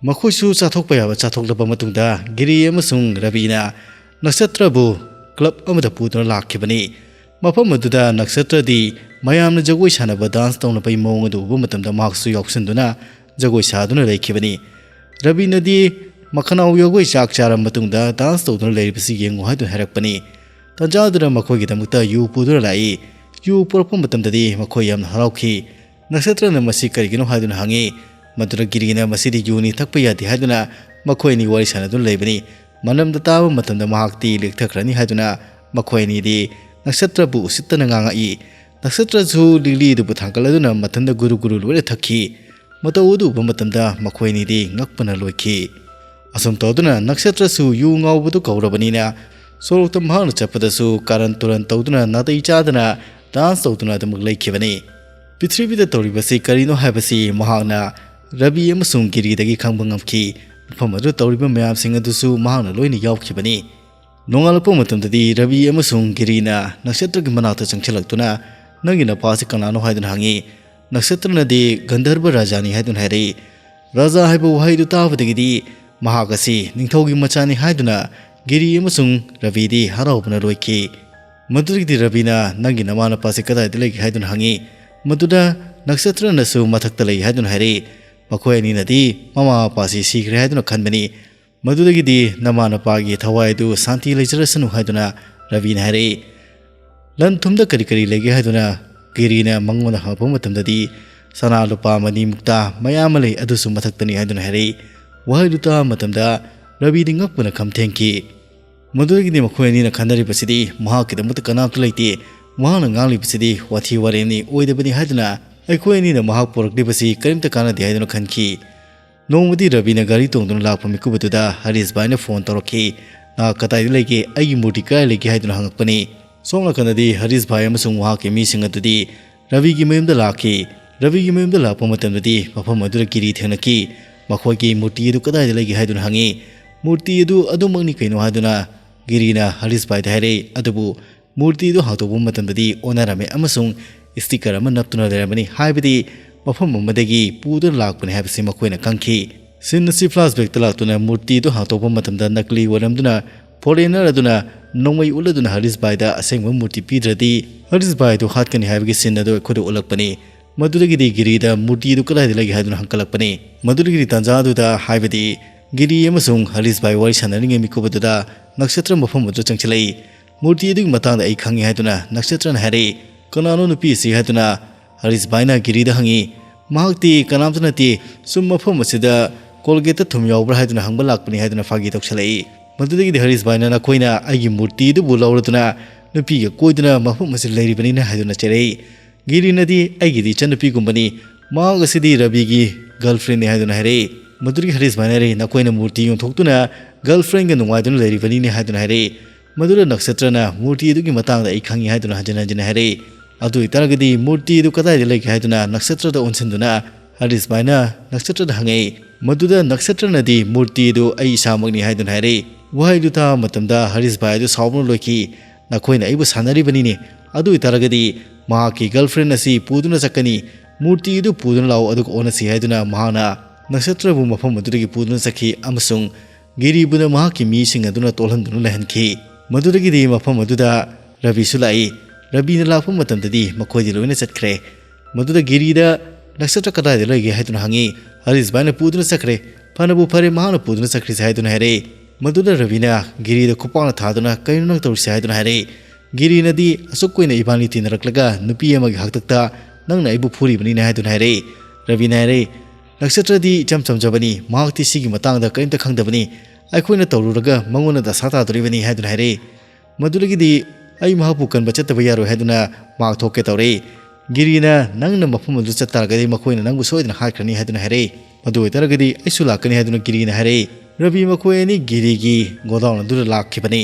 ꯃꯈꯣꯏꯁꯨ ꯆꯥꯊꯣꯛꯄ ꯌꯥꯕ ꯆꯥꯊꯣꯛꯂꯕ ꯃꯇꯨꯡꯗ ꯒꯤꯔꯤ ꯑꯃꯁꯨꯡ ꯔꯕꯤꯅ ꯅꯛꯁꯇ꯭ꯔꯕꯨ ꯀ꯭ꯂꯕ ꯑꯃꯗ ꯄꯨꯗꯨꯅ ꯂꯥꯛꯈꯤꯕꯅꯤ꯫ ꯃꯐꯝ ꯑꯗꯨꯗ ꯅꯛꯁꯇ꯭ꯔꯗꯤ ꯃꯌꯥꯝꯅ ꯖꯒꯣꯏ ꯁꯥꯟꯅꯕ, ꯗꯥꯟꯁ ꯇꯧꯅꯕꯒꯤ ꯃꯑꯣꯡ ꯑꯗꯨ ꯎꯕ ꯃꯇꯝꯗ ꯃꯍꯥꯛꯁꯨ ꯌꯥꯎꯁꯤꯟꯗꯨꯅ ꯖꯒꯣꯏ ꯁꯥꯗꯨꯅ ꯂꯩꯈꯤꯕꯅꯤ꯫ ꯔꯕꯤꯅꯗꯤ ꯃꯈꯅꯥꯎ ꯌꯧꯕꯒꯤ ꯆꯥꯛ ꯆꯥꯔꯕ ꯃꯇꯨꯡꯗ ꯗꯥꯟꯁ ꯇꯧꯗꯨꯅ ꯂꯩꯔꯤꯕꯁꯤ ꯌꯦꯡꯉꯨ ꯍꯥꯏꯗꯨꯅ ꯍꯥꯏꯔꯛꯄꯅꯤ꯫ ꯇꯟꯖꯥꯗꯨꯗ ꯃꯈꯣꯏꯒꯤꯗꯃꯛꯇ ꯌꯨ ꯄꯨꯗꯨꯅ ꯂꯥꯛꯏ꯫ ꯌꯨ ꯄꯨꯔꯛꯄ ꯃꯇꯝꯗꯗꯤ ꯃꯈꯣꯏ ꯌꯥꯝꯅ ꯍꯔꯥꯎꯈꯤ꯫ ꯅꯛꯁꯇ꯭ꯔꯅ ꯃꯁꯤ ꯀꯔꯤꯒꯤꯅꯣ ꯍꯥꯏꯗꯨꯅ ꯍꯪꯉꯤ꯫ ꯃꯗꯨꯗ ꯒꯤꯔꯤꯅ ꯃꯁꯤꯗꯤ ꯌꯨꯅꯤ, ꯊꯛꯄ ꯌꯥꯗꯦ ꯍꯥꯏꯗꯨꯅ ꯃꯈꯣꯏ ꯑꯅꯤ ꯋꯥꯔꯤ ꯁꯥꯟꯅꯗꯨꯅ ꯂꯩꯕꯅꯤ꯫ ꯃꯅꯝꯗ ꯇꯥꯕ ꯃꯇꯝꯗ ꯃꯍꯥꯛꯇꯤ ꯂꯦꯛꯊꯈ꯭ꯔꯅꯤ ꯍꯥꯏꯗꯨꯅ ꯃꯈꯣꯏ ꯑꯅꯤꯗꯤ ꯅꯛꯁꯇ꯭ꯔꯕꯨ ꯎꯁꯤꯠꯇꯅ ꯉꯥꯡꯉꯛꯏ꯫ ꯅꯛꯁꯇ꯭ꯔꯁꯨ ꯂꯤꯛꯂꯤ ꯑꯗꯨꯕꯨ ꯊꯥꯡꯒꯠꯂꯗꯨꯅ ꯃꯊꯟꯗ ꯒꯨꯔꯨ ꯒꯨꯔꯨ ꯂꯣꯏꯅ ꯊꯛꯈꯤ꯫ ꯃꯇꯧ ꯑꯗꯨ ꯎꯕ ꯃꯇꯝꯗ ꯃꯈꯣꯏ ꯑꯅꯤꯗꯤ ꯉꯛꯄꯅ ꯂꯣꯏꯈꯤ꯫ ꯑꯁꯨꯝ ꯇꯧꯗꯨꯅ ꯅꯛꯁꯇ꯭ꯔꯁꯨ ꯌꯨ ꯉꯥꯎꯕꯗꯨ ꯀꯧꯔꯕꯅꯤꯅ ꯁꯣꯔꯣꯛꯇ ꯃꯍꯥꯛꯅ ꯆꯠꯄꯗꯁꯨ ꯀꯥꯔꯟ ꯇꯨꯔꯟ ꯇꯧꯗꯨꯅ ꯅꯥꯇꯩ ꯆꯥꯗꯅ ꯗꯥꯟꯁ ꯇꯧꯗꯨꯅ ꯑꯗꯨꯃꯛ ꯂꯩꯈꯤꯕꯅꯤ꯫ ꯄ꯭ꯔꯤꯊꯤꯕꯤꯗ ꯇꯧꯔꯤꯕꯁꯤ ꯀꯔꯤꯅꯣ ꯍꯥꯏꯕꯁꯤ ꯃꯍꯥꯛꯅ ꯔꯕꯤ ꯑꯃꯁꯨꯡ ꯒꯤꯔꯤꯗꯒꯤ ꯈꯪꯕ ꯉꯝꯈꯤ꯫ ꯃꯐꯝ ꯑꯗꯨꯗ ꯇꯧꯔꯤꯕ ꯃꯌꯥꯝꯁꯤꯡ ꯑꯗꯨꯁꯨ ꯃꯍꯥꯛꯅ ꯂꯣꯏꯅ ꯌꯥꯎꯈꯤꯕꯅꯤ꯫ ꯅꯣꯡꯉꯥꯜꯂꯛꯄ ꯃꯇꯝꯗꯗꯤ ꯔꯕꯤ ꯑꯃꯁꯨꯡ ꯒꯤꯔꯤꯅ ꯅꯛꯁꯇ꯭ꯔꯒꯤ ꯃꯅꯥꯛꯇ ꯆꯪꯁꯤꯜꯂꯛꯇꯨꯅ, "ꯅꯪꯒꯤ ꯅꯄꯥꯁꯤ ꯀꯅꯥꯅꯣ?" ꯍꯥꯏꯗꯨꯅ ꯍꯪꯉꯤ꯫ ꯅꯛꯁꯇ꯭ꯔꯅꯗꯤ ꯒꯟꯙꯔꯕ ꯔꯥꯖꯥꯅꯤ ꯍꯥꯏꯗꯨꯅ ꯍꯥꯏꯔꯛꯏ꯫ ꯔꯥꯖꯥ ꯍꯥꯏꯕ ꯋꯥꯍꯩꯗꯨ ꯇꯥꯕꯗꯒꯤꯗꯤ ꯃꯍꯥꯛ ꯑꯁꯤ ꯅꯤꯡꯊꯧꯒꯤ ꯃꯆꯥꯅꯤ ꯍꯥꯏꯗꯨꯅ ꯒꯤꯔꯤ ꯑꯃꯁꯨꯡ ꯔꯕꯤꯗꯤ ꯍꯔꯥꯎꯕꯅ ꯂꯣꯏꯈꯤ꯫ ꯃꯗꯨꯗꯒꯤꯗꯤ ꯔꯕꯤꯅ, "ꯅꯪꯒꯤ ꯅꯃꯥꯅꯄꯥꯁꯤ ꯀꯗꯥꯏꯗ ꯂꯩꯒꯦ?" ꯍꯥꯏꯗꯨꯅ ꯍꯪꯉꯤ꯫ ꯃꯗꯨꯗ ꯅꯛꯁꯇ꯭ꯔꯅꯁꯨ ꯃꯊꯛꯇ ꯂꯩ ꯍꯥꯏꯗꯨꯅ ꯍꯥꯏꯔꯛꯏ꯫ ꯃꯈꯣꯏ ꯑꯅꯤꯅꯗꯤ ꯃꯃꯥ ꯃꯄꯥꯁꯤ ꯁꯤꯈ꯭ꯔꯦ ꯍꯥꯏꯗꯨꯅ ꯈꯟꯕꯅꯤ꯫ ꯃꯗꯨꯗꯒꯤꯗꯤ ꯅꯃꯥ ꯅꯄꯥꯒꯤ ꯊꯋꯥꯏ ꯑꯗꯨ ꯁꯥꯟꯇꯤ ꯂꯩꯖꯔꯁꯅꯨ ꯍꯥꯏꯗꯨꯅ ꯔꯕꯤꯅ ꯍꯥꯏꯔꯛꯏ꯫ ꯂꯟ ꯊꯨꯝꯗ ꯀꯔꯤ ꯀꯔꯤ ꯂꯩꯒꯦ ꯍꯥꯏꯗꯨꯅ ꯒꯤꯔꯤꯅ ꯃꯉꯣꯟꯗ ꯍꯪꯉꯛꯄ ꯃꯇꯝꯗꯗꯤ ꯁꯅꯥ ꯂꯨꯄꯥ ꯃꯅꯤ ꯃꯨꯛꯇꯥ ꯃꯌꯥꯝ ꯑꯃ ꯂꯩ, ꯑꯗꯨꯁꯨ ꯃꯊꯛꯇꯅꯤ ꯍꯥꯏꯗꯨꯅ ꯍꯥꯏꯔꯛꯏ꯫ ꯋꯥꯍꯩꯗꯨ ꯇꯥꯕ ꯃꯇꯝꯗ ꯔꯕꯤꯗꯤ ꯉꯛꯄꯅ ꯈꯝ ꯊꯦꯡꯈꯤ꯫ ꯃꯗꯨꯗꯒꯤꯗꯤ ꯃꯈꯣꯏ ꯑꯅꯤꯅ ꯈꯟꯅꯔꯤꯕꯁꯤꯗꯤ ꯃꯍꯥꯛꯀꯤꯗꯃꯛꯇ ꯀꯅꯥꯝꯇ ꯂꯩꯇꯦ, ꯃꯍꯥꯛꯅ ꯉꯥꯡꯂꯤꯕꯁꯤꯗꯤ ꯋꯥꯊꯤ ꯋꯥꯔꯦꯝꯅꯤ, ꯑꯣꯏꯗꯕꯅꯤ ꯍꯥꯏꯗꯨꯅ ꯑꯩꯈꯣꯏ ꯑꯅꯤꯅ ꯃꯍꯥꯛ ꯄꯨꯔꯛꯂꯤꯕꯁꯤ ꯀꯔꯤꯝꯇ ꯀꯥꯟꯅꯗꯦ ꯍꯥꯏꯗꯨꯅ ꯈꯟꯈꯤ꯫ ꯅꯣꯡꯃꯗꯤ ꯔꯕꯤꯅ ꯒꯥꯔꯤ ꯇꯣꯡꯗꯨꯅ ꯂꯥꯛꯄ ꯃꯤꯀꯨꯞ ꯑꯗꯨꯗ ꯍꯔꯤꯁ ꯚꯥꯏꯅ ꯐꯣꯟ ꯇꯧꯔꯛꯈꯤ꯫ "ꯅꯍꯥꯛ ꯀꯗꯥꯏꯗ ꯂꯩꯒꯦ? ꯑꯩꯒꯤ ꯃꯨꯔꯇꯤ ꯀꯗꯥꯏ ꯂꯩꯒꯦ?" ꯍꯥꯏꯗꯨꯅ ꯍꯪꯉꯛꯄꯅꯤ꯫ ꯁꯣꯝ ꯅꯥꯀꯟꯗꯗꯤ ꯍꯔꯤꯁ ꯚꯥꯏ ꯑꯃꯁꯨꯡ ꯃꯍꯥꯛꯀꯤ ꯃꯤꯁꯤꯡ ꯑꯗꯨꯗꯤ ꯔꯕꯤꯒꯤ ꯃꯌꯨꯝꯗ ꯂꯥꯛꯈꯤ꯫ ꯔꯕꯤꯒꯤ ꯃꯌꯨꯝꯗ ꯂꯥꯛꯄ ꯃꯇꯝꯗꯗꯤ ꯃꯐꯝ ꯑꯗꯨꯗ ꯒꯤꯔꯤ ꯊꯦꯡꯅꯈꯤ꯫ ꯃꯈꯣꯏꯒꯤ ꯃꯨꯔꯇꯤ ꯑꯗꯨ ꯀꯗꯥꯏꯗ ꯂꯩꯒꯦ ꯍꯥꯏꯗꯨꯅ ꯍꯪꯉꯤ꯫ "ꯃꯨꯔꯇꯤ ꯑꯗꯨ ꯑꯗꯨꯃꯛꯅꯤ ꯀꯩꯅꯣ?" ꯍꯥꯏꯗꯨꯅ ꯒꯤꯔꯤꯅ ꯍꯔꯤꯁ ꯚꯥꯏꯗ ꯍꯥꯏꯔꯛꯏ꯫ ꯑꯗꯨꯕꯨ ꯃꯨꯔꯇꯤ ꯑꯗꯨ ꯍꯥꯡꯗꯣꯛꯄ ꯃꯇꯝꯗꯗꯤ ꯑꯣꯟꯅꯔꯝꯃꯦ ꯑꯃꯁꯨꯡ ꯁ꯭ꯇꯤꯀꯔ ꯑꯃ ꯅꯞꯇꯨꯅ ꯂꯩꯔꯝꯕꯅꯤ, ꯍꯥꯏꯕꯗꯤ ꯃꯐꯝ ꯑꯃꯗꯒꯤ ꯄꯨꯗꯨꯅ ꯂꯥꯛꯄꯅꯤ ꯍꯥꯏꯕꯁꯤ ꯃꯈꯣꯏꯅ ꯈꯪꯈꯤ꯫ ꯁꯤꯟ ꯑꯁꯤ ꯐ꯭ꯂꯥꯁꯕꯦꯛꯇ ꯂꯥꯛꯇꯨꯅ ꯃꯨꯔꯇꯤ ꯑꯗꯨ ꯍꯥꯡꯗꯣꯛꯄ ꯃꯇꯝꯗ ꯅꯀꯂꯤ ꯑꯣꯏꯔꯝꯗꯨꯅ ꯐꯣꯔꯦꯅꯔ ꯑꯗꯨꯅ ꯅꯣꯡꯃꯩ ꯎꯠꯂꯗꯨꯅ ꯍꯔꯤꯁ ꯚꯥꯏꯗ ꯑꯁꯦꯡꯕ ꯃꯨꯔꯇꯤ ꯄꯤꯗ꯭ꯔꯗꯤ ꯍꯔꯤꯁ ꯚꯥꯏ ꯑꯗꯨ ꯍꯥꯠꯀꯅꯤ ꯍꯥꯏꯕꯒꯤ ꯁꯤꯟ ꯑꯗꯨ ꯑꯩꯈꯣꯏꯗ ꯎꯠꯂꯛꯄꯅꯤ꯫ ꯃꯗꯨꯗꯒꯤꯗꯤ ꯒꯤꯔꯤꯗ ꯃꯨꯔꯇꯤ ꯑꯗꯨ ꯀꯗꯥꯏꯗ ꯂꯩꯒꯦ ꯍꯥꯏꯗꯨꯅ ꯍꯪꯀꯠꯂꯛꯄꯅꯤ꯫ ꯃꯗꯨꯗꯒꯤꯗꯤ ꯇꯥꯟꯖꯥ ꯑꯗꯨꯗ, ꯍꯥꯏꯕꯗꯤ ꯒꯤꯔꯤ ꯑꯃꯁꯨꯡ ꯍꯔꯤꯁ ꯚꯥꯏ ꯋꯥꯔꯤ ꯁꯥꯟꯅꯔꯤꯉꯩ ꯃꯤꯀꯨꯞ ꯑꯗꯨꯗ ꯅꯛꯁꯇ꯭ꯔ ꯃꯐꯝ ꯑꯗꯨ ꯆꯪꯁꯤꯜꯂꯛꯏ꯫ "ꯃꯨꯔꯇꯤ ꯑꯗꯨꯒꯤ ꯃꯇꯥꯡꯗ ꯑꯩ ꯈꯪꯉꯤ" ꯍꯥꯏꯗꯨꯅ ꯅꯛꯁꯇ꯭ꯔꯅ ꯍꯥꯏꯔꯛꯏ꯫ "ꯀꯅꯥꯅꯣ ꯅꯨꯄꯤ ꯑꯁꯤ?" ꯍꯥꯏꯗꯨꯅ ꯍꯔꯤꯁ ꯚꯥꯏꯅ ꯒꯤꯔꯤꯗ ꯍꯪꯉꯤ꯫ "ꯃꯍꯥꯛꯇꯤ ꯀꯅꯥꯝꯇ ꯅꯠꯇꯦ, ꯁꯨꯝ ꯃꯐꯝ ꯑꯁꯤꯗ ꯀꯣꯜꯒꯦꯠꯇ ꯊꯨꯝ ꯌꯥꯎꯕ꯭ꯔꯥ ꯍꯥꯏꯗꯨꯅ ꯍꯪꯕ ꯂꯥꯛꯄꯅꯤ" ꯍꯥꯏꯗꯨꯅ ꯐꯥꯒꯤ ꯇꯧꯁꯜꯂꯛꯏ꯫ ꯃꯗꯨꯗꯒꯤꯗꯤ ꯍꯔꯤꯁ ꯚꯥꯏꯅ "ꯅꯈꯣꯏꯅ ꯑꯩꯒꯤ ꯃꯨꯔꯇꯤ ꯑꯗꯨꯕꯨ ꯂꯧꯔꯗꯨꯅ ꯅꯨꯄꯤꯒ ꯀꯣꯏꯗꯨꯅ ꯃꯐꯝ ꯑꯁꯤꯗ ꯂꯩꯔꯤꯕꯅꯤꯅ" ꯍꯥꯏꯗꯨꯅ ꯆꯩꯔꯛꯏ꯫ ꯒꯤꯔꯤꯅꯗꯤ "ꯑꯩꯒꯤꯗꯤ ꯏꯆꯟꯅꯨꯄꯤꯒꯨꯝꯕꯅꯤ, ꯃꯍꯥꯛ ꯑꯁꯤꯗꯤ ꯔꯕꯤꯒꯤ ꯒꯔꯜꯐ꯭ꯔꯦꯟꯅꯤ" ꯍꯥꯏꯗꯨꯅ ꯍꯥꯏꯔꯛꯏ꯫ ꯃꯗꯨꯗꯒꯤ ꯍꯔꯤꯁ ꯚꯥꯏꯅ ꯍꯥꯏꯔꯛꯏ, "ꯅꯈꯣꯏꯅ ꯃꯨꯔꯇꯤ ꯌꯣꯟꯊꯣꯛꯇꯨꯅ ꯒꯔꯜꯐ꯭ꯔꯦꯟꯒ ꯅꯨꯡꯉꯥꯏꯗꯨꯅ ꯂꯩꯔꯤꯕꯅꯤꯅꯦ" ꯍꯥꯏꯗꯨꯅ ꯍꯥꯏꯔꯛꯏ꯫ ꯃꯗꯨꯗ ꯅꯛꯁꯇ꯭ꯔꯅ "ꯃꯨꯔꯇꯤ ꯑꯗꯨꯒꯤ ꯃꯇꯥꯡꯗ ꯑꯩ ꯈꯪꯉꯤ" ꯍꯥꯏꯗꯨꯅ ꯍꯟꯖꯤꯟ ꯍꯟꯖꯤꯟ ꯍꯥꯏꯔꯛꯏ꯫ "ꯑꯗꯨ ꯑꯣꯏꯇꯥꯔꯒꯗꯤ ꯃꯨꯔꯇꯤ ꯑꯗꯨ ꯀꯗꯥꯏꯗ ꯂꯩꯒꯦ?" ꯍꯥꯏꯗꯨꯅ ꯅꯛꯁꯇ꯭ꯔꯗ ꯑꯣꯟꯁꯤꯟꯗꯨꯅ ꯍꯔꯤꯁ ꯚꯥꯏꯅ ꯅꯛꯁꯇ꯭ꯔꯗ ꯍꯪꯉꯛꯏ꯫ ꯃꯗꯨꯗ ꯅꯛꯁꯇ꯭ꯔꯅꯗꯤ "ꯃꯨꯔꯇꯤ ꯑꯗꯨ ꯑꯩ ꯏꯁꯥꯃꯛꯅꯤ" ꯍꯥꯏꯗꯨꯅ ꯍꯥꯏꯔꯛꯏ꯫ ꯋꯥꯍꯩꯗꯨ ꯇꯥꯕ ꯃꯇꯝꯗ ꯍꯔꯤꯁ ꯚꯥꯏ ꯑꯗꯨ ꯁꯥꯎꯕꯅ ꯂꯣꯏꯈꯤ꯫ "ꯅꯈꯣꯏꯅ ꯑꯩꯕꯨ ꯁꯥꯟꯅꯔꯤꯕꯅꯤꯅꯦ, ꯑꯗꯨ ꯑꯣꯏꯇꯥꯔꯒꯗꯤ ꯃꯍꯥꯛꯀꯤ ꯒꯔꯜꯐ꯭ꯔꯦꯟ ꯑꯁꯤ ꯄꯨꯗꯨꯅ ꯆꯠꯀꯅꯤ, ꯃꯨꯔꯇꯤ ꯑꯗꯨ ꯄꯨꯗꯨꯅ ꯂꯥꯛꯎ ꯑꯗꯨꯒ ꯑꯣꯟꯅꯁꯤ" ꯍꯥꯏꯗꯨꯅ ꯃꯍꯥꯛꯅ ꯅꯛꯁꯇ꯭ꯔꯕꯨ ꯃꯐꯝ ꯑꯗꯨꯗꯒꯤ ꯄꯨꯗꯨꯅ ꯆꯠꯈꯤ ꯑꯃꯁꯨꯡ ꯒꯤꯔꯤꯕꯨꯅ ꯃꯍꯥꯛꯀꯤ ꯃꯤꯁꯤꯡ ꯑꯗꯨꯅ ꯇꯣꯜꯍꯟꯗꯨꯅ ꯂꯩꯍꯟꯈꯤ꯫ ꯃꯗꯨꯗꯒꯤꯗꯤ ꯃꯐꯝ ꯑꯗꯨꯗ ꯔꯕꯤꯁꯨ ꯂꯥꯛꯏ꯫ ꯔꯕꯤꯅ ꯂꯥꯛꯄ ꯃꯇꯝꯗꯗꯤ ꯃꯈꯣꯏꯗꯤ ꯂꯣꯏꯅ ꯆꯠꯈ꯭ꯔꯦ꯫ ꯃꯗꯨꯗ ꯒꯤꯔꯤꯗ "ꯅꯛꯁꯇ꯭ꯔ ꯀꯗꯥꯏꯗ ꯂꯩꯒꯦ?" ꯍꯥꯏꯗꯨꯅ ꯍꯪꯉꯤ꯫ ꯍꯔꯤꯁ ꯚꯥꯏꯅ "ꯄꯨꯗꯨꯅ ꯆꯠꯈ꯭ꯔꯦ, ꯐꯅꯕꯨ ꯐꯔꯦ ꯃꯍꯥꯛꯅ ꯄꯨꯗꯨꯅ ꯆꯠꯈ꯭ꯔꯤꯁꯦ" ꯍꯥꯏꯗꯨꯅ ꯍꯥꯏꯔꯛꯏ꯫ ꯃꯗꯨꯗ ꯔꯕꯤꯅ ꯒꯤꯔꯤꯗ ꯈꯨꯄꯥꯛꯅ ꯊꯥꯗꯨꯅ "ꯀꯩꯅꯣ ꯅꯪ ꯇꯧꯔꯤꯁꯦ?" ꯍꯥꯏꯗꯨꯅ ꯍꯥꯏꯔꯛꯏ꯫ ꯒꯤꯔꯤꯅꯗꯤ "ꯑꯁꯨꯛ ꯀꯨꯏꯅ ꯏꯕꯥꯅꯤ ꯇꯤꯟꯅꯔꯛꯂꯒ ꯅꯨꯄꯤ ꯑꯃꯒꯤ ꯍꯥꯛꯇꯛꯇ ꯅꯪꯅ ꯑꯩꯕꯨ ꯐꯨꯔꯤꯕꯅꯤꯅꯦ" ꯍꯥꯏꯗꯨꯅ ꯍꯥꯏꯔꯛꯏ꯫ ꯔꯕꯤꯅ ꯍꯥꯏꯔꯛꯏ, "ꯅꯛꯁꯇ꯭ꯔꯗꯤ ꯏꯆꯝ ꯆꯝꯖꯕꯅꯤ, ꯃꯍꯥꯛꯇꯤ ꯁꯤꯒꯤ ꯃꯇꯥꯡꯗ ꯀꯔꯤꯝꯇ ꯈꯪꯗꯕꯅꯤ, ꯑꯩꯈꯣꯏꯅ ꯇꯧꯔꯨꯔꯒ ꯃꯉꯣꯟꯗ ꯗꯁꯥ ꯇꯥꯗꯣꯔꯤꯕꯅꯤ" ꯍꯥꯏꯗꯨꯅ ꯍꯥꯏꯔꯛꯏ꯫ ꯃꯗꯨꯗꯒꯤꯗꯤ "ꯑꯩ ꯃꯍꯥꯛꯄꯨ ꯀꯟꯕ ꯆꯠꯇꯕ ꯌꯥꯔꯣꯏ" ꯍꯥꯏꯗꯨꯅ ꯃꯍꯥꯛ ꯊꯣꯛꯀꯦ ꯇꯧꯔꯛꯏ꯫ ꯒꯤꯔꯤꯅ "ꯅꯪꯅ ꯃꯐꯝ ꯑꯗꯨ ꯆꯠꯇꯥꯔꯒꯗꯤ ꯃꯈꯣꯏꯅ ꯅꯪꯕꯨ ꯁꯣꯏꯗꯅ ꯍꯥꯠꯈ꯭ꯔꯅꯤ" ꯍꯥꯏꯗꯨꯅ ꯍꯥꯏꯔꯛꯏ꯫ "ꯑꯗꯨ ꯑꯣꯏꯇꯥꯔꯒꯗꯤ ꯑꯩꯁꯨ ꯂꯥꯛꯀꯅꯤ," ꯍꯥꯏꯗꯨꯅ ꯒꯤꯔꯤꯅ ꯍꯥꯏꯔꯛꯏ꯫ ꯔꯕꯤ ꯃꯈꯣꯏ ꯑꯅꯤ ꯒꯤꯔꯤꯒꯤ ꯒꯣꯗꯥꯎꯟ ꯑꯗꯨꯗ ꯂꯥꯛꯈꯤꯕꯅꯤ꯫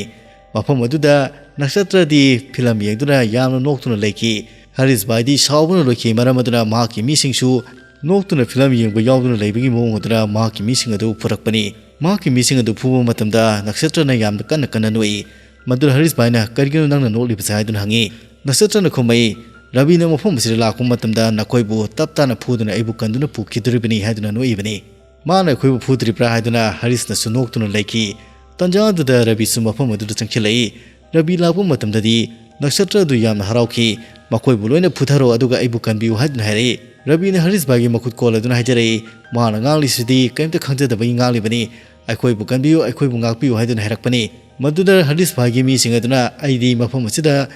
ꯃꯐꯝ ꯑꯗꯨꯗ ꯅꯛꯁꯇ꯭ꯔꯗꯤ ꯐꯤꯂꯝ ꯌꯦꯡꯗꯨꯅ ꯌꯥꯝꯅ ꯅꯣꯛꯇꯨꯅ ꯂꯩꯈꯤ꯫ ꯍꯔꯤꯁ ꯚꯥꯏꯗꯤ ꯁꯥꯎꯕꯅ ꯂꯣꯏꯈꯤ꯫ ꯃꯔꯝ ꯑꯗꯨꯅ ꯃꯍꯥꯛꯀꯤ ꯃꯤꯁꯤꯡꯁꯨ ꯅꯣꯛꯇꯨꯅ ꯐꯤꯂꯝ ꯌꯦꯡꯕ ꯌꯥꯎꯗꯨꯅ ꯂꯩꯕꯒꯤ ꯃꯑꯣꯡ ꯑꯗꯨꯅ ꯃꯍꯥꯛꯀꯤ ꯃꯤꯁꯤꯡ ꯑꯗꯨ ꯐꯨꯔꯛꯄꯅꯤ꯫ ꯃꯍꯥꯛꯀꯤ ꯃꯤꯁꯤꯡ ꯑꯗꯨ ꯐꯨꯕ ꯃꯇꯝꯗ ꯅꯛꯁꯇ꯭ꯔꯅ ꯌꯥꯝꯅ ꯀꯟꯅ ꯀꯟꯅ ꯅꯣꯛꯏ꯫ ꯃꯗꯨꯗ ꯍꯔꯤꯁ ꯚꯥꯏꯅ, "ꯀꯔꯤꯒꯤꯅꯣ ꯅꯪꯅ ꯅꯣꯛꯂꯤꯕꯁꯦ?" ꯍꯥꯏꯗꯨꯅ ꯍꯪꯉꯤ꯫ ꯅꯛꯁꯇ꯭ꯔꯅ ꯈꯨꯝꯃꯛꯏ, "ꯔꯕꯤꯅ ꯃꯐꯝ ꯑꯁꯤꯗ ꯂꯥꯛꯄ ꯃꯇꯝꯗ ꯅꯈꯣꯏꯕꯨ ꯇꯞ ꯇꯥꯅ ꯐꯨꯗꯨꯅ ꯑꯩꯕꯨ ꯀꯟꯗꯨꯅ ꯄꯨꯈꯤꯗꯣꯔꯤꯕꯅꯤ" ꯍꯥꯏꯗꯨꯅ ꯅꯣꯛꯏꯕꯅꯤ꯫ "ꯃꯥꯅ ꯑꯩꯈꯣꯏꯕꯨ ꯐꯨꯗ꯭ꯔꯤꯕ꯭ꯔꯥ?" ꯍꯥꯏꯗꯨꯅ ꯍꯔꯤꯁꯅꯁꯨ ꯅꯣꯛꯇꯨꯅ ꯂꯩꯈꯤ꯫ ꯇꯟꯖꯥ ꯑꯗꯨꯗ ꯔꯕꯤꯁꯨ ꯃꯐꯝ ꯑꯗꯨꯗ ꯆꯪꯁꯤꯜꯂꯛꯏ꯫ ꯔꯕꯤ ꯂꯥꯛꯄ ꯃꯇꯝꯗꯗꯤ ꯅꯛꯁꯇ꯭ꯔ ꯑꯗꯨ ꯌꯥꯝꯅ ꯍꯔꯥꯎꯈꯤ꯫ "ꯃꯈꯣꯏꯕꯨ ꯂꯣꯏꯅ ꯐꯨꯊꯔꯣ, ꯑꯗꯨꯒ ꯑꯩꯕꯨ ꯀꯟꯕꯤꯌꯨ" ꯍꯥꯏꯗꯨꯅ ꯍꯥꯏꯔꯛꯏ꯫ ꯔꯕꯤꯅ ꯍꯔꯤꯁ ꯚꯥꯏꯒꯤ ꯃꯈꯨꯠ ꯀꯣꯜꯂꯗꯨꯅ ꯍꯥꯏꯖꯔꯛꯏ, "ꯃꯍꯥꯛꯅ ꯉꯥꯡꯂꯤꯁꯤꯗꯤ ꯀꯔꯤꯝꯇ ꯈꯪꯖꯗꯕꯒꯤ ꯉꯥꯡꯂꯤꯕꯅꯤ꯫ ꯑꯩꯈꯣꯏꯕꯨ ꯀꯟꯕꯤꯌꯨ, ꯑꯩꯈꯣꯏꯕꯨ ꯉꯥꯛꯄꯤꯌꯨ" ꯍꯥꯏꯗꯨꯅ ꯍꯥꯏꯔꯛꯄꯅꯤ꯫ ꯃꯗꯨꯗ ꯍꯔꯤꯁ ꯚꯥꯏꯒꯤ ꯃꯤꯁꯤꯡ ꯑꯗꯨꯅ, "ꯑꯩꯗꯤ ꯃꯐꯝ ꯑꯁꯤꯗ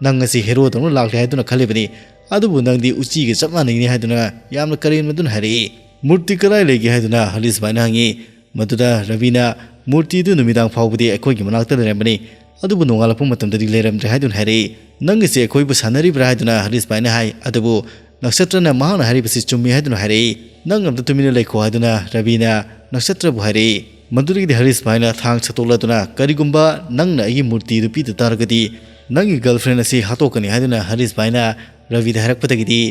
ꯅꯪ ꯑꯁꯤ ꯍꯦꯔꯣꯗꯧꯅ ꯂꯥꯛꯂꯦ ꯍꯥꯏꯗꯨꯅ ꯈꯜꯂꯤꯕꯅꯤ, ꯑꯗꯨꯕꯨ ꯅꯪꯗꯤ ꯎꯆꯤꯒ ꯆꯞ ꯃꯥꯟꯅꯩꯅꯦ" ꯍꯥꯏꯗꯨꯅ ꯌꯥꯝꯅ ꯀꯔꯦꯝꯅꯗꯨꯅ ꯍꯥꯏꯔꯛꯏ꯫ "ꯃꯨꯔꯇꯤ ꯀꯗꯥꯏ ꯂꯩꯒꯦ?" ꯍꯥꯏꯗꯨꯅ ꯍꯔꯤꯁ ꯚꯥꯏꯅ ꯍꯪꯉꯤ꯫ ꯃꯗꯨꯗ ꯔꯕꯤꯅ, "ꯃꯨꯔꯇꯤꯗꯨ ꯅꯨꯃꯤꯗꯥꯡ ꯐꯥꯎꯕꯗꯤ ꯑꯩꯈꯣꯏꯒꯤ ꯃꯅꯥꯛꯇ ꯂꯩꯔꯝꯕꯅꯤ, ꯑꯗꯨꯕꯨ ꯅꯣꯡꯉꯥꯜꯂꯛꯄ ꯃꯇꯝꯗꯗꯤ ꯂꯩꯔꯝꯗ꯭ꯔꯦ" ꯍꯥꯏꯗꯨꯅ ꯍꯥꯏꯔꯛꯏ꯫ "ꯅꯪꯒꯤꯁꯦ ꯑꯩꯈꯣꯏꯕꯨ ꯁꯥꯟꯅꯔꯤꯕ꯭ꯔꯥ?" ꯍꯥꯏꯗꯨꯅ ꯍꯔꯤꯁ ꯚꯥꯏꯅ ꯍꯥꯏ꯫ ꯑꯗꯨꯕꯨ ꯅꯛꯁꯇ꯭ꯔꯅ ꯃꯍꯥꯛꯅ ꯍꯥꯏꯔꯤꯕꯁꯤ ꯆꯨꯝꯃꯤ ꯍꯥꯏꯗꯨꯅ ꯍꯥꯏꯔꯛꯏ꯫ "ꯅꯪ ꯑꯝꯇ ꯇꯨꯃꯤꯟꯅ ꯂꯩꯈꯣ" ꯍꯥꯏꯗꯨꯅ ꯔꯕꯤꯅ ꯅꯛꯁꯇ꯭ꯔꯕꯨ ꯍꯥꯏꯔꯛꯏ꯫ ꯃꯗꯨꯗꯒꯤꯗꯤ ꯍꯔꯤꯁ ꯚꯥꯏꯅ ꯊꯥꯡ ꯁꯠꯇꯣꯛꯂꯗꯨꯅ, "ꯀꯔꯤꯒꯨꯝꯕ ꯅꯪꯅ ꯑꯩꯒꯤ ꯃꯨꯔꯇꯤꯗꯨ ꯄꯤꯗ ꯇꯥꯔꯒꯗꯤ ꯅꯪꯒꯤ ꯒꯔꯜꯐ꯭ꯔꯦꯟ ꯑꯁꯤ ꯍꯥꯠꯇꯣꯛꯀꯅꯤ" ꯍꯥꯏꯗꯨꯅ ꯍꯔꯤꯁ ꯚꯥꯏꯅ ꯔꯕꯤꯗ ꯍꯥꯏꯔꯛꯄꯗꯒꯤꯗꯤ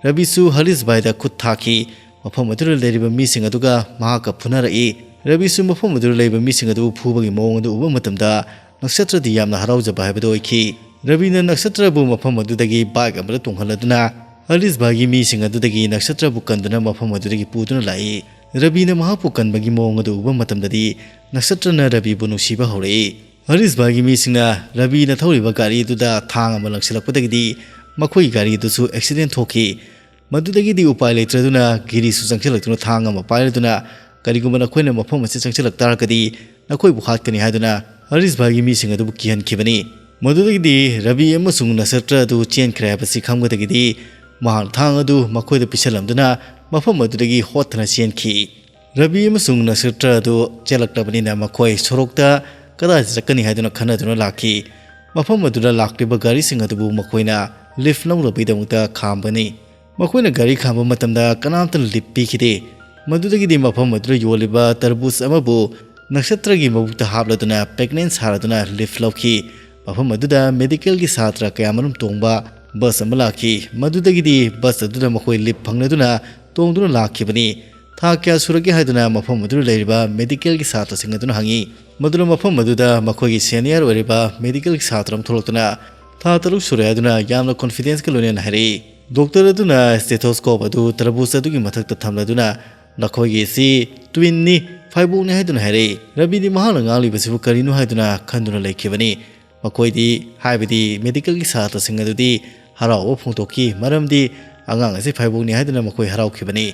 ꯔꯕꯤꯁꯨ ꯍꯔꯤꯁ ꯚꯥꯏꯗ ꯈꯨꯠ ꯊꯥꯈꯤ꯫ ꯃꯐꯝ ꯑꯗꯨꯗ ꯂꯩꯔꯤꯕ ꯃꯤꯁꯤꯡ ꯑꯗꯨꯒ ꯃꯍꯥꯛꯀ ꯐꯨꯅꯔꯛꯏ꯫ ꯔꯕꯤꯁꯨ ꯃꯐꯝ ꯑꯗꯨꯗ ꯂꯩꯕ ꯃꯤꯁꯤꯡ ꯑꯗꯨꯕꯨ ꯐꯨꯕꯒꯤ ꯃꯑꯣꯡ ꯑꯗꯨ ꯎꯕ ꯃꯇꯝꯗ ꯅꯛꯁꯇ꯭ꯔꯗꯤ ꯌꯥꯝꯅ ꯍꯔꯥꯎꯖꯕ ꯍꯥꯏꯕꯗꯨ ꯑꯣꯏꯈꯤ꯫ ꯔꯕꯤꯅ ꯅꯛꯁꯇ꯭ꯔꯕꯨ ꯃꯐꯝ ꯑꯗꯨꯗꯒꯤ ꯕꯥꯏꯛ ꯑꯃꯗ ꯇꯣꯡꯍꯜꯂꯗꯨꯅ ꯍꯔꯤꯁ ꯚꯥꯏꯒꯤ ꯃꯤꯁꯤꯡ ꯑꯗꯨꯗꯒꯤ ꯅꯛꯁꯇ꯭ꯔꯕꯨ ꯀꯟꯗꯨꯅ ꯃꯐꯝ ꯑꯗꯨꯗꯒꯤ ꯄꯨꯗꯨꯅ ꯂꯥꯛꯏ꯫ ꯔꯕꯤꯅ ꯃꯍꯥꯛꯄꯨ ꯀꯟꯕꯒꯤ ꯃꯑꯣꯡ ꯑꯗꯨ ꯎꯕ ꯃꯇꯝꯗꯗꯤ ꯅꯛꯁꯇ꯭ꯔꯅ ꯔꯕꯤꯕꯨ ꯅꯨꯡꯁꯤꯕ ꯍꯧꯔꯛꯏ꯫ ꯍꯔꯤꯁ ꯚꯥꯏꯒꯤ ꯃꯤꯁꯤꯡꯅ ꯔꯕꯤꯅ ꯊꯧꯔꯤꯕ ꯒꯥꯔꯤ ꯑꯗꯨꯗ ꯊꯥꯡ ꯑꯃ ꯂꯪꯁꯤꯜꯂꯛꯄꯗꯒꯤꯗꯤ ꯃꯈꯣꯏꯒꯤ ꯒꯥꯔꯤ ꯑꯗꯨꯁꯨ ꯑꯦꯛꯁꯤꯗꯦꯟ ꯊꯣꯛꯈꯤ꯫ ꯃꯗꯨꯗꯒꯤꯗꯤ ꯎꯄꯥꯏ ꯂꯩꯇ꯭ꯔꯗꯨꯅ ꯒꯤꯔꯤꯁꯨ ꯆꯪꯁꯤꯜꯂꯛꯇꯨꯅ ꯊꯥꯡ ꯑꯃ ꯄꯥꯏꯔꯗꯨꯅ, "ꯀꯔꯤꯒꯨꯝꯕ ꯅꯈꯣꯏꯅ ꯃꯐꯝ ꯑꯁꯤ ꯆꯪꯁꯤꯜꯂꯛ ꯇꯥꯔꯒꯗꯤ ꯅꯈꯣꯏꯕꯨ ꯍꯥꯠꯀꯅꯤ" ꯍꯥꯏꯗꯨꯅ ꯍꯔꯤꯁ ꯚꯥꯏꯒꯤ ꯃꯤꯁꯤꯡ ꯑꯗꯨꯕꯨ ꯀꯤꯍꯟꯈꯤꯕꯅꯤ꯫ ꯃꯗꯨꯗꯒꯤꯗꯤ ꯔꯕꯤ ꯑꯃꯁꯨꯡ ꯅꯁꯔꯇ꯭ꯔ ꯑꯗꯨ ꯆꯦꯟꯈ꯭ꯔꯦ ꯍꯥꯏꯕꯁꯤ ꯈꯪꯕꯗꯒꯤꯗꯤ ꯃꯍꯥꯛꯅ ꯊꯥꯡ ꯑꯗꯨ ꯃꯈꯣꯏꯗ ꯄꯤꯁꯜꯂꯝꯗꯨꯅ ꯃꯐꯝ ꯑꯗꯨꯗꯒꯤ ꯍꯣꯠꯇꯅ ꯆꯦꯟꯈꯤ꯫ ꯔꯕꯤ ꯑꯃꯁꯨꯡ ꯅꯁꯔꯇ꯭ꯔ ꯑꯗꯨ ꯆꯦꯜꯂꯛꯂꯕꯅꯤꯅ ꯃꯈꯣꯏ ꯁꯣꯔꯣꯛꯇ ꯀꯗꯥꯏꯗ ꯆꯠꯀꯅꯤ ꯍꯥꯏꯗꯨꯅ ꯈꯟꯅꯗꯨꯅ ꯂꯥꯛꯈꯤ꯫ ꯃꯐꯝ ꯑꯗꯨꯗ ꯂꯥꯛꯂꯤꯕ ꯒꯥꯔꯤꯁꯤꯡ ꯑꯗꯨꯕꯨ ꯃꯈꯣꯏꯅ ꯂꯤꯐ ꯂꯧꯅꯕꯒꯤꯗꯃꯛꯇ ꯈꯥꯝꯕꯅꯤ꯫ ꯃꯈꯣꯏꯅ ꯒꯥꯔꯤ ꯈꯥꯝꯕ ꯃꯇꯝꯗ ꯀꯅꯥꯝꯇꯅ ꯂꯤꯐ ꯄꯤꯈꯤꯗꯦ꯫ ꯃꯗꯨꯗꯒꯤꯗꯤ ꯃꯐꯝ ꯑꯗꯨꯗ ꯌꯣꯜꯂꯤꯕ ꯇꯔꯕꯨꯖ ꯑꯃꯕꯨ ꯅꯛꯁꯇ꯭ꯔꯒꯤ ꯃꯕꯨꯛꯇ ꯍꯥꯞꯂꯗꯨꯅ pregnant ꯁꯥꯔꯗꯨꯅ lift ꯂꯧꯈꯤ꯫ ꯃꯐꯝ ꯑꯗꯨꯗ medicalꯒꯤ ꯁꯥꯇ꯭ꯔ ꯀꯌꯥꯃꯔꯨꯝ ꯇꯣꯡꯕ bus ꯑꯃ ꯂꯥꯛꯈꯤ꯫ ꯃꯗꯨꯗꯒꯤꯗꯤ bus ꯑꯗꯨꯗ ꯃꯈꯣꯏ lift ꯐꯪꯂꯗꯨꯅ ꯇꯣꯡꯗꯨꯅ ꯂꯥꯛꯈꯤꯕꯅꯤ꯫ ꯊꯥ ꯀꯌꯥ ꯁꯨꯔꯒꯦ ꯍꯥꯏꯗꯨꯅ ꯃꯐꯝ ꯑꯗꯨꯗ ꯂꯩꯔꯤꯕ medicalꯒꯤ ꯁꯥꯇ꯭ꯔꯁꯤꯡ ꯑꯗꯨꯅ ꯍꯪꯉꯤ꯫ ꯃꯗꯨꯅ ꯃꯐꯝ ꯑꯗꯨꯗ ꯃꯈꯣꯏꯒꯤ senior ꯑꯣꯏꯔꯤꯕ medicalꯒꯤ ꯁꯥꯇ꯭ꯔ ꯑꯃ ꯊꯣꯛꯂꯛꯇꯨꯅ ꯊꯥ ꯇꯔꯨꯛ ꯁꯨꯔꯦ ꯍꯥꯏꯗꯨꯅ ꯌꯥꯝꯅ confidenceꯀ ꯂꯣꯏꯅꯅ ꯍꯥꯏꯔꯛꯏ꯫ Doctor ꯑꯗꯨꯅ stethoscope ꯑꯗꯨ ꯇꯔꯕꯨꯖ ꯑꯗꯨꯒꯤ ꯃꯊꯛꯇ ꯊꯝꯂꯗꯨꯅ ꯅꯈꯣꯏꯒꯤ ꯑꯁꯤ twinꯅꯤ, ꯐꯥꯏꯕꯣꯛꯅꯤ ꯍꯥꯏꯗꯨꯅ ꯍꯥꯏꯔꯛꯏ꯫ ꯔꯕꯤꯗꯤ ꯃꯍꯥꯛꯅ ꯉꯥꯡꯂꯤꯕꯁꯤꯕꯨ ꯀꯔꯤꯅꯣ ꯍꯥꯏꯗꯨꯅ ꯈꯟꯗꯨꯅ ꯂꯩꯈꯤꯕꯅꯤ꯫ ꯃꯈꯣꯏꯗꯤ, ꯍꯥꯏꯕꯗꯤ medicalꯒꯤ ꯁꯥꯇ꯭ꯔꯁꯤꯡ ꯑꯗꯨꯗꯤ ꯍꯔꯥꯎꯕ ꯐꯣꯡꯗꯣꯛꯈꯤ, ꯃꯔꯝꯗꯤ ꯑꯉꯥꯡ ꯑꯁꯤ ꯐꯥꯏꯕꯣꯛꯅꯤ ꯍꯥꯏꯗꯨꯅ ꯃꯈꯣꯏ ꯍꯔꯥꯎꯈꯤꯕꯅꯤ꯫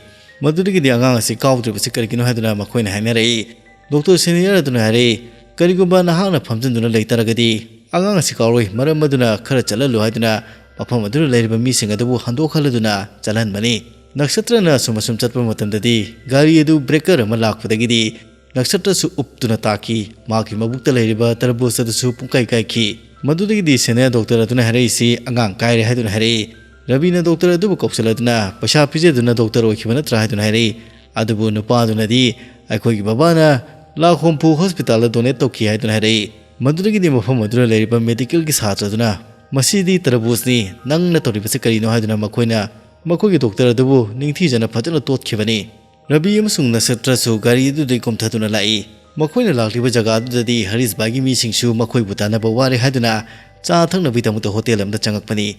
ꯃꯗꯨꯗꯒꯤꯗꯤ ꯑꯉꯥꯡ ꯑꯁꯤ ꯀꯥꯎꯗ꯭ꯔꯤꯕꯁꯤ ꯀꯔꯤꯒꯤꯅꯣ ꯍꯥꯏꯗꯨꯅ ꯃꯈꯣꯏꯅ ꯍꯥꯏꯅꯔꯛꯏ꯫ Doctor senior ꯑꯗꯨꯅ ꯍꯥꯏꯔꯛꯏ, "ꯀꯔꯤꯒꯨꯝꯕ ꯅꯍꯥꯛꯅ ꯐꯝꯖꯤꯟꯗꯨꯅ ꯂꯩꯇꯥꯔꯒꯗꯤ ꯑꯉꯥꯡ ꯑꯁꯤ ꯀꯥꯎꯔꯣꯏ, ꯃꯔꯝ ꯑꯗꯨꯅ ꯈꯔ ꯆꯠꯍꯜꯂꯨ" ꯍꯥꯏꯗꯨꯅ ꯃꯐꯝ ꯑꯗꯨꯗ ꯂꯩꯔꯤꯕ ꯃꯤꯁꯤꯡ ꯑꯗꯨꯕꯨ ꯍꯟꯗꯣꯛꯍꯜꯂꯗꯨꯅ ꯆꯠꯍꯟꯕꯅꯤ꯫ ꯅꯛꯁꯇ꯭ꯔꯅ ꯑꯁꯨꯝ ꯑꯁꯨꯝ ꯆꯠꯄ ꯃꯇꯝꯗꯗꯤ ꯒꯥꯔꯤ ꯑꯗꯨ breaker ꯑꯃ ꯂꯥꯛꯄꯗꯒꯤꯗꯤ ꯅꯛꯁꯇ꯭ꯔꯁꯨ ꯎꯞꯇꯨꯅ ꯇꯥꯈꯤ꯫ ꯃꯍꯥꯛꯀꯤ ꯃꯕꯨꯛꯇ ꯂꯩꯔꯤꯕ ꯇꯔꯕꯨꯖ ꯑꯗꯨꯁꯨ ꯄꯨꯡꯀꯥꯏ ꯀꯥꯏꯈꯤ꯫ ꯃꯗꯨꯗꯒꯤꯗꯤ senior doctor ꯑꯗꯨꯅ ꯍꯥꯏꯔꯛꯏꯁꯤ ꯑꯉꯥꯡ ꯀꯥꯏꯔꯦ ꯍꯥꯏꯗꯨꯅ ꯍꯥꯏꯔꯛꯏ꯫ ꯔꯕꯤꯅ doctor ꯑꯗꯨꯕꯨ ꯀꯧꯁꯤꯜꯂꯗꯨꯅ ꯄꯩꯁꯥ ꯄꯤꯖꯗꯨꯅ doctor ꯑꯣꯏꯈꯤꯕ ꯅꯠꯇ꯭ꯔꯥ ꯍꯥꯏꯗꯨꯅ ꯍꯥꯏꯔꯛꯏ꯫ ꯑꯗꯨꯕꯨ ꯅꯨꯄꯥꯗꯨꯅꯗꯤ ꯑꯩꯈꯣꯏꯒꯤ ꯕꯕꯥꯅ ꯂꯥꯈ ꯍꯨꯝꯐꯨ hospitalꯗ donate ꯇꯧꯈꯤ ꯍꯥꯏꯗꯨꯅ ꯍꯥꯏꯔꯛꯏ꯫ ꯃꯗꯨꯗꯒꯤꯗꯤ ꯃꯐꯝ ꯑꯗꯨꯗ ꯂꯩꯔꯤꯕ medicalꯒꯤ ꯁꯥꯇ꯭ꯔꯗꯨꯅ, "ꯃꯁꯤꯗꯤ ꯇꯔꯕꯨꯖꯅꯤ, ꯅꯪꯅ ꯇꯧꯔꯤꯕꯁꯤ ꯀꯔꯤꯅꯣ?" ꯍꯥꯏꯗꯨꯅ ꯃꯈꯣꯏꯅ ꯃꯈꯣꯏꯒꯤ doctor ꯑꯗꯨꯕꯨ ꯅꯤꯡꯊꯤꯖꯅ ꯐꯖꯅ ꯇꯣꯠꯈꯤꯕꯅꯤ꯫ ꯔꯕꯤ ꯑꯃꯁꯨꯡ ꯅꯛꯁꯇ꯭ꯔꯁꯨ ꯒꯥꯔꯤ ꯑꯗꯨꯗꯒꯤ ꯀꯨꯝꯊꯗꯨꯅ ꯂꯥꯛꯏ꯫ ꯃꯈꯣꯏꯅ ꯂꯥꯛꯂꯤꯕ ꯖꯒꯥ ꯑꯗꯨꯗꯗꯤ ꯍꯔꯤꯁ ꯚꯥꯏꯒꯤ ꯃꯤꯁꯤꯡꯁꯨ ꯃꯈꯣꯏꯕꯨ ꯇꯥꯟꯅꯕ ꯋꯥꯔꯦ ꯍꯥꯏꯗꯨꯅ ꯆꯥ ꯊꯛꯅꯕꯒꯤꯗꯃꯛꯇ hotel ꯑꯃꯗ ꯆꯪꯉꯛꯄꯅꯤ꯫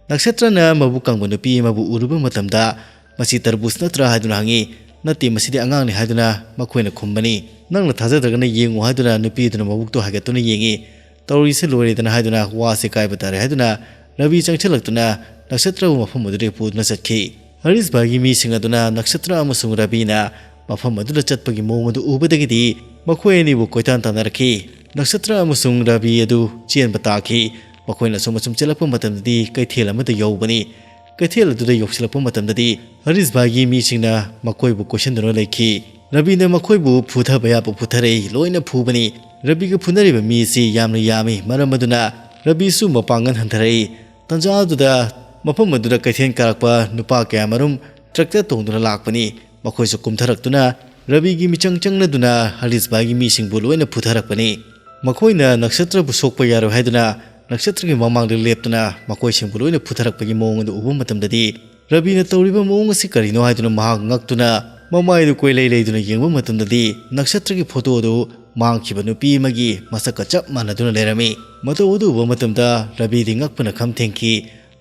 ꯅꯛꯁꯇ꯭ꯔꯅ ꯃꯕꯨꯛ ꯀꯪꯕ ꯅꯨꯄꯤ ꯑꯃꯕꯨ ꯎꯔꯨꯕ ꯃꯇꯝꯗ, "ꯃꯁꯤ ꯇꯔꯕꯨꯖ ꯅꯠꯇ꯭ꯔꯥ?" ꯍꯥꯏꯗꯨꯅ ꯍꯪꯉꯤ꯫ "ꯅꯠꯇꯦ, ꯃꯁꯤꯗꯤ ꯑꯉꯥꯡꯅꯤ" ꯍꯥꯏꯗꯨꯅ ꯃꯈꯣꯏꯅ ꯈꯨꯝꯕꯅꯤ꯫ "ꯅꯪꯅ ꯊꯥꯖꯗ꯭ꯔꯒꯅ ꯌꯦꯡꯉꯨ" ꯍꯥꯏꯗꯨꯅ ꯅꯨꯄꯤ ꯑꯗꯨꯅ ꯃꯕꯨꯛꯇꯨ ꯍꯥꯏꯒꯠꯇꯨꯅ ꯌꯦꯡꯉꯤ꯫ "ꯇꯧꯔꯤꯁꯦ ꯂꯣꯏꯔꯦꯗꯅ" ꯍꯥꯏꯗꯨꯅ ꯋꯥꯁꯦ ꯀꯥꯏꯕ ꯇꯥꯔꯦ ꯍꯥꯏꯗꯨꯅ ꯔꯕꯤ ꯆꯪꯁꯤꯜꯂꯛꯇꯨꯅ ꯅꯛꯁꯇ꯭ꯔꯕꯨ ꯃꯐꯝ ꯑꯗꯨꯗꯒꯤ ꯄꯨꯗꯨꯅ ꯆꯠꯈꯤ꯫ ꯍꯔꯤꯁ ꯚꯥꯏꯒꯤ ꯃꯤꯁꯤꯡ ꯑꯗꯨꯅ ꯅꯛꯁꯇ꯭ꯔ ꯑꯃꯁꯨꯡ ꯔꯕꯤꯅ ꯃꯐꯝ ꯑꯗꯨꯗ ꯆꯠꯄꯒꯤ ꯃꯑꯣꯡ ꯑꯗꯨ ꯎꯕꯗꯒꯤꯗꯤ ꯃꯈꯣꯏ ꯑꯅꯤꯕꯨ ꯀꯣꯏꯇꯥꯟ ꯇꯥꯟꯅꯔꯛꯈꯤ꯫ ꯅꯛꯁꯇ꯭ꯔ ꯑꯃꯁꯨꯡ ꯔꯕꯤ ꯑꯗꯨ ꯆꯦꯟꯕ ꯇꯥꯈꯤ꯫ ꯃꯈꯣꯏꯅ ꯑꯁꯨꯝ ꯑꯁꯨꯝ ꯆꯦꯜꯂꯛꯄ ꯃꯇꯝꯗꯗꯤ ꯀꯩꯊꯦꯜ ꯑꯃꯗ ꯌꯧꯕꯅꯤ꯫ ꯀꯩꯊꯦꯜ ꯑꯗꯨꯗ ꯌꯧꯁꯤꯜꯂꯛꯄ ꯃꯇꯝꯗꯗꯤ ꯍꯔꯤꯁ ꯚꯥꯏꯒꯤ ꯃꯤꯁꯤꯡꯅ ꯃꯈꯣꯏꯕꯨ ꯀꯣꯏꯁꯤꯟꯗꯨꯅ ꯂꯩꯈꯤ꯫ ꯔꯕꯤꯅ ꯃꯈꯣꯏꯕꯨ ꯐꯨꯊꯕ ꯌꯥꯕ ꯐꯨꯊꯔꯛꯏ, ꯂꯣꯏꯅ ꯐꯨꯕꯅꯤ꯫ ꯔꯕꯤꯒ ꯐꯨꯅꯔꯤꯕ ꯃꯤ ꯑꯁꯤ ꯌꯥꯝꯅ ꯌꯥꯝꯃꯤ, ꯃꯔꯝ ꯑꯗꯨꯅ ꯔꯕꯤꯁꯨ ꯃꯄꯥꯡꯒꯜ ꯍꯟꯊꯔꯛꯏ꯫ ꯇꯥꯟꯖꯥ ꯑꯗꯨꯗ ꯃꯐꯝ ꯑꯗꯨꯗ ꯀꯩꯊꯦꯜ ꯀꯥꯔꯛꯄ ꯅꯨꯄꯥ ꯀꯌꯥꯃꯔꯨꯝ tractor ꯇꯣꯡꯗꯨꯅ ꯂꯥꯛꯄꯅꯤ꯫ ꯃꯈꯣꯏꯁꯨ ꯀꯨꯝꯊꯔꯛꯇꯨꯅ ꯔꯕꯤꯒꯤ ꯃꯤꯆꯪ ꯆꯪꯅꯗꯨꯅ ꯍꯔꯤꯁ ꯚꯥꯏꯒꯤ ꯃꯤꯁꯤꯡꯕꯨ ꯂꯣꯏꯅ ꯐꯨꯊꯔꯛꯄꯅꯤ꯫ ꯃꯈꯣꯏꯅ ꯅꯛꯁꯇ꯭ꯔꯕꯨ ꯁꯣꯛꯄ ꯌꯥꯔꯣꯏ ꯍꯥꯏꯗꯨꯅ ꯅꯛꯁꯇ꯭ꯔꯒꯤ ꯃꯃꯥꯡꯗ ꯂꯦꯞꯇꯨꯅ ꯃꯈꯣꯏꯁꯤꯡꯕꯨ ꯂꯣꯏꯅ ꯐꯨꯊꯔꯛꯄꯒꯤ ꯃꯑꯣꯡ ꯑꯗꯨ ꯎꯕ ꯃꯇꯝꯗꯗꯤ, ꯔꯕꯤꯅ ꯇꯧꯔꯤꯕ ꯃꯑꯣꯡ ꯑꯁꯤ ꯀꯔꯤꯅꯣ ꯍꯥꯏꯗꯨꯅ ꯃꯍꯥꯛ ꯉꯛꯇꯨꯅ ꯃꯃꯥꯏꯗꯨ ꯀꯣꯏꯂꯩ ꯂꯩꯗꯨꯅ ꯌꯦꯡꯕ ꯃꯇꯝꯗꯗꯤ, ꯅꯛꯁꯇ꯭ꯔꯒꯤ ꯐꯣꯇꯣ ꯑꯗꯨ ꯃꯥꯡꯈꯤꯕ ꯅꯨꯄꯤ ꯑꯃꯒꯤ ꯃꯁꯛꯀ ꯆꯞ ꯃꯥꯟꯅꯗꯨꯅ ꯂꯩꯔꯝꯃꯤ꯫ ꯃꯇꯧ ꯑꯗꯨ ꯎꯕ ꯃꯇꯝꯗ ꯔꯕꯤꯗꯤ ꯉꯛꯄꯅ ꯈꯝ ꯊꯦꯡꯈꯤ꯫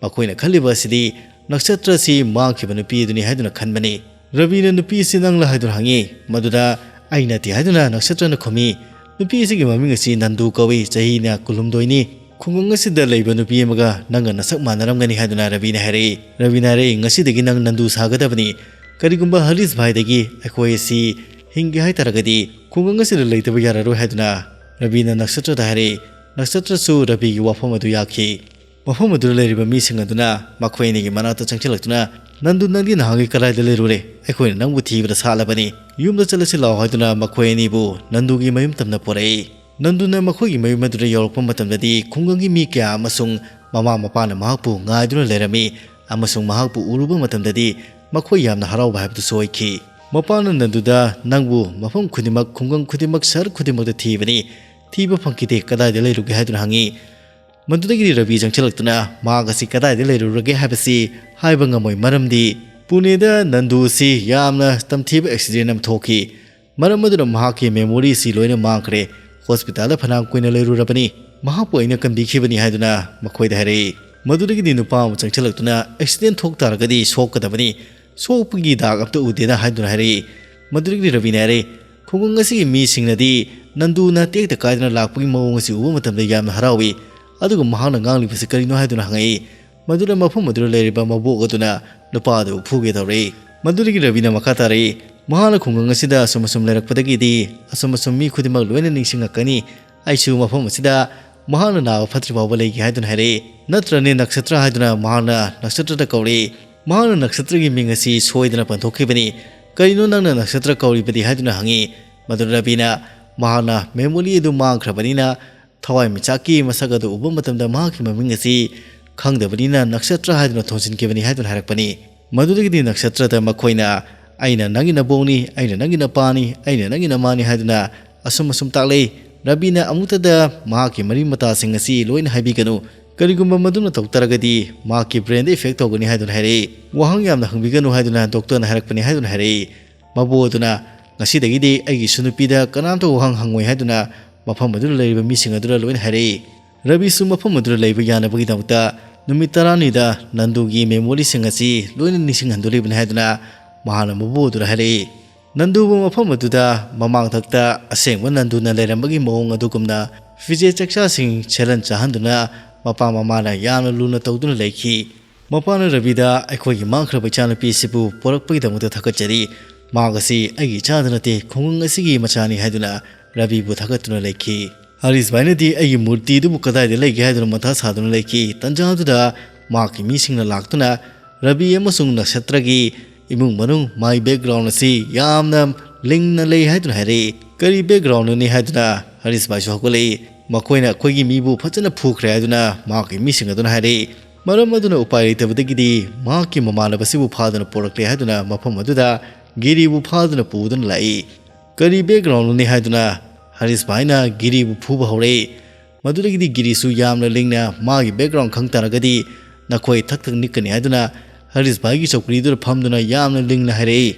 ꯃꯈꯣꯏꯅ ꯈꯜꯂꯤꯕ ꯑꯁꯤꯗꯤ ꯅꯛꯁꯇ꯭ꯔ ꯑꯁꯤ ꯃꯥꯡꯈꯤꯕ ꯅꯨꯄꯤ ꯑꯗꯨꯅꯤ ꯍꯥꯏꯗꯨꯅ ꯈꯟꯕꯅꯤ꯫ ꯔꯕꯤꯅ ꯅꯨꯄꯤ ꯑꯁꯤ ꯅꯪꯂ ꯍꯥꯏꯗꯨꯅ ꯍꯪꯉꯤ꯫ ꯃꯗꯨꯗ "ꯑꯩ ꯅꯠꯇꯦ" ꯍꯥꯏꯗꯨꯅ ꯅꯛꯁꯇ꯭ꯔꯅ ꯈꯨꯝꯃꯤ꯫ "ꯅꯨꯄꯤ ꯑꯁꯤꯒꯤ ꯃꯃꯤꯡ ꯑꯁꯤ ꯅꯟꯗꯨ ꯀꯧꯏ, ꯆꯍꯤꯅ ꯀꯨꯟꯍꯨꯝꯗꯣꯏꯅꯤ꯫ ꯈꯨꯡꯒꯪ ꯑꯁꯤꯗ ꯂꯩꯕ ꯅꯨꯄꯤ ꯑꯃꯒ ꯅꯪꯒ ꯅꯁꯛ ꯃꯥꯟꯅꯔꯝꯒꯅꯤ" ꯍꯥꯏꯗꯨꯅ ꯔꯕꯤꯅ ꯍꯥꯏꯔꯛꯏ꯫ ꯔꯕꯤꯅ ꯍꯥꯏꯔꯛꯏ, "ꯉꯁꯤꯗꯒꯤ ꯅꯪ ꯅꯟꯗꯨ ꯁꯥꯒꯗꯕꯅꯤ꯫ ꯀꯔꯤꯒꯨꯝꯕ ꯍꯔꯤꯁ ꯚꯥꯏꯗꯒꯤ ꯑꯩꯈꯣꯏ ꯑꯁꯤ ꯍꯤꯡꯒꯦ ꯍꯥꯏ ꯇꯥꯔꯒꯗꯤ ꯈꯨꯡꯒꯪ ꯑꯁꯤꯗ ꯂꯩꯇꯕ ꯌꯥꯔꯔꯣꯏ" ꯍꯥꯏꯗꯨꯅ ꯔꯕꯤꯅ ꯅꯛꯁꯇ꯭ꯔꯗ ꯍꯥꯏꯔꯛꯏ꯫ ꯅꯛꯁꯇ꯭ꯔꯁꯨ ꯔꯕꯤꯒꯤ ꯋꯥꯐꯝ ꯑꯗꯨ ꯌꯥꯈꯤ꯫ ꯃꯐꯝ ꯑꯗꯨꯗ ꯂꯩꯔꯤꯕ ꯃꯤꯁꯤꯡ ꯑꯗꯨꯅ ꯃꯈꯣꯏ ꯑꯅꯤꯒꯤ ꯃꯅꯥꯛꯇ ꯆꯪꯁꯤꯜꯂꯛꯇꯨꯅ, "ꯅꯟꯗꯨ, ꯅꯪꯗꯤ ꯅꯍꯥꯟꯒꯩ ꯀꯗꯥꯏꯗ ꯂꯩꯔꯨꯔꯦ? ꯑꯩꯈꯣꯏꯅ ꯅꯪꯕꯨ ꯊꯤꯕꯗ ꯁꯥꯠꯂꯕꯅꯤ꯫ ꯌꯨꯝꯗ ꯆꯠꯂꯁꯤ ꯂꯥꯛꯑꯣ" ꯍꯥꯏꯗꯨꯅ ꯃꯈꯣꯏ ꯑꯅꯤꯕꯨ ꯅꯟꯗꯨꯒꯤ ꯃꯌꯨꯝ ꯇꯝꯅ ꯄꯨꯔꯛꯏ꯫ ꯅꯟꯗꯨꯅ ꯃꯈꯣꯏꯒꯤ ꯃꯌꯨꯝ ꯑꯗꯨꯗ ꯌꯧꯔꯛꯄ ꯃꯇꯝꯗꯗꯤ ꯈꯨꯡꯒꯪꯒꯤ ꯃꯤ ꯀꯌꯥ ꯑꯃꯁꯨꯡ ꯃꯃꯥ ꯃꯄꯥꯅ ꯃꯍꯥꯛꯄꯨ ꯉꯥꯏꯗꯨꯅ ꯂꯩꯔꯝꯃꯤ, ꯑꯃꯁꯨꯡ ꯃꯍꯥꯛꯄꯨ ꯎꯔꯨꯕ ꯃꯇꯝꯗꯗꯤ ꯃꯈꯣꯏ ꯌꯥꯝꯅ ꯍꯔꯥꯎꯕ ꯍꯥꯏꯕꯗꯨꯁꯨ ꯑꯣꯏꯈꯤ꯫ ꯃꯄꯥꯅ ꯅꯟꯗꯨꯗ, "ꯅꯪꯕꯨ ꯃꯐꯝ ꯈꯨꯗꯤꯡꯃꯛ, ꯈꯨꯡꯒꯪ ꯈꯨꯗꯤꯡꯃꯛ, ꯁꯍꯔ ꯈꯨꯗꯤꯡꯃꯛꯇ ꯊꯤꯕꯅꯤ, ꯊꯤꯕ ꯐꯪꯈꯤꯗꯦ, ꯀꯗꯥꯏꯗ ꯂꯩꯔꯨꯒꯦ?" ꯍꯥꯏꯗꯨꯅ ꯍꯪꯉꯤ꯫ ꯃꯗꯨꯗꯒꯤꯗꯤ ꯔꯕꯤ ꯆꯪꯁꯤꯜꯂꯛꯇꯨꯅ ꯃꯍꯥꯛ ꯑꯁꯤ ꯀꯗꯥꯏꯗ ꯂꯩꯔꯨꯔꯒꯦ ꯍꯥꯏꯕꯁꯤ ꯍꯥꯏꯕ ꯉꯝꯃꯣꯏ, ꯃꯔꯝꯗꯤ ꯄꯨꯅꯦꯗ ꯅꯟꯗꯨ ꯑꯁꯤ ꯌꯥꯝꯅ ꯇꯝꯊꯤꯕ ꯑꯦꯛꯁꯤꯗꯦꯟ ꯑꯃ ꯊꯣꯛꯈꯤ꯫ ꯃꯔꯝ ꯑꯗꯨꯅ ꯃꯍꯥꯛꯀꯤ ꯃꯦꯃꯣꯔꯤ ꯑꯁꯤ ꯂꯣꯏꯅ ꯃꯥꯡꯈ꯭ꯔꯦ꯫ ꯍꯣꯁꯄꯤꯇꯥꯜꯗ ꯐꯅꯌꯥꯝ ꯀꯨꯏꯅ ꯂꯩꯔꯨꯔꯕꯅꯤ꯫ ꯃꯍꯥꯛꯄꯨ ꯑꯩꯅ ꯀꯟꯕꯤꯈꯤꯕꯅꯤ ꯍꯥꯏꯗꯨꯅ ꯃꯈꯣꯏꯗ ꯍꯥꯏꯔꯛꯏ꯫ ꯃꯗꯨꯗꯒꯤꯗꯤ ꯅꯨꯄꯥ ꯑꯃ ꯆꯪꯁꯤꯜꯂꯛꯇꯨꯅ, "ꯑꯦꯛꯁꯤꯗꯦꯟ ꯊꯣꯛ ꯇꯥꯔꯒꯗꯤ ꯁꯣꯛꯀꯗꯕꯅꯤ, ꯁꯣꯛꯄꯒꯤ ꯗꯥꯛ ꯑꯝꯇ ꯎꯗꯦꯅ" ꯍꯥꯏꯗꯨꯅ ꯍꯥꯏꯔꯛꯏ꯫ ꯃꯗꯨꯗꯒꯤꯗꯤ ꯔꯕꯤꯅ ꯍꯥꯏꯔꯛꯏ, "ꯈꯨꯡꯒꯪ ꯑꯁꯤꯒꯤ ꯃꯤꯁꯤꯡꯅꯗꯤ ꯅꯟꯗꯨꯅ ꯇꯦꯛꯇ ꯀꯥꯏꯗꯅ ꯂꯥꯛꯄꯒꯤ ꯃꯑꯣꯡ ꯑꯁꯤ ꯎꯕ ꯃꯇꯝꯗ ꯌꯥꯝꯅ ꯍꯔꯥꯎꯏ꯫ ꯑꯗꯨꯒ ꯃꯍꯥꯛꯅ ꯉꯥꯡꯂꯤꯕꯁꯤ ꯀꯔꯤꯅꯣ?" ꯍꯥꯏꯗꯨꯅ ꯍꯪꯉꯛꯏ꯫ ꯃꯗꯨꯗ ꯃꯐꯝ ꯑꯗꯨꯗ ꯂꯩꯔꯤꯕ ꯃꯕꯣꯛ ꯑꯗꯨꯅ ꯅꯨꯄꯥ ꯑꯗꯨꯕꯨ ꯐꯨꯒꯦ ꯇꯧꯔꯛꯏ꯫ ꯃꯗꯨꯗꯒꯤ ꯔꯕꯤꯅ ꯃꯈꯥ ꯇꯥꯔꯛꯏ, "ꯃꯍꯥꯛꯅ ꯈꯨꯡꯒꯪ ꯑꯁꯤꯗ ꯑꯁꯨꯝ ꯑꯁꯨꯝ ꯂꯩꯔꯛꯄꯗꯒꯤꯗꯤ ꯑꯁꯨꯝ ꯑꯁꯨꯝ ꯃꯤ ꯈꯨꯗꯤꯡꯃꯛ ꯂꯣꯏꯅ ꯅꯤꯡꯁꯤꯡꯉꯛꯀꯅꯤ꯫ ꯑꯩꯁꯨ ꯃꯐꯝ ꯑꯁꯤꯗ ꯃꯍꯥꯛꯅ ꯅꯥꯕ ꯐꯠꯇ꯭ꯔꯤ ꯐꯥꯎꯕ ꯂꯩꯒꯦ" ꯍꯥꯏꯗꯨꯅ ꯍꯥꯏꯔꯛꯏ꯫ "ꯅꯠꯇ꯭ꯔꯅꯦ ꯅꯛꯁꯇ꯭ꯔ ꯍꯥꯏꯗꯨꯅ ꯃꯍꯥꯛꯅ ꯅꯛꯁꯇ꯭ꯔꯗ ꯀꯧꯔꯛꯏ꯫ ꯃꯍꯥꯛꯅ ꯅꯛꯁꯇ꯭ꯔꯒꯤ ꯃꯤꯡ ꯑꯁꯤ ꯁꯣꯏꯗꯅ ꯄꯟꯊꯣꯛꯈꯤꯕꯅꯤ꯫ ꯀꯔꯤꯅꯣ ꯅꯪꯅ ꯅꯛꯁꯇ꯭ꯔ ꯀꯧꯔꯤꯕꯗꯤ?" ꯍꯥꯏꯗꯨꯅ ꯍꯪꯉꯤ꯫ ꯃꯗꯨꯗ ꯔꯕꯤꯅ ꯃꯍꯥꯛꯅ ꯃꯦꯃꯣꯔꯤ ꯑꯗꯨ ꯃꯥꯡꯈ꯭ꯔꯕꯅꯤꯅ ꯊꯋꯥꯟꯃꯤꯆꯥꯛꯀꯤ ꯃꯁꯛ ꯑꯗꯨ ꯎꯕ ꯃꯇꯝꯗ ꯃꯍꯥꯛꯀꯤ ꯃꯃꯤꯡ ꯑꯁꯤ ꯈꯪꯗꯕꯅꯤꯅ ꯅꯛꯁꯇ꯭ꯔ ꯍꯥꯏꯗꯨꯅ ꯊꯣꯟꯖꯤꯟꯈꯤꯕꯅꯤ ꯍꯥꯏꯗꯨꯅ ꯍꯥꯏꯔꯛꯄꯅꯤ꯫ ꯃꯗꯨꯗꯒꯤꯗꯤ ꯅꯛꯁꯇ꯭ꯔꯗ ꯃꯈꯣꯏꯅ "ꯑꯩꯅ ꯅꯪꯒꯤ ꯅꯕꯣꯛꯅꯤ, ꯑꯩꯅ ꯅꯪꯒꯤ ꯅꯄꯥꯅꯤ, ꯑꯩꯅ ꯅꯪꯒꯤ ꯅꯃꯥꯅꯤ" ꯍꯥꯏꯗꯨꯅ ꯑꯁꯨꯝ ꯑꯁꯨꯝ ꯇꯥꯛꯂꯛꯏ꯫ ꯔꯕꯤꯅ ꯑꯃꯨꯛꯇꯗ ꯃꯍꯥꯛꯀꯤ ꯃꯔꯤ ꯃꯇꯥꯁꯤꯡ ꯑꯁꯤ ꯂꯣꯏꯅ ꯍꯥꯏꯕꯤꯒꯅꯨ, ꯀꯔꯤꯒꯨꯝꯕ ꯃꯗꯨꯅ ꯇꯧ ꯇꯥꯔꯒꯗꯤ ꯃꯍꯥꯛꯀꯤ ꯕ꯭ꯔꯦꯟꯗ ꯏꯐꯦꯛ ꯇꯧꯒꯅꯤ ꯍꯥꯏꯗꯨꯅ ꯍꯥꯏꯔꯛꯏ꯫ "ꯋꯥꯍꯪ ꯌꯥꯝꯅ ꯍꯪꯕꯤꯒꯅꯨ ꯍꯥꯏꯗꯨꯅ ꯗꯣꯛꯇꯔꯅ ꯍꯥꯏꯔꯛꯄꯅꯤ" ꯍꯥꯏꯗꯨꯅ ꯍꯥꯏꯔꯛꯏ꯫ ꯃꯕꯨ ꯑꯗꯨꯅ, "ꯉꯁꯤꯗꯒꯤꯗꯤ ꯑꯩꯒꯤꯁꯨ ꯅꯨꯄꯤꯗ ꯀꯅꯥꯝꯇ ꯋꯥꯍꯪ ꯍꯪꯉꯣꯏ" ꯍꯥꯏꯗꯨꯅ ꯃꯐꯝ ꯑꯗꯨꯗ ꯂꯩꯔꯤꯕ ꯃꯤꯁꯤꯡ ꯑꯗꯨꯗ ꯂꯣꯏꯅ ꯍꯥꯏꯔꯛꯏ꯫ ꯔꯕꯤꯁꯨ ꯃꯐꯝ ꯑꯗꯨꯗ ꯂꯩꯕ ꯌꯥꯅꯕꯒꯤꯗꯃꯛꯇ ꯅꯨꯃꯤꯠ ꯇꯔꯥꯅꯤꯗ ꯅꯟꯗꯨꯒꯤ ꯃꯦꯃꯣꯔꯤꯁꯤꯡ ꯑꯁꯤ ꯂꯣꯏꯅ ꯅꯤꯡꯁꯤꯡꯍꯟꯗꯣꯔꯤꯕꯅꯤ ꯍꯥꯏꯗꯨꯅ ꯃꯍꯥꯛꯅ ꯃꯕꯨ ꯑꯗꯨꯗ ꯍꯥꯏꯔꯛꯏ꯫ ꯅꯟꯗꯨꯕꯨ ꯃꯐꯝ ꯑꯗꯨꯗ ꯃꯃꯥꯡꯊꯛꯇ ꯑꯁꯦꯡꯕ ꯅꯟꯗꯨꯅ ꯂꯩꯔꯝꯕꯒꯤ ꯃꯑꯣꯡ ꯑꯗꯨꯒꯨꯝꯅ ꯐꯤꯖꯦꯠ ꯆꯥꯛꯆꯥꯁꯤꯡ ꯁꯦꯠꯍꯟ ꯆꯥꯍꯟꯗꯨꯅ ꯃꯄꯥ ꯃꯃꯥꯅ ꯌꯥꯝꯅ ꯂꯨꯅ ꯇꯧꯗꯨꯅ ꯂꯩꯈꯤ꯫ ꯃꯄꯥꯅ ꯔꯕꯤꯗ "ꯑꯩꯈꯣꯏꯒꯤ ꯃꯥꯡꯈ꯭ꯔꯕ ꯏꯆꯥꯅꯨꯄꯤ ꯑꯁꯤꯕꯨ ꯄꯣꯔꯛꯄꯒꯤꯗꯃꯛꯇ ꯊꯥꯒꯠꯆꯔꯤ꯫ ꯃꯍꯥꯛ ꯑꯁꯤ ꯑꯩꯒꯤ ꯏꯆꯥꯗ ꯅꯠꯇꯦ, ꯈꯨꯡꯒꯪ ꯑꯁꯤꯒꯤ ꯃꯆꯥꯅꯤ" ꯍꯥꯏꯗꯨꯅ ꯔꯕꯤꯕꯨ ꯊꯥꯒꯠꯇꯨꯅ ꯂꯩꯈꯤ꯫ ꯍꯔꯤꯁ ꯚꯥꯏꯅꯗꯤ ꯑꯩꯒꯤ ꯃꯨꯔꯇꯤ ꯑꯗꯨꯕꯨ ꯀꯗꯥꯏꯗ ꯂꯩꯒꯦ ꯍꯥꯏꯗꯨꯅ ꯃꯊꯥ ꯁꯥꯗꯨꯅ ꯂꯩꯈꯤ꯫ ꯇꯟꯖꯥ ꯑꯗꯨꯗ ꯃꯍꯥꯛꯀꯤ ꯃꯤꯁꯤꯡꯅ ꯂꯥꯛꯇꯨꯅ ꯔꯕꯤ ꯑꯃꯁꯨꯡ ꯅꯁꯇ꯭ꯔꯒꯤ ꯏꯃꯨꯡ ꯃꯅꯨꯡ, ꯃꯥꯏ ꯕꯦꯛꯒ꯭ꯔꯥꯎꯟ ꯑꯁꯤ ꯌꯥꯝꯅ ꯂꯤꯡꯅ ꯂꯩ ꯍꯥꯏꯗꯨꯅ ꯍꯥꯏꯔꯛꯏ꯫ "ꯀꯔꯤ ꯕꯦꯛꯒ꯭ꯔꯥꯎꯟꯅꯣꯅꯤ?" ꯍꯥꯏꯗꯨꯅ ꯍꯔꯤꯁ ꯚꯥꯏꯁꯨ ꯍꯧꯒꯠꯂꯛꯏ꯫ "ꯃꯈꯣꯏꯅ ꯑꯩꯈꯣꯏꯒꯤ ꯃꯤꯕꯨ ꯐꯖꯅ ꯐꯨꯈ꯭ꯔꯦ" ꯍꯥꯏꯗꯨꯅ ꯃꯍꯥꯛꯀꯤ ꯃꯤꯁꯤꯡ ꯑꯗꯨꯅ ꯍꯥꯏꯔꯛꯏ꯫ ꯃꯔꯝ ꯑꯗꯨꯅ ꯎꯄꯥꯏ ꯂꯩꯇꯕꯗꯒꯤꯗꯤ ꯃꯍꯥꯛꯀꯤ ꯃꯃꯥꯟꯅꯕꯁꯤꯕꯨ ꯐꯥꯗꯨꯅ ꯄꯨꯔꯛꯂꯦ ꯍꯥꯏꯗꯨꯅ ꯃꯐꯝ ꯑꯗꯨꯗ ꯒꯤꯔꯤꯕꯨ ꯐꯥꯗꯨꯅ ꯄꯨꯗꯨꯅ ꯂꯥꯛꯏ꯫ "ꯀꯔꯤ ꯕꯦꯛꯒ꯭ꯔꯥꯎꯟꯅꯣꯅꯤ?" ꯍꯥꯏꯗꯨꯅ ꯍꯔꯤꯁ ꯚꯥꯏꯅ ꯒꯤꯔꯤꯕꯨ ꯐꯨꯕ ꯍꯧꯔꯛꯏ꯫ ꯃꯗꯨꯗꯒꯤꯗꯤ ꯒꯤꯔꯤꯁꯨ ꯌꯥꯝꯅ ꯂꯤꯡꯅ ꯃꯥꯒꯤ ꯕꯦꯛꯒ꯭ꯔꯥꯎꯟ ꯈꯪ ꯇꯥꯔꯒꯗꯤ ꯅꯈꯣꯏ ꯊꯛ ꯊꯛ ꯅꯤꯛꯀꯅꯤ ꯍꯥꯏꯗꯨꯅ ꯍꯔꯤꯁ ꯚꯥꯏꯒꯤ ꯆꯧꯀ꯭ꯔꯤꯗꯨꯗ ꯐꯝꯗꯨꯅ ꯌꯥꯝꯅ ꯂꯤꯡꯅ ꯍꯥꯏꯔꯛꯏ꯫